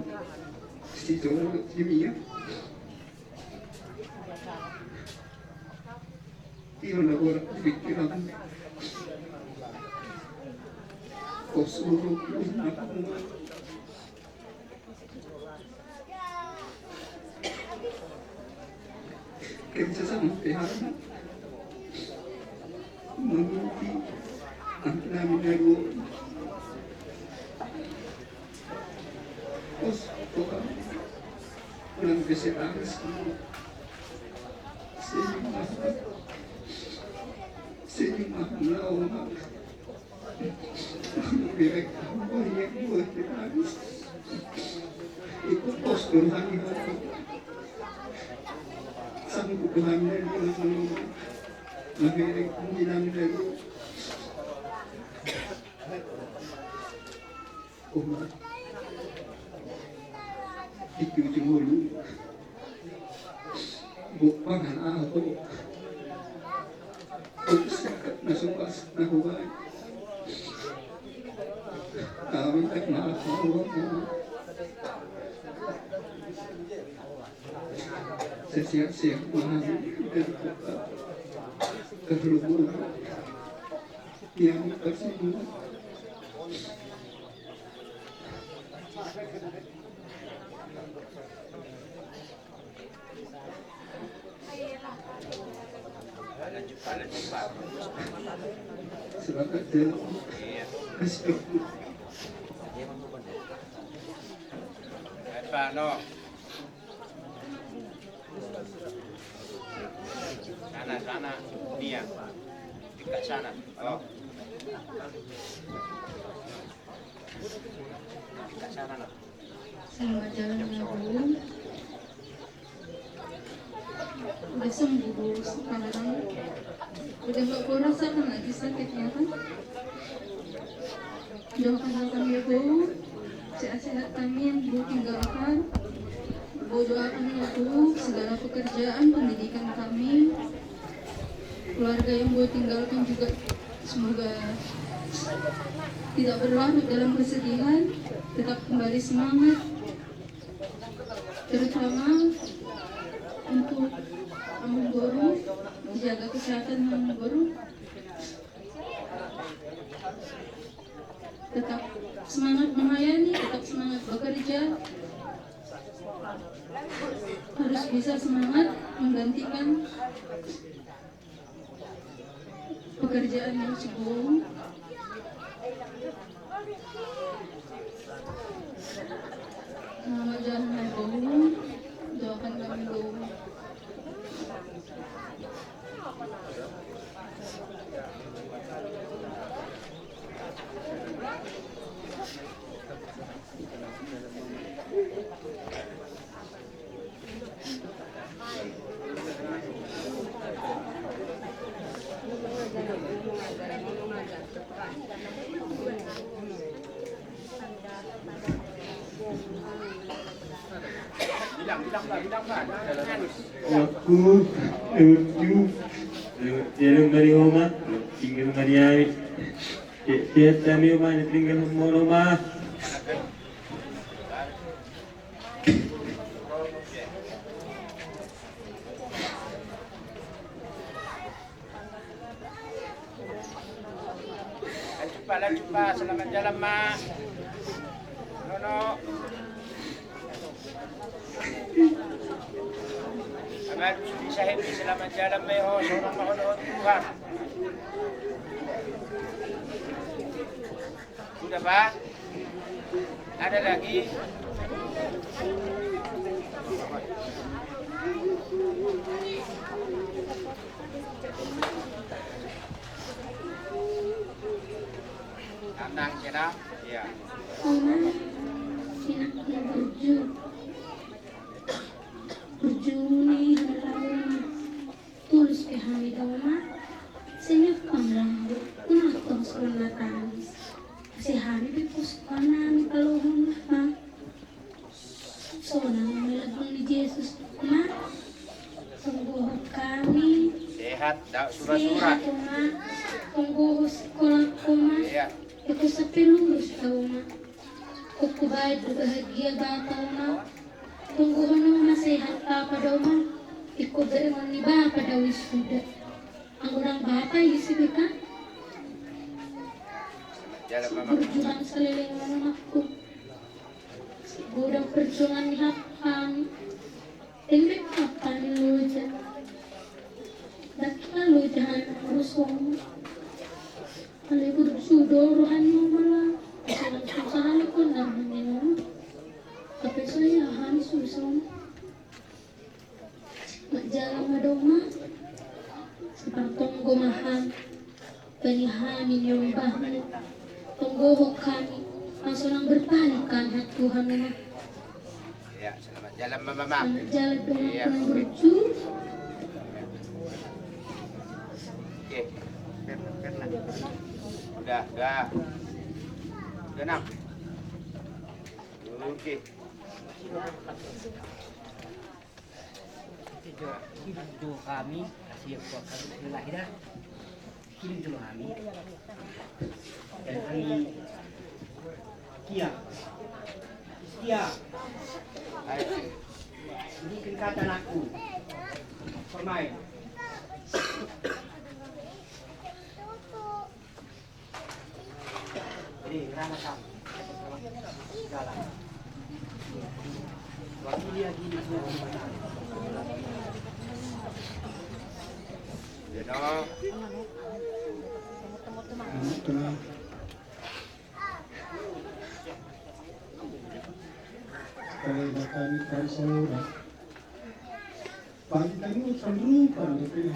Si Jolo, si Mia. Tio na borat di pikiran. Kosong na. Kerja sama P H. Mengikuti angki nami na dua. Os, toka. Ulang bese aras. Senyum mahal. Senyum mahal na, Oma. Berek, oh, iya, gue, kita habis. Ikut pos dulu, kami mau. Sanggup Tuhan, dan Tuhan sanggup. Nah, berek, bilang dari. Oma. Di ujung hulu. Buk pangan aho. Siap na so pas na hubaen. Kami tak maaf. Sesiap-siap mahal. Keluar. Yang kasih. Selamat jalan. Iya. Respect. Apa, no? Sana, sana. Nia. Dekat sana. Oh. Dekat sana, no. Selamat jalan ya, Bu. Udah sembuh, Bu, sekarang. Udah nggak kurasakan lagi sakitnya, kan? Doakan kami, Bu. Sehat-sehat kami yang Bu tinggalkan. Bu, doakan ya, Bu, segala pekerjaan, pendidikan kami. Keluarga yang Bu tinggalkan juga semoga tidak berlarut dalam kesedihan, tetap kembali semangat. Terutama untuk Amangboru, dijaga kesehatan Amangboru. Tetap semangat melayani, tetap semangat bekerja. Harus bisa semangat menggantikan pekerjaan yang sebelum. Selamat jalan, Bowo. Doakan kami, Bowo. Aku, aku, jalan mari homa, tinggal mari ai. Tiap, tiap kami homa, tinggal homa, homa. Lanjut, Pak, lanjut, Pak. Selamat jalan, Mak. Nono. Abang Sudi Sahib, selamat jalan, Mak. Oh, seorang mohon, oh, Tuhan. Sudah, Pak? Ada lagi? Tenang, tenang. Iya. Oma, enak nih burju. Burju nih, ada lawan. Tulus pe hami da, Oma. Senyap panglambu, unang tong sironna tangis. Asa hami pe pos panami palohon, Oma. Sonang ma lambang ni Jesus, Oma. Tong gohon hami. Sehat, da, sura-sura. Sehat, Oma. Tong gohon sikola, Oma. Iya. Iko sampe lulus da, Oma. Iko hubaen do bahagia bapa, Oma. Tong gohon, Oma, sehat bapa da, Oma. Iko berengon ni bapa da wisuda. Anggo ndang bapa i ise be kan. Jalan, Mama. Perjuangan saleleng, Oma, makku. Godang perjuangan ni hami. Ende apa ni loja? Dakila loja hami harus, Oma. Alai burju do roha ni Oma, laos susah ale kondang ni Oma. Tapi so ia hami susah, Oma. Marjalang ma da, Oma. Sipartonggo ma hami. Bani hami ni ombahmu. Tong gohon hami. Laos unang berpaling hami, Tuhan, Oma. Iya. Selamat jalan, Mama. Selamat jalan, Oma. Iya, oke. Burju. Oke. Udah, udah. Udah, Nak. Oke. Itu jo, itu jo kami, kasih ya buat kami, bismillah, dah. Ini dulu kami. Dan kami setia. Setia. Ini kata anakku. Permain. Ini rana kami. Jalan. Wakili lagi di sini. Ya, dong. Kalau kami kan saudara. Pagi kan lu kan rupa, tapi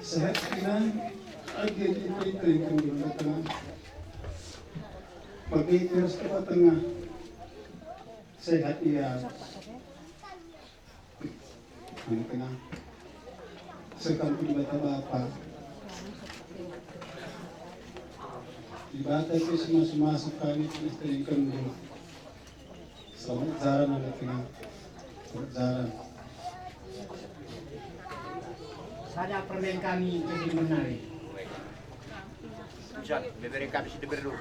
sehat kan, agi, agi, agi, agi, agi, agi. Pagi terus ke tengah. Sehat ia. Ini kena. Sekarang Debata Bapa. Debata itu semasa-masa kami terus teringkan dulu. Selamat jalan, anak kena. Selamat jalan. Sada permen kami jadi menari. Bisa, bebere kami si bebere dulu.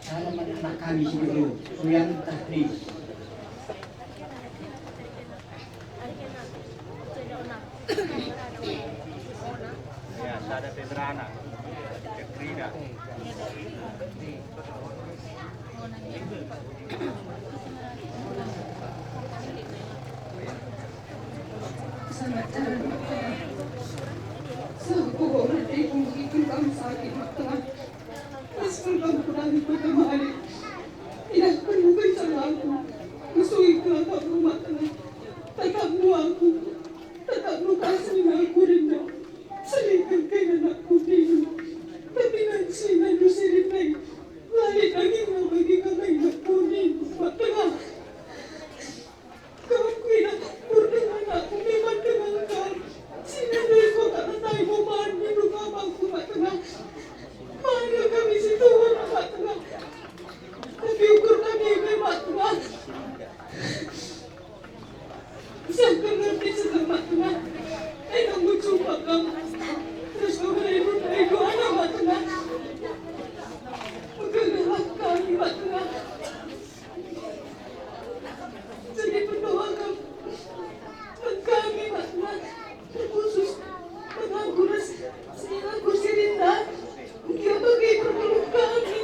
Salam anak kami si Guru, Suyan Tahri. Ya, sada Petrana, Petrina. Tatap nu kasi ni nangku rinda. Sering kan kena nak kudin. Tapi nanti nanti sering naik. Lari lagi nggak bagi kami nak kudin. Mak tengah. Kau kira pernah anakku memang dengan kau. Sini dari kota nanti mau mandi rumah bangku mak tengah. Mana kami situ mak tengah. Tapi ukur kami mak tengah. Siapkan ngerti setelah mak tengah. Eh, kamu jumpa kamu. Terus kamu ribut dari gua anak mak tengah. Bukan kami mak tengah. Jadi pendoa kamu. Buat kami mak tengah. Terkhusus pengakuras sehingga kursi rinda. Dia bagi perlu kami.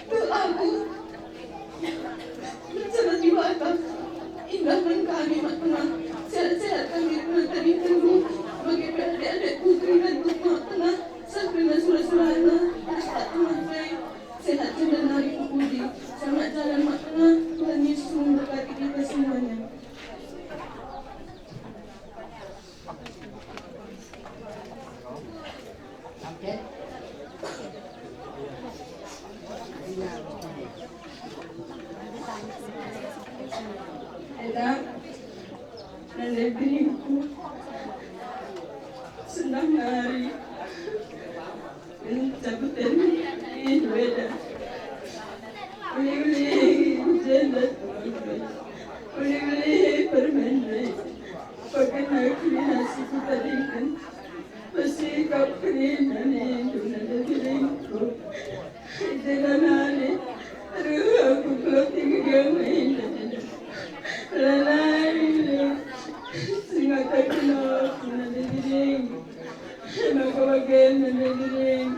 Doaku. Sehat jiwa kami. Indahkan kami mak tengah. Sehat-sehat kami menanti kamu. Bagi adik-adik putri dan mak tengah. Sampai surat-suratna. Mak tengah baik. Sehat dan hari pupudi. Selamat jalan mak tengah. Tuhan Yesus memberkati kita semuanya. Eta, nang dengku, senang nari. Ini cabutin, ini beda. Uli-uli janda, uli-uli permen. Pakai nak kena si kita dingin. Pasikap kena ni duna dagingku. Ide lanari, aduh aku kalau tinggi gama indah. Lanari, singa tak kena daging. Maka bagian daging.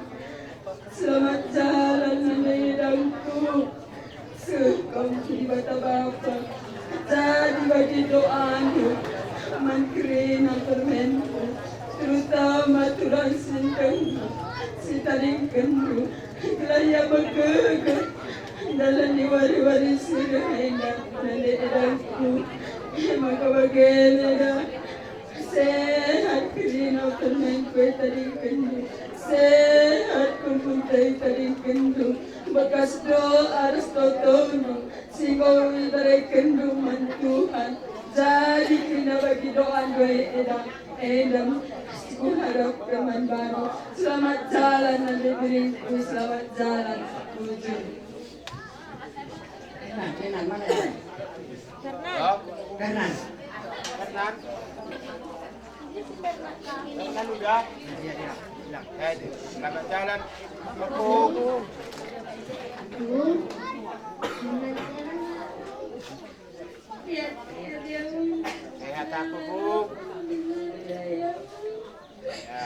Selamat jalan nang dangku. Sukong Debata Bapa. Jadi bagi doandu, mangkirina permenku, terutama tulang sintengku, sitalingkenku, gelar ia bagegek. Dalan ni wari-wari sudah enak, nande edangku. Maka bagian eda. Sehat kerina permen kue tadi kendu. Sehat kumpul tai tadi kendu. Bekas doa aras totondu. Singo ibarai kendu man Tuhan. Jadi kerina bagi doa doa eda. Eda. Kuharap teman baru. Selamat jalan nande biringku. Selamat jalan. Bujur. Fernan, Fernan, mana dia? Fernan. Fernan. Fernan udah? Iya, iya, bilang. Ya, itu. Selamat jalan. Aku. Sehat aku, Bu. Ya.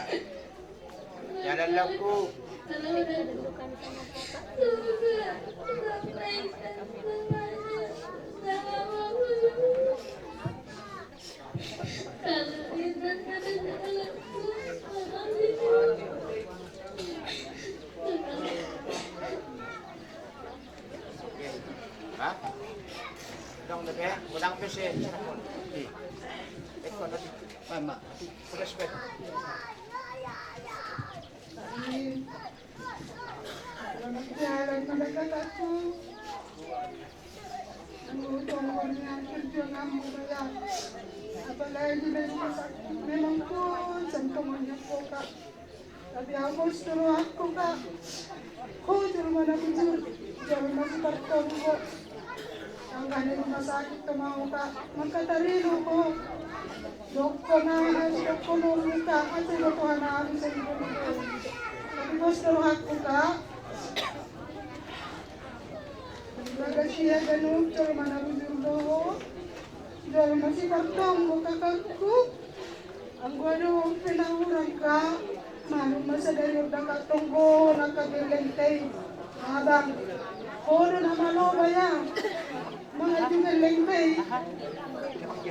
Jalan laku. Ha? Dong, de pe, godang pe se. Iko nanti. Mama. Sudah, sudah. Selamat jalan, mada kakakku. Aduh, tonggo ni hancur juanganmu, Baya. Apalagi dari sakit, memang pun santongannya pokak. Tapi ahu bos tu rohangku, Kak. Ho jolma na bujur, jolma sipartonggo. Angka ni rumah sakit tu ma ho, Kak, mangkatarilo ho. Dokkon aha, dokkon ho, Kak, asa do Tuhan ahu sendiri. Tapi bos tu rohangku, Kak. Bagas ia ganup jolma na bujur do ho. Jolma sipartonggo, kakakku. Anggo adong pe na hurang, Kak, malum ma sadari on, Kak, tonggo na ka gelleng tei. Abang, ho do na malo, Baya. Mangan tu gelleng tei.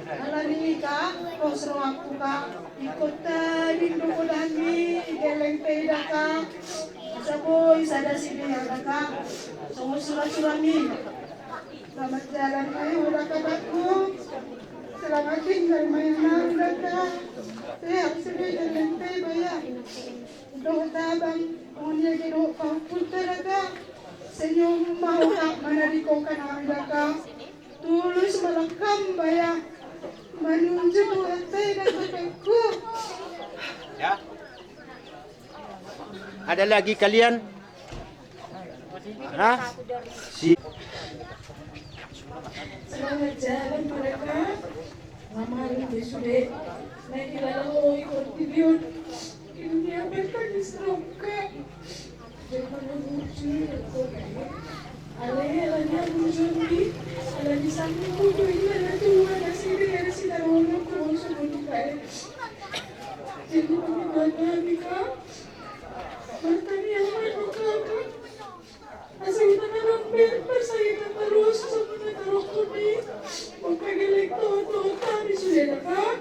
Alani i, Kak, pos rohangku, Kak. Ingkon tading do godang ni gelleng tei da, Kak. Asa boi sada sidea da, Kak. Songon sura-sura ni. Selamat jalan ma i ho da, kakakku. Selamat tinggal ma i ho da, Kak. Sehat sude gelleng tei, Baya. Dohot abang, songon i age dohot pahompunta da, Kak. Senyum ma ho, Kak, manadingkon hami da, Kak. Tulus ma langkam, Baya. Manuju Tuhan tei da, kakakku. Ya. Ada lagi kalian? Hah? Si- Selamat jalan, mereka. Lama hari sudah. Naik di dalam, oh, ikut video. Ini apa tadi, stroke? Jadi, mana bujur, kok, ya? Ale, alani bujur ni, alani sanggup bujur, ina na tua, na sini, na sini, na tua, na tua, na tua, na tua. Jadi, pembuat kami, Kak. Martani ahu ma tu ho, Kak. Asa hita na mamber, parsahita taruas, sampe na tarokkon i. Mangkagelek dohot-dohot hami sude da, Kak.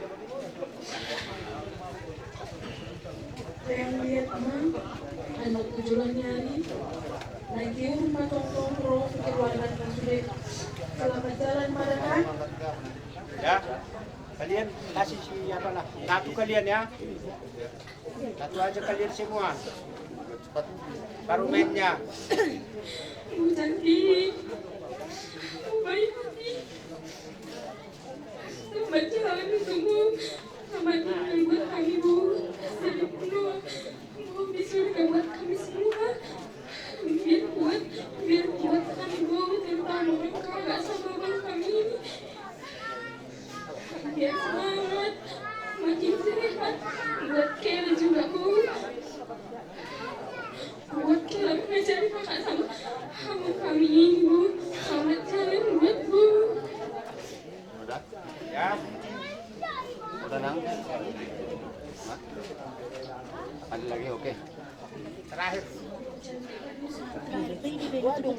Yang lihat ma, anak tujulan nyari. Lagi rumah tongtong, bro, keluarga sude. Selamat jalan, Kak. Ya, kalian kasih si apa lah, satu kalian ya. Satu aja kalian semua. Baru mainnya. Hujan ini. Baik hati. Selamat jalan semua. Selamat tinggal buat kami, Bu. Dari Pulau. Bu, di surga buat kami semua. Biar kuat, biar kuat kami, Bu. Terutama orang kakak sama abang kami ini. Biar semangat, makin sehat. Buat Kela juga, Bu. Buat Kela mengajar kakak sama abang kami ini, Bu. Selamat jalan buat Bu. Udah? Ya. Udah, Nang? Hah? Ada lagi? Oke. Terakhir. Waduh.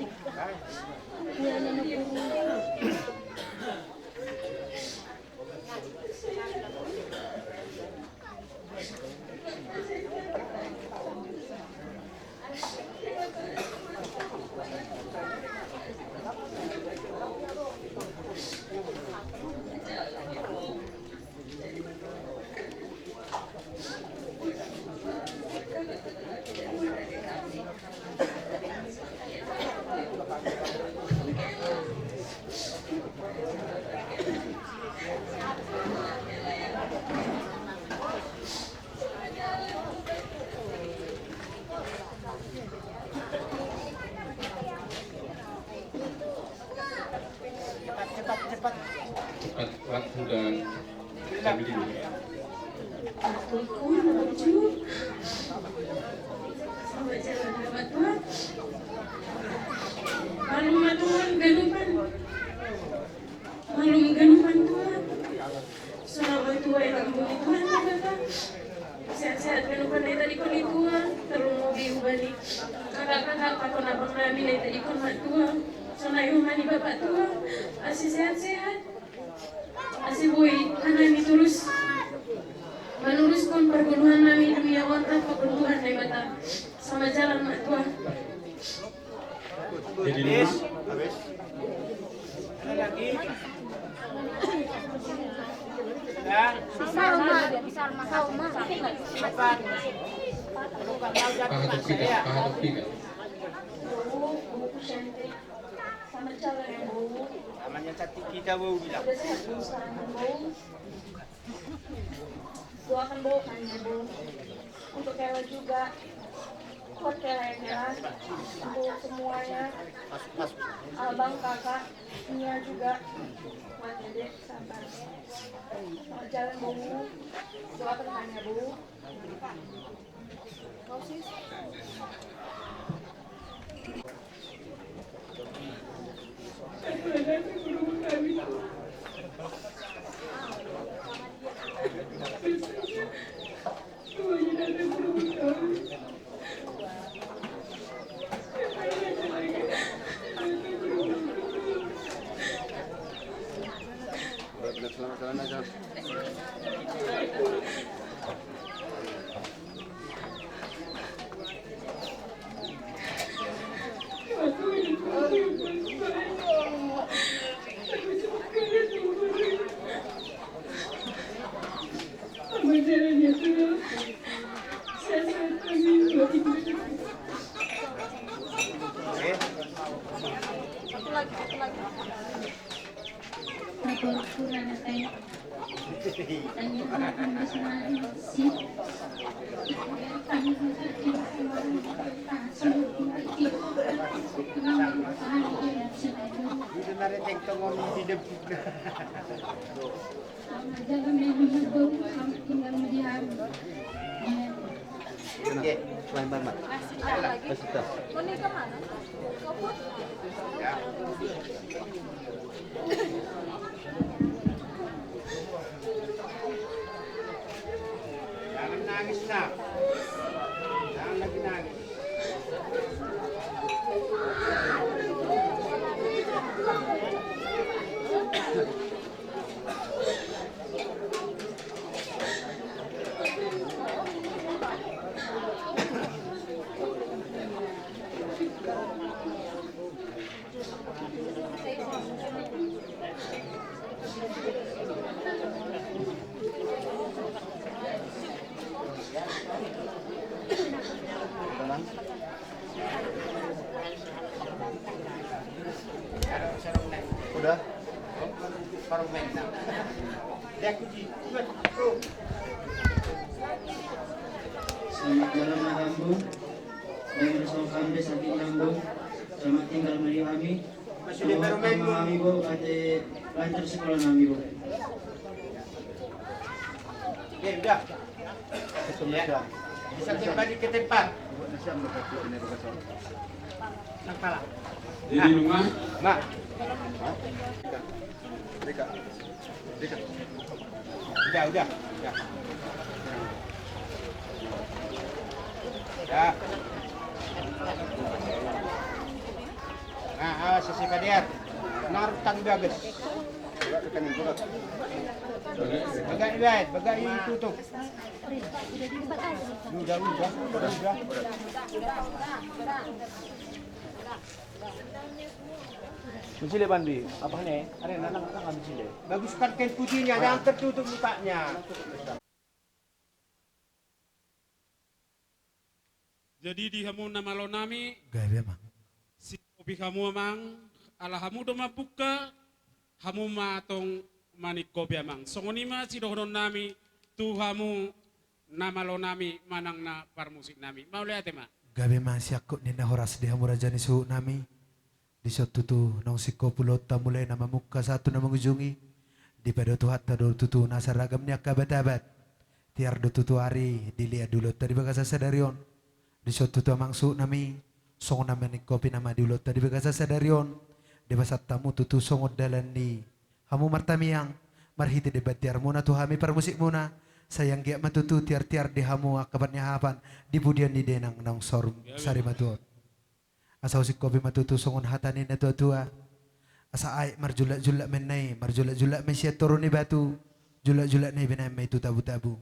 Tepat waktu dan kami dulu. Malum ma Tuhan ganupan. Malum ganupan Tuhan. Sonang ma Tuhan, ampuni Tuhan ma Bapa. Sehat-sehat ganupan na ditadingkon ni Tuhan. Tarlumobi hubani kakak-kakak pakon abang nami na ditadingkon ma Tuhan. Sonang i hubani Bapa Tuhan. Asa sehat-sehat. Asa boi hami torus manurushon pargoluhan nami di dunia on rap pakon Tuhan Debata. Sama jalan ma Tuhan. Jadi, habis. Ada lagi? Ya. Sama, sama. Apa? Kalau nggak mau jadi, Pak, saya. Selamat jalan ya, Bu. Namanya cantik kita, Bu, bilang. Udah sehat, Bu, sekarang, Bu? Doakan, Bu, hanya, Bu. Untuk Kela juga. Buat Kela ya, Kela. Untuk semuanya. Abang, kakak, Nia juga. Buat Dedek, sabar. Selamat jalan, Bu. Doakan hanya, Bu. Oke, selain Bang Mat. Kasih tahu. Jangan nangis, Nak. Jangan lagi nangis. Udah? Selamat jalan, Ambo. Jangan sok sampai sakit, Ambo. Selamat tinggal mari kami. Masih di baru main, Bo. Kami, Bo, kate lancar sekolah nami, Bo. Ya, udah. Ya. Bisa kembali ke tempat. Ini rumah. Mak. Udah, udah, udah. Ya. Nah, awas, sisi padear. Nartang bagas. Bagak ibaet, bagak itutup. Udah, udah, udah. Mencile, Bandi. Apa ini? Ada nanang, nanang mencile. Baguskan kain putihnya, jangan tertutup mukanya. Jadi di hamu na malo nami, gabe, Amang. Singkopi hamu, Amang, ala hamu do mambuka, hamu ma tong maningkopi, Amang. Songon i ma sidohonon nami tu hamu na malo nami manang na parmusik nami. Mauliate ma. Gabe ma siangkup ni na horas di hamu raja ni suhut nami. Dison tutu naung singkop ulaonta mulai na mamungka sahat tu na mangujungi. Dipaido Tuhanta do tutu nasa ragam ni angka abad-abad. Tiar do tutu ari dilean di ulaonta di bagasan sadari on. Dison tutu amang suhut nami, songon na maningkopi nama di ulaonta di bagasan sadari on, dipasahat hamu tutu songon dalan ni hamu martamiang, marhite debat tiarmuna tu hami parmusikmuna, sai anggiat ma tutu tiar-tiar di hamu angka parniahapan di pudian ni dainang naung saur sari matuon. Asa husingkopi ma tutu songon hata ni na tua-tua. Asa aek marjulak-julak ma inna i, marjulak-julak ma i sian toru ni batu, julak-julak na i binaen ma i tu tabu-tabu.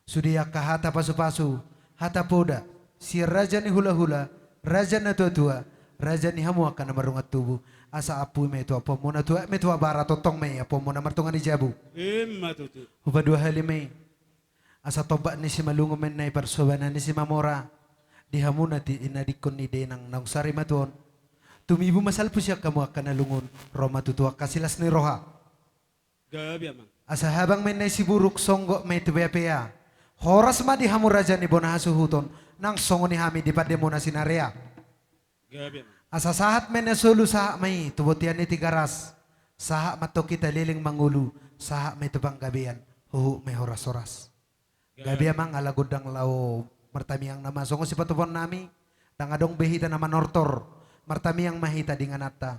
Sude angka hata pasu-pasu, hata poda, sian raja ni hula-hula, raja na tua-tua, raja ni hamu angka na marungan tubu, asa ampui ma i tu ampuanmuna tu aek ma i tu abara, tongtong ma i ampuanmuna martonga ni jabu. Ima tutu. Hupadua hali ma i. Asa tombak ni Simalungun ma inna i, parsobanan ni Simamora. Di hamu na ti-, na dingkon ni dainang naung sari matuon. Tumibu ma salpu sian hamu angka na lungun, ro ma tutu angka silas ni roha. Gabe amang. Asa habang ma inna i siburuk, songgop ma i tu pea-pea. Horas ma di hamu raja ni bona hasuhuton, nang songon i hami di pandemuna sinarea. Gabe amang. Asa sahat ma inna i solu, sahat ma i tu bontean ni Tigaras. Sahat ma tong hita leleng mangolu, sahat ma i tu panggabean, huhut ma i horas-horas. Gabe. Gabe amang, ala gondang laho martamiang nama songon sipatupaon nami, ndang adong be hita na manortor, martamiang ma hita di ingananta.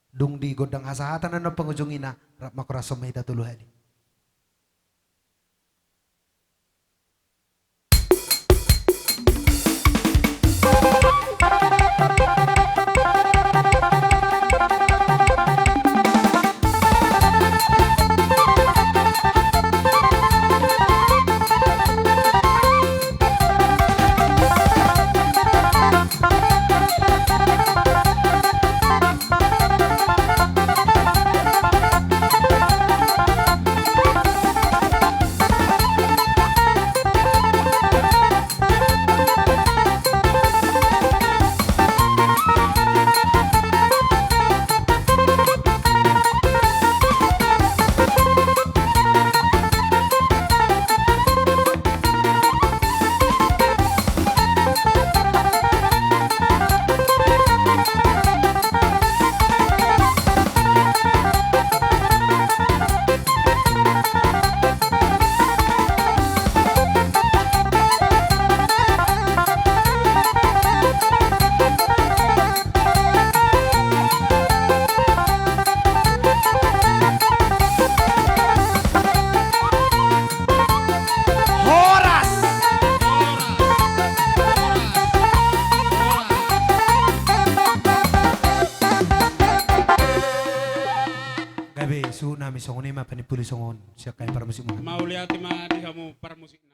Dung di gondang hasahatan annon pangujungina, rap mangkorashon ma hita tolu hali. Horas. Gabe, suhut nami, songon i ma panimpuli songon sian hami parmusikmuna. Mauliate ma di hamu parmusik.